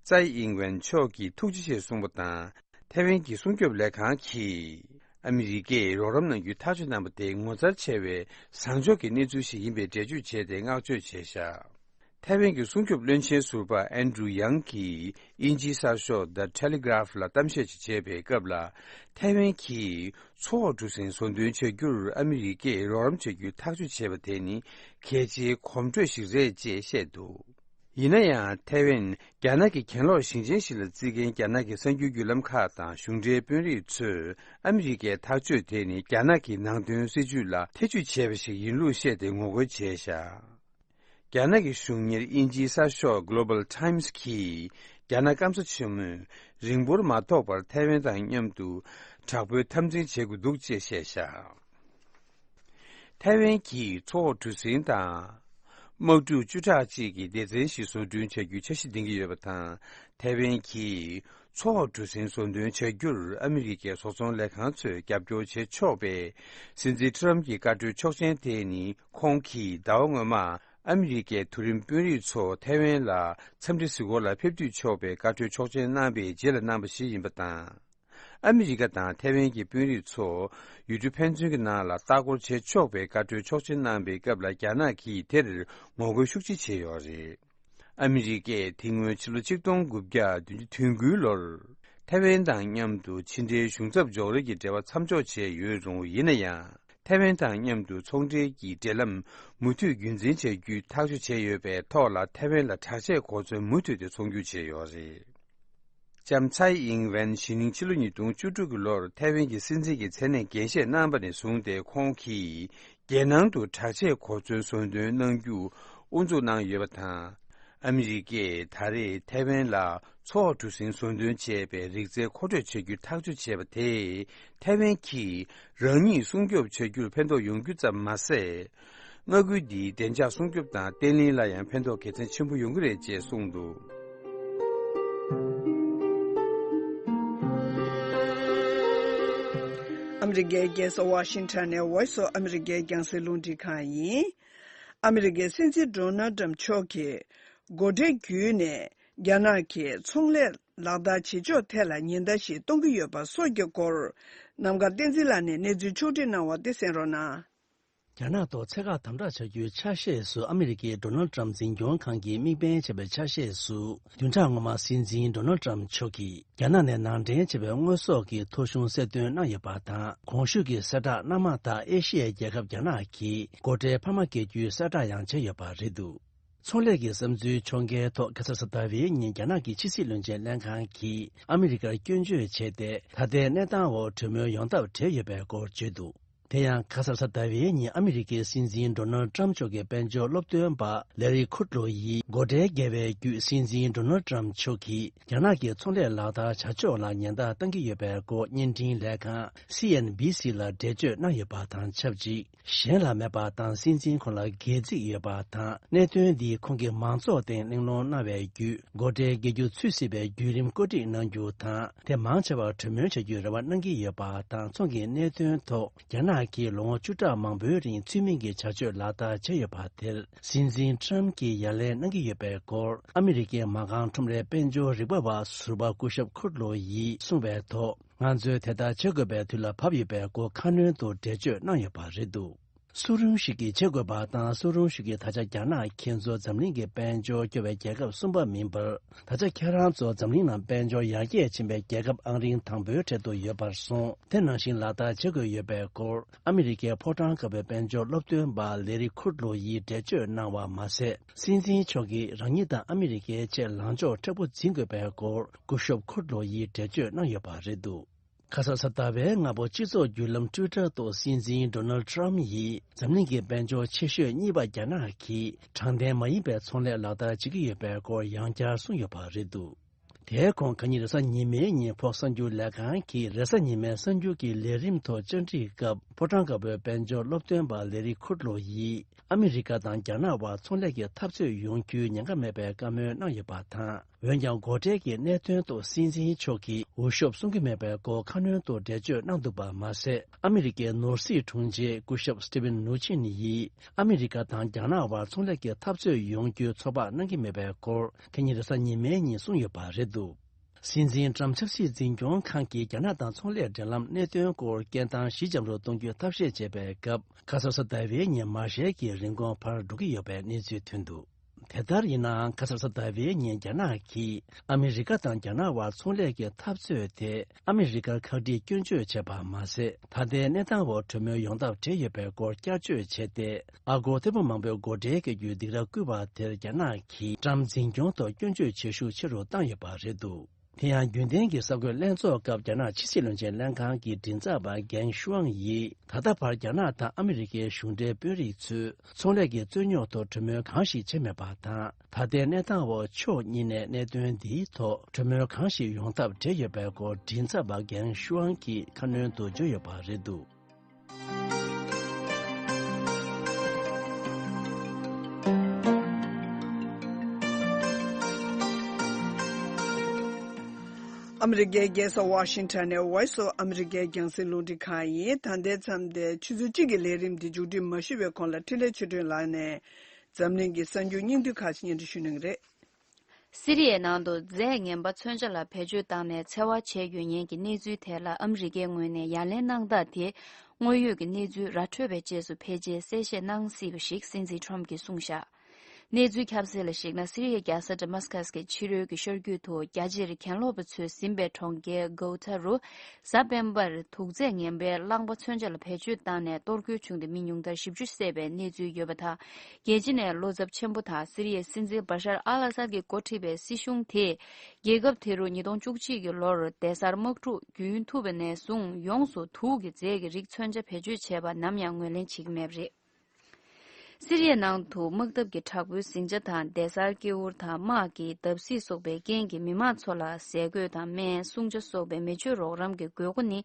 ཙའེ་ཨིང་ཝེན་མཆོག་གིས་ཐུགས་རྗེ་ཆེ་གསུངས་པ་དང་། ཐའེ་ཝན་གྱི་སྲུང་སྐྱོབ་ལས་ཁང་གིས་ཨ་མི་རི་ཀས་རོགས་རམ་གནང་རྒྱུའི་ཐག་གཅོད་གནང་པ་དེ་ངོ་མཚར་ཆེ་བའི་བཟང་ཕྱོགས་ཀྱི་གནས་ཚུལ་ཞིག་ཡིན་པའི་འགྲེལ་བརྗོད་བྱས་ཏེ། བསྔགས་བརྗོད་བྱས་བཞག་ཐའེ་ཝན་གྱི་སྲུང་སྐྱོབ་བློན་ཆེན་ཟུར་པ་ཨན་ཌྲུ་ཡང་གིས་དབྱིན་ཇིའི་གསར་ཤོག་The Telegraph ལ་གཏམ་བཤད་ཅིག་བྱས་པའི་སྐབས་ལ། ཐའེ་ཝན་གྱིས་མཚོ་འོག་གྲུ་གཟིངས་ཟོན་ཐོན་བྱ་རྒྱུར་ཨ་མི་རི་ཀས་རོགས་རམ་བྱ་རྒྱུའི་ཐག་གཅོད་བྱས་པ་དེ་ནི་གལ་ཆེའི་གོམ་བགྲོད་ཞིག་རེད་ཅེས་བཤད་འདུག་ཡིན་ན་ཡང་། ཐའེ་ཝན་རྒྱ་ནག་གི་གྱེན་ལོག་ཞིང་ཆེན་ཞིག་ལ་བརྩི་མཁན་རྒྱ་ནག་གི་གསར་འགྱུར་བརྒྱུད་ལམ་ཁག་དང་གཞུང་འབྲེལ་དཔོན་རིགས་ཚོས་ཨ་མི་རི་ཀའི་ཐག་གཅོད་དེ་ནི་རྒྱ་ནག་གི་ནང་དོན་སྲིད་ཇུས་ལ་ཐེ་ཇུས་བྱས་པ་ཞིག་ཡིན་ལུགས་བཤད་དེ་ངོ་རྒོལ་བྱས་བཞག་རྒྱ་ནག་གི་གཞུང་གཉེར་དབྱིན་ཇིའི་གསར་ཤོག་Global Times གིས་རྒྱ་ནག་སྐམ་ས་ཆེན་མོས་རིང་པོར་མ་ཐོགས་པར་ཐའེ་ཝན་དང་མཉམ་དུ་དྲག་པོའི་འཐབ་འཛིང་བྱེད་དགོས་འདུག་ཅེས་བཤད་བཞག་ཐའེ་ཝན་གྱིས་མཚོ་འོག་གྲུ་གཟིངས་དང་། དམག་འཁྲུག་བཅུ་ཕྲག་གཅིག་གི་སྡེ་ཚན་ཞིག་བཟོ་སྐྲུན་བྱ་རྒྱུའི་འཆར་གཞི་འདིང་གི་ཡོད་པ་དང་། ཐའེ་ཝན་གྱིས་མཚོ་འོག་གྲུ་གཟིངས་བཟོ་འདོན་བྱ་རྒྱུར་ཨ་མི་རི་ཀའི་བཟོ་ཚོང་ལས་ཁང་ཚོས་རྒྱབ་སྐྱོར་བྱེད་ཆོག་པའི་སྲིད་འཛིན་ཊམ་གྱི་བཀའ་འཁྲོལ་ཆོག་མཆན་དེ་ནི། ཁོང་གིས་ཟླ་བ་སྔོན་མ་ཨ་མི་རི་ཀའི་མཐོ་རིམ་དཔོན་རིགས་ཚོ་ཐའེ་ཝན་ལ་འཚམས་འདྲི་གཟིགས་སྐོར་ལ་ཕེབས་འདུས་ཆོག་པའི་བཀའ་འཁྲོལ་ཆོག་མཆན་གནང་བའི་རྗེས་ལ་གནང་བ་ཞིག་ཡིན་པ་དང་། ཨ་མི་རི་ཀ་དང་ཐའེ་ཝན་གྱི་དཔོན་རིགས་ཚོ་ཡུལ་གྲུ་ཕན་ཚུན་གྱི་ནང་ལ་ལྟ་སྐོར་བྱེད་ཆོག་པའི་བཀའ་འཁྲོལ་ཆོག་མཆན་གནང་པའི་སྐབས་ལ། རྒྱ་ནག་གིས་དེར་ངོ་རྒོལ་ཤུགས་ཆེ་བྱས་ཡོད་རེད། ཨ་མི་རི་ཀས་དེ་སྔོན་ཕྱི་ལོ་ཆིག་སྟོང་དགུ་བརྒྱ་བདུན་ཅུ་དོན་དགུའི་ལོར་ཐའེ་ཝན་དང་མཉམ་དུ་ཕྱི་འབྲེལ་གཞུང་ཚབ་འཇོག་རེས་ཀྱི་འབྲེལ་བ་མཚམས་འཇོག་བྱས་ཡོད་རུང་། ཡིན་ན་ཡང་། ཐའེ་ཝན་དང་མཉམ་དུ་ཚོང་འབྲེལ་གྱི་འབྲེལ་ལམ་མུ་མཐུད་རྒྱུན་འཛིན་བྱ་རྒྱུའི་ཐག་གཅོད་བྱས་ཡོད་པའི་ཐོག་ལ། ཐའེ་ཝན་ལ་དྲག་ཆས་གོ་མཚོན་མུ་མཐུད་དེ་ཚོང་སྒྱུར་བྱས་ཡོད་རེད། ལྕམ་ཚའེ་ཨིང་ཝེན་གཞེས་ནིང་ཕྱི་ལོ་ཉིས་སྟོང་བཅུ་དྲུག་གི་ལོར་ཐའེ་ཝན་གྱི་སྲིད་འཛིན་གྱི་མཚན་གནས་འགན་བཞེས་གནང་པ་ནས་བཟུང་སྟེ། ཁོང་གིས་རྒྱལ་ནང་དུ་དྲག་ཆས་གོ་མཚོན་བཟོ་འདོན་གནང་རྒྱུ་དབུ་འཛུགས་གནང་ཡོད་པ་དང་། ཨ་མི་རི་ཀས་ད་རེས་ཐའེ་ཝན་ལ་མཚོ་འོག་གྲུ་གཟིངས་བཟོ་འདོན་བྱས་པའི་རིག་རྩལ་མཁོ་སྤྲོད་བྱ་རྒྱུའི་ཐག་གཅོད་བྱས་པ་དེས། ཐའེ་ཝན་གྱིས་རང་ཉིད་སྲུང་སྐྱོབ་བྱ་རྒྱུར་ཕན་ཐོགས་ཡོང་རྒྱུ་ཙམ་མ་ཟད། མངའ་ཁུལ་འདིའི་བདེ་འཇགས་སྲུང་སྐྱོབ་དང་བརྟན་ལྷིང་ལ་ཡང་ཕན་ཐོགས་གལ་ཆེན་ཆེན་པོ་ཡོང་གི་རེད་ཅེས་གསུངས་འདུག་ཨ་མི་རི་ཀའི་རྒྱལ་ས་ཝ་ཤིང་ཊོན་ནས་Voice of America རྒྱང་སྲིང་རླུང་འཕྲིན་ཁང་ཡིན། ཨ་མི་རི་ཀའི་སྲིད་འཛིན་ཌོ་ནལ་ཊམ་མཆོག་གིས་སྒོ་ཁྲལ་བརྒྱུད་ནས་རྒྱ་ནག་གིས་ཚོང་ལས་ལག་བསྟར་བྱེད་ཕྱོགས་ཐད་ལ་ཉེན་བརྡ་ཞིག་གཏོང་གི་ཡོད་པ་སོགས་ཀྱི་སྐོར། ནམ་མཁའ་བསྟན་འཛིན་ལགས་ནས་གནས་ཚུལ་ཕྱོགས་སྒྲིག་གནང་བ་དེ་གསན་རོགས་གནང་། རྒྱ་ནག་ཐོག་ཚད་བཀག་དམ་དྲག་བྱ་རྒྱུའི་ཆ་ཤས་སུ། ཨ་མི་རི་ཀའི་ཌོ་ནལ་ཊམ་འཛིན་སྐྱོང་ཁང་གིས་དམིགས་འབེན་བྱས་པའི་ཆ་ཤས་སུ། བདུན་ཕྲག་སྔོན་མ་སྲིད་འཛིན་ཌོ་ནལ་ཊམ་མཆོག་གིས་རྒྱ་ནག་ནས་ནང་འདྲེན་བྱས་པའི་དངོས་ཟོག་གི་ཐོ་གཞུང་གསལ་སྟོན་གནང་ཡོད་པ་དང་། གོང་ཞུས་ཀྱི་གསལ་བསྒྲགས་གནང་མ་ཐག་ཨེ་ཤི་ཡའི་རྒྱལ་ཁབ་རྒྱ་ནག་གིས་སྒོ་ཁྲལ་འཕར་མ་བཀལ་རྒྱུའི་གསལ་བསྒྲགས་ཡང་བྱས་ཡོད་པ་རེད་འདུག་ཚོང་ལས་ཀྱི་བསམ་ཚུལ་ཕྱོགས་འགལ་ཐོག་ཁ་སང་གཟའ་ཟླ་བའི་ཉིན་རྒྱ་ནག་གི་ཕྱི་སྲིད་བློན་ཆེན་ལྷན་ཁང་གིས་ཨ་མི་རི་ཀར་སྐྱོན་བརྗོད་བྱས་ཏེ། ད་ལྟའི་གནས་སྟངས་འོག་གྲོས་མོལ་ཡོང་ཐབས་བྲལ་ཡོད་པའི་སྐོར་བརྗོད་འདུག་དེ་ཡང་ཁ་སང་གཟའ་ཟླ་བའི་ཉིན་ཨ་མི་རི་ཀའི་སྲིད་འཛིན་ཌོ་ནལ་ཌི་ཊརམ་ཕི་མཆོག་གི་དཔལ་འབྱོར་སློབ་སྟོན་པ་ལེ་རི་ཁུད་ལོ་ཡིས་སྒོ་ཁྲལ་བརྒལ་བའི་བརྒྱུད་སྲིད་འཛིན་ཌོ་ནལ་ཌི་ཊརམ་ཕི་མཆོག་གིས་རྒྱ་ནག་གི་ཚོང་ལས་ལག་བསྟར་བྱ་ཕྱོགས་ལ་ཉེན་བརྡ་བཏང་གི་ཡོད་པའི་སྐོར་བརྙན་འཕྲིན་ལས་ཁང་སི་ཨེན་བྷི་སི་ལ་འགྲེལ་བརྗོད་གནང་ཡོད་པ་དང་ཆབས་ཅིག་གཞན་ལ་མེད་པ་དང་སྲིད་འཛིན་ཁོང་ལ་སྒལ་ཚིགས་ཡོད་པ་དང་གནད་དོན་འདི་ཁོང་གིས་མང་ཚོགས་སྟེང་གླེང་སློང་གནང་བའི་བརྒྱུད་སྒོ་ཁྲལ་བརྒལ་རྒྱུ་ཚུད་སྲིད་པའི་བརྒྱུད་རིམ་བཀོད་སྒྲིག་གནང་རྒྱུ་དང་དེ་མང་ཆེ་བ་གྲོས་མོལ་བྱ་རྒྱུའི་རེ་བ་གནང་གི་ཡོད་པ་དང་ཚོང་གི་གནད་དོན་ཐོག་རྒྱ་ནག་གིས་ལོ་ངོ་བཅུ་ཕྲག་མང་པོའི་རིང་ཚུལ་མིན་གྱི་བྱ་སྤྱོད་ལག་བསྟར་བྱས་ཡོད་པ་དེར་སྲིད་འཛིན་ཊརམ་ཕི་གྱིས་ཡ་ལན་གནང་གི་ཡོད་པའི་སྐོར་ཨ་མི་རི་ཀའི་མ་རྐང་ཁྲོམ་རའི་དཔལ་འབྱོར་རིག་པ་བ་ཟུར་པ་སྐུ་ཞབས་ཁུད་ལོ་ཡིས་གསུངས་པའི་ཐོག་ང་ཚོས་དེ་ལྟར་བྱེད་དགོས་པའི་དུས་ལ་བབ་ཡོད་པའི་སྐོར་ཁ་སྣོན་དུ་འགྲེལ་བརྗོད་གནང་ཡོད་པ་རེད་འདུག་སུ་རུང་ཞིག་གིས་བྱེད་དགོས་པ་དང་སུ་རུང་ཞིག་གིས་ད་ཆ་རྒྱ་ནག་ཁྱེད་ཚོ་འཛམ་གླིང་གི་དཔལ་འབྱོར་སྐྱོ་བའི་རྒྱལ་ཁབ་གསུམ་པ་མིན་པར་ད་ཆ་ཁྱེད་རང་ཚོ་འཛམ་གླིང་ནང་དཔལ་འབྱོར་ཡར་རྒྱས་ཕྱིན་པའི་རྒྱལ་ཁབ་ཨང་རིང་དང་པོའི་གྲས་སུ་ཡོད་པར་སོང་དེ་ནང་བཞིན་ལག་བསྟར་བྱེད་དགོས་ཡོད་པའི་སྐོར་ཨ་མི་རི་ཀའི་ཕོ་བྲང་དཀར་པོའི་དཔལ་འབྱོར་སློབ་སྟོན་པ་ལེ་རི་ཁུད་ལོ་ཡིས་འགྲེལ་བརྗོད་གནང་བ་མ་ཟད་སྲིད་འཛིན་མཆོག་གིས་རང་ཉིད་དང་ཨ་མི་རི་ཀའི་ཆེད་ལངས་ཕྱོགས་མཁྲེགས་པོ་འཛིན་དགོས་པའི་སྐོར་སྐུ་ཞབས་ཁུད་ལོ་ཡིས་འགྲེལ་བརྗོད་གནང་ཡོད་པ་རེད་འདུག་ཁ་སང་གཟའ་ཟླ་བའི་སྔ་པོ་སྤྱི་ཚོགས་བརྒྱུད་ལམ་ཊུའི་ཊར་ཐོག་སྲིད་འཛིན་ཌོ་ནལ་ཌི་ཊརམ་ཕི་ཡིས་འཛམ་གླིང་གི་དཔལ་འབྱོར་ཆེ་ཤོས་གཉིས་པ་རྒྱ་ནག་གིས་དྲང་བདེན་མ་ཡིན་པའི་ཚོང་ལས་ལག་བསྟར་བྱེད་ཀྱི་ཡོད་པའི་སྐོར་ཡང་བསྐྱར་གསུངས་ཡོད་པ་རེད་འདུག་དེའི་གོང་ཁ་ཉིན་རེས་གཟའ་ཉི་མའི་ཉིན་ཕོགས་གསར་འགྱུར་ལས་ཁང་གིས་རེས་གཟའ་ཉི་མའི་གསར་འགྱུར་གྱི་ལས་རིམ་ཐོག་བཅར་འདྲིའི་སྐབས་ཕོ་བྲང་དཀར་པོའི་དཔལ་འབྱོར་སློབ་སྟོན་པ་ལེ་རི་ཁུད་ལོ་ཡིས་ཨ་མི་རི་ཀ་དང་རྒྱ་ནག་དབར་ཚོང་ལས་ཀྱི་འཐབ་རྩོད་ཡོང་རྒྱུའི་ཉེན་ཁ་མེད་པའི་བཀའ་མོལ་གནང་ཡོད་པ་དང་། འོན་ཀྱང་སྒོ་ཁྲལ་གྱི་གནད་དོན་ཐོག་སྲིད་འཛིན་མཆོག་གིས་འུ་ཤོབ་གསུང་གི་མེད་པའི་སྐོར་ཁ་སྣོན་དུ་འགྲེལ་བརྗོད་གནང་འདུག་པ་མ་ཟད། ཨ་མི་རི་ཀའི་ནོར་སྲིད་དྲུང་ཆེ་སྐུ་ཞབས་སི་ཏི་ཝན་ནུ་ཆིན་ཡིས་ཨ་མི་རི་ཀ་དང་རྒྱ་ནག་དབར་ཚོང་ལས་ཀྱི་འཐབ་རྩོད་ཡོང་རྒྱུའི་ཚོད་དཔག་གནང་གི་མེད་པའི་སྐོར་ཁ་ཉིན་རེས་གཟའ་ཉི་མའི་ཉིན་གསུངས་ཡོད་པ་རེད་འདུག་སྲིད་འཛིན་ཊརམ་ཕི་ཆབ་སྲིད་འཛིན་སྐྱོང་ཁང་གིས་རྒྱ་ནག་དང་ཚོང་ལས་འབྲེལ་ལམ་གནད་དོན་སྐོར་སྐད་བཏང་ཞི་འཇམ་རུ་གཏོང་རྒྱུའི་ཐབས་ཤེས་བྱེད་པའི་སྐབས། ཁ་སང་གཟའ་ཟླ་བའི་ཉིན་མ་ཤེལ་གྱི་རིན་གོང་འཕར་འགྲོ་གི་ཡོད་པའི་གནས་ཚུལ་ཐོན་འདུག་དེ་ལྟར་ཡིན་ནའང་ཁ་སང་གཟའ་ཟླ་བའི་ཉིན་རྒྱ་ནག་གིས་ཨ་མི་རི་ཀ་དང་རྒྱ་ནག་དབར་ཚོང་ལས་ཀྱི་འཐབ་རྩོད་དེ་ཨ་མི་རི་ཀར་ཁག་དཀྲིས་སྐྱོན་བརྗོད་བྱས་པ་མ་ཟད། ད་ལྟའི་གནས་སྟངས་འོག་གྲོས་མོལ་ཡོང་ཐབས་བྲལ་ཡོད་པའི་སྐོར་བསྐྱར་བརྗོད་བྱས་ཏེ། ཨ་སྒོར་ཐེར་འབུམ་མང་པོའི་སྒོ་ཁྲལ་བཀལ་རྒྱུའི་སྡིགས་ར་བསྐུལ་བ་དེར་རྒྱ་ནག་གིས་ཊརམ་འཛིན་སྐྱོང་ཐོག་སྐྱོན་བརྗོད་བྱེད་ཤུགས་ཆེ་རུ་བཏང་ཡོད་པ་རེད་འདུག་དེ་ཡང་རྒྱུན་ལྡན་གྱི་གསར་འགོད་ལྷན་ཚོགས་སྐབས་རྒྱ་ནག་ཕྱི་སྲིད་བློན་ཆེན་ལྷན་ཁང་གི་མགྲིན་ཚབ་པ་གེང་ཤུའང་ཡིས་ད་ལྟ་བར་རྒྱ་ནག་དང་ཨ་མི་རི་ཀའི་གཞུང་འབྲེལ་དཔོན་རིགས་ཚོས་ཚོང་ལས་ཀྱི་རྩོད་རྙོག་ཐོག་གྲོས་མོལ་གང་ཞིག་བྱས་མེད་པ་དང་། ད་ལྟའི་གནས་སྟངས་འོག་ཕྱོགས་གཉིས་ནས་གནད་དོན་འདིའི་ཐོག་གྲོས་མོལ་གང་ཞིག་ཡོང་ཐབས་བྲལ་ཡོད་པའི་སྐོར་མགྲིན་ཚབ་པ་གེང་ཤུའང་གིས་ཁ་སྣོན་དུ་བརྗོད་ཡོད་པ་རེད་འདུག་ཨ་མི་རི་ཀའི་རྒྱལ་ས་ཝ་ཤིང་ཊོན་ནས་Voice of America རྒྱང་སྲིང་རླུང་འཕྲིན་ཁང་ཡིན། ད་ལྟའི་མཚམས་དེ་ཆུ་ཚོད་གཅིག་གི་ལས་རིམ་འདི་མཇུག་སྒྲིལ་མ་ཞུས་པའི་གོང་ལ་འཕྲིན་ལས་ཆོས་སྒྲོན་ལགས་ནས་འཛམ་གླིང་གི་གསར་འགྱུར་སྙིང་བསྡུས་ཁག་ཅིག་སྙན་སྒྲོན་ཞུ་གནང་གི་རེད། སི་རི་ཡའི་ནང་དུ་རྫས་ངན་པ་མཚོན་ཆ་ལ་བེད་སྤྱོད་བཏང་ནས་འཚེ་བ་བྱས་ཡོད་མཁན་གྱི་གནས་ཚུལ་དེ་ལ་ཨ་མི་རི་ཀའི་ངོས་ནས་ཡ་ལན་གནང་སྟངས་དེ་དངོས་ཡོད་ཀྱི་གནས་ཚུལ་ར་འཕྲོད་པའི་རྗེས་སུ་ཕལ་ཆེར་གསལ་བཤད་གནང་སྲིད་པ་ཞིག་སྲིད་འཛིན་ཁྲོམ་གྱིས་གསུངས་བཞག་གནས་ཚུལ་ཁྱབ་གསལ་ལ་གཞིགས་ན། སི་རི་ཡའི་རྒྱལ་ས་ཌ་མཱ་སི་ཀ་སི་གི་ཕྱི་རོལ་གྱི་ཤར་རྒྱུད་དུ་རྒྱ་ཆེར་གྱེན་ལོག་པ་ཚོས་ཟིན་པའི་གྲོང་ཁྱེར་གོའུ་ཐ་རུ་གཟའ་སྤེན་པར་དུག་རྫས་ངན་པའི་རླངས་པ་མཚོན་ཆ་ལ་བེད་སྤྱོད་བཏང་ནས་གཏོར་རྒོལ་བྱུང་སྟེ་མི་ཉུང་མཐར་བཞི་བཅུ་བསད་པའི་གནས་ཚུལ་ཡོད་པ་དང་། རྒྱལ་སྤྱི་ནས་བློ་འཚབ་ཆེན་པོ་དང་། སི་རི་ཡའི་སྲིད་འཛིན་བྷ་ཤར་ཨལ་ཨ་སཱད་ཀྱིས་འགོ་ཁྲིད་པའི་སྲིད་གཞུང་དེས་རྒྱལ་ཁབ་དེ་རུ་ཉིས་སྟོང་བཅུ་གཅིག་གི་ལོར་སྡེ་གཟར་དམག་འཁྲུག་རྒྱུན་མཐུད་པ་ནས་བཟུང་ཡོངས་སུ་དུག་གི་རྫས་ཀྱི་རིགས་མཚོན་ཆ་བེད་སྤྱོད་བྱས་པ་ནམ་ཡང་ངོས་ལེན་བྱེད་ཀྱི་མེད་པ་རེད། སི་རི་ཡའི་ནང་དུ་དམག་འཐབ་ཀྱི་དྲག་པོའི་ཟིང་ཆ་དང་སྡེ་གཟར་སྐྱེ་དབུར་དང་དམག་གི་བརྡབ་གསིག་སོགས་པའི་རྐྱེན་གྱིས་མི་མང་ཚོ་ལ་ཟས་གོས་དང་སྨན། སྲུང་བྱ་སོགས་པའི་མི་ཆོས་རོགས་རམ་གྱི་དགོས་མཁོ་ནི་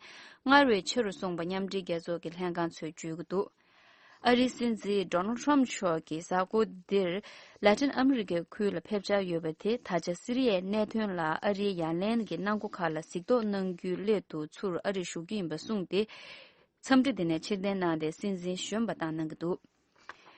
སྔར་བས་ཆེ་རུ་སོང་བ་མཉམ་འབྲེལ་རྒྱལ་ཚོགས་ཀྱི་ལྷན་ཁང་ཚོས་བརྗོད་ཀྱི་འདུག་ཨ་རིའི་སྲིད་འཛིན་ཌོ་ནལ་ཌི་ཊརམ་མཆོག་གིས་གཟའ་འཁོར་འདིར་ལ་ཏིན་ཨ་མི་རི་ཀའི་ཁུལ་ལ་ཕེབས་འཆར་ཡོད་པ་དེ་ད་ཆ་སི་རི་ཡའི་གནད་དོན་ལ་ཨ་རིའི་ཡ་ལན་གྱི་གནང་སྒོ་ཁག་ལ་གཟིགས་རྟོག་གནང་རྒྱུའི་སླད་དུ་ཚུར་ཨ་རིར་བཞུགས་ཀྱི་ཡིན་པ་གསུངས་ཏེ། འཚམས་འདྲི་དེ་ནས་ཕྱིར་འཐེན་གནང་སྟེ་སྲིད་འཛིན་གཞོན་པ་བཏང་གནང་གི་འདུག་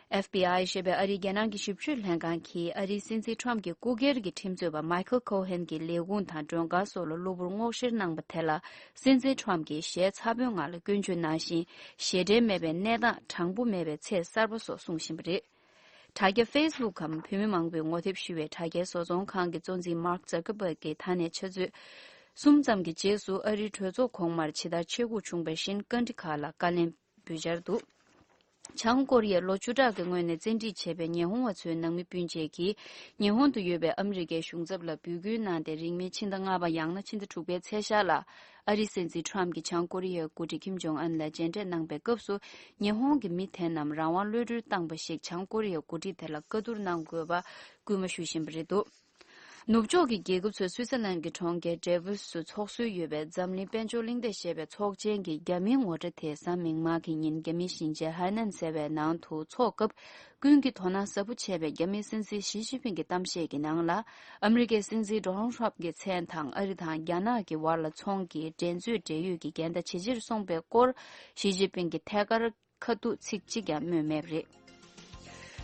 ཨེཕ་པི་ཨའི་ཞེས་པའི་ཨ་རིའི་རྒྱལ་ནང་གི་ཞིབ་དཔྱོད་ལྷན་ཁང་གིས་ཨ་རིའི་སྲིད་འཛིན་ཊརམ་གྱི་སྐུ་སྒེར་གྱི་ཁྲིམས་རྩོད་པ་མའི་ཁལ་ཁོ་ཧན་གྱི་ལས་ཁུངས་དང་མགྲོན་ཁང་སོགས་ལ་གློ་བུར་སྔོག་བཤེར་གནང་པ་དེ་ལ་སྲིད་འཛིན་ཊརམ་གྱིས་ཞལ་ཚ་པོའི་ངང་ལ་སྐྱོན་བརྗོད་གནང་ཞིང་། ཞེ་འགྲས་མེད་པའི་གནས་སྟངས་དྲང་པོ་མེད་པའི་ཚད་གསར་པ་སོགས་གསུངས་བཞིན་པ་རེད། དྲ་རྒྱ་ཕེ་སི་བུག་གམ་བོད་མི་མང་པོས་ངོ་དེབ་ཞུ་བའི་དྲ་རྒྱའི་བཟོ་ཚོང་ཁང་གི་གཙོ་འཛིན་མཱརྐ་ཛ་ཀར་བྷག་གིས་ད་ནས་ཆུ་ཚོད་གསུམ་ཙམ་གྱི་རྗེས་སུ་ཨ་རིའི་གྲོས་ཚོགས་གོང་མར་ཇི་ལྟར་ཆེད་འགུག་བྱུང་བ་བཞིན་བཀའ་འདྲི་ཁག་ལ་བཀའ་ལན་འབུལ་འཆར་འདུག་བྱང་ཀོ་རི་ཡས་ལོ་བཅུ་ཕྲག་གི་སྔོན་ནས་བཙན་ཁྲིད་བྱས་པའི་ཉི་ཧོང་བ་ཚོའི་ནང་མི་སྤུན་མཆེད་ཀྱིས་ཉི་ཧོང་དུ་ཡོད་པའི་ཨ་མི་རི་ཀའི་གཞུང་ཚབ་ལ་འབོད་སྐུལ་གནང་སྟེ། རིང་མིན་ཕྱི་ཟླ་ལྔ་པ་ཡང་ན་ཕྱི་ཟླ་དྲུག་པའི་ཚེས་ཤར་ལ་ཨ་རིའི་སྲིད་འཛིན་ཁྲོམ་གྱིས་བྱང་ཀོ་རི་ཡའི་འགོ་ཁྲིད་ཁིམ་ཇོང་ཨན་ལ་མཇལ་འཕྲད་གནང་པའི་སྐབས་སུ། ཉི་ཧོང་གི་མི་དེ་རྣམས་རང་དབང་གློད་གྲོལ་བཏང་པ་ཞིག་བྱང་ཀོ་རི་ཡའི་འགོ་ཁྲིད་དེ་ལ་བཀའ་བསྡུར་གནང་དགོས་པ་སྐུལ་མ་ཞུ་བཞིན་པ་རེད་འདུག་ནུབ་ཕྱོགས་ཀྱི་རྒྱལ་ཁབ་ཚོས་སུད་སི་ལན་གྱི་གྲོང་ཁྱེར་ཌེ་ཝོ་སི་སུ་འཚོགས་སྲོལ་ཡོད་པའི་འཛམ་གླིང་དཔལ་འབྱོར་གླེང་སྟེགས་ཞེས་པའི་ཚོགས་ཆེན་གྱི་རྒྱ་མིའི་ངོ་སྤྲོད་དེ་གཟའ་མིག་དམར་གྱི་ཉིན་རྒྱ་མིའི་གཞིས་བྱེས་ཧའེ་ནན་ཟེར་བའི་ནང་དུ་འཚོགས་སྐབས། ཀུན་གྱིས་དོ་སྣང་ཟབ་པོ་བྱས་པའི་རྒྱ་མིའི་སྲིད་འཛིན་ཞི་ཅིན་ཕིང་གི་གཏམ་བཤད་ཀྱི་ནང་ལ། ཨ་མི་རི་ཀའི་སྲིད་འཛིན་ཌོ་ནལ་ཊམ་གྱི་མཚན་དང་ཨ་རི་དང་རྒྱ་ནག་གི་བར་ལ་ཚོང་གི་འགྲན་རྩོད་འབྲེལ་ཡོད་ཀྱི་འགལ་ཟླ་ཇེ་ཆེར་སོང་པའི་སྐོར། ཞི་ཅིན་ཕིང་གིས་ཐད་ཀར་ཁ་ཐུག་ཚིག་གཅིག་ཀྱང་སྨོས་མེད་པ་རེད།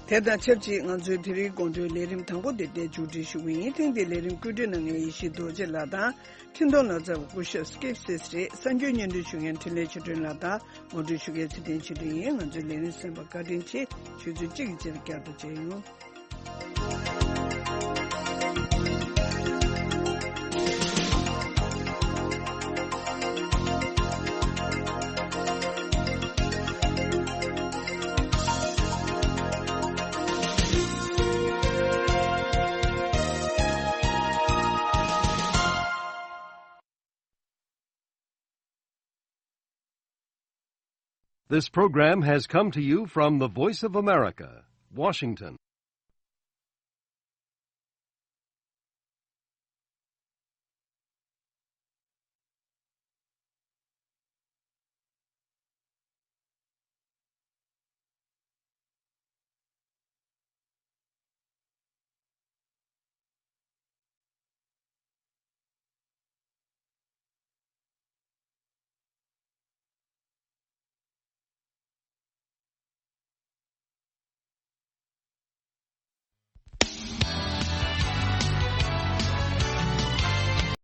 དེ་དང་ཆབས་ཅིག་ང་ཚོའི་དེ་རིང་དགོང་དྲོའི་ལས་རིམ་དང་པོ་དེ་འདིར་མཇུག་སྒྲིལ་ཞུ་གི་ཡིན། ཐེངས་འདིའི་ལས་རིམ་བཀོད་སྒྲིག་གནང་མཁན་ཡེ་ཤེས་རྡོ་རྗེ་ལགས་དང་། འཕྲིན་གཏོང་ལོ་ཙཱ་བ་སྐུ་ཞབས་སྐིབ་སིས་རེད། གསར་འགྱུར་སྙན་སྒྲོན་ཞུ་མཁན་འཕྲིན་ལས་ཆོས་སྒྲོན་ལགས་དང་ངོ་སྤྲོད་ཞུ་མཁན་ཚེ་བརྟན་ཆོས་སྒྲོན་ཡིན། ང་ཚོའི་ལས་རིམ་གསན་པར་བཀའ་དྲིན་ཆེ། ཆུ་ཚོད་གཅིག་གི་རྗེས་ལ་བསྐྱར་དུ་མཇལ་ཡོང་། This program has come to you from the Voice of America, Washington.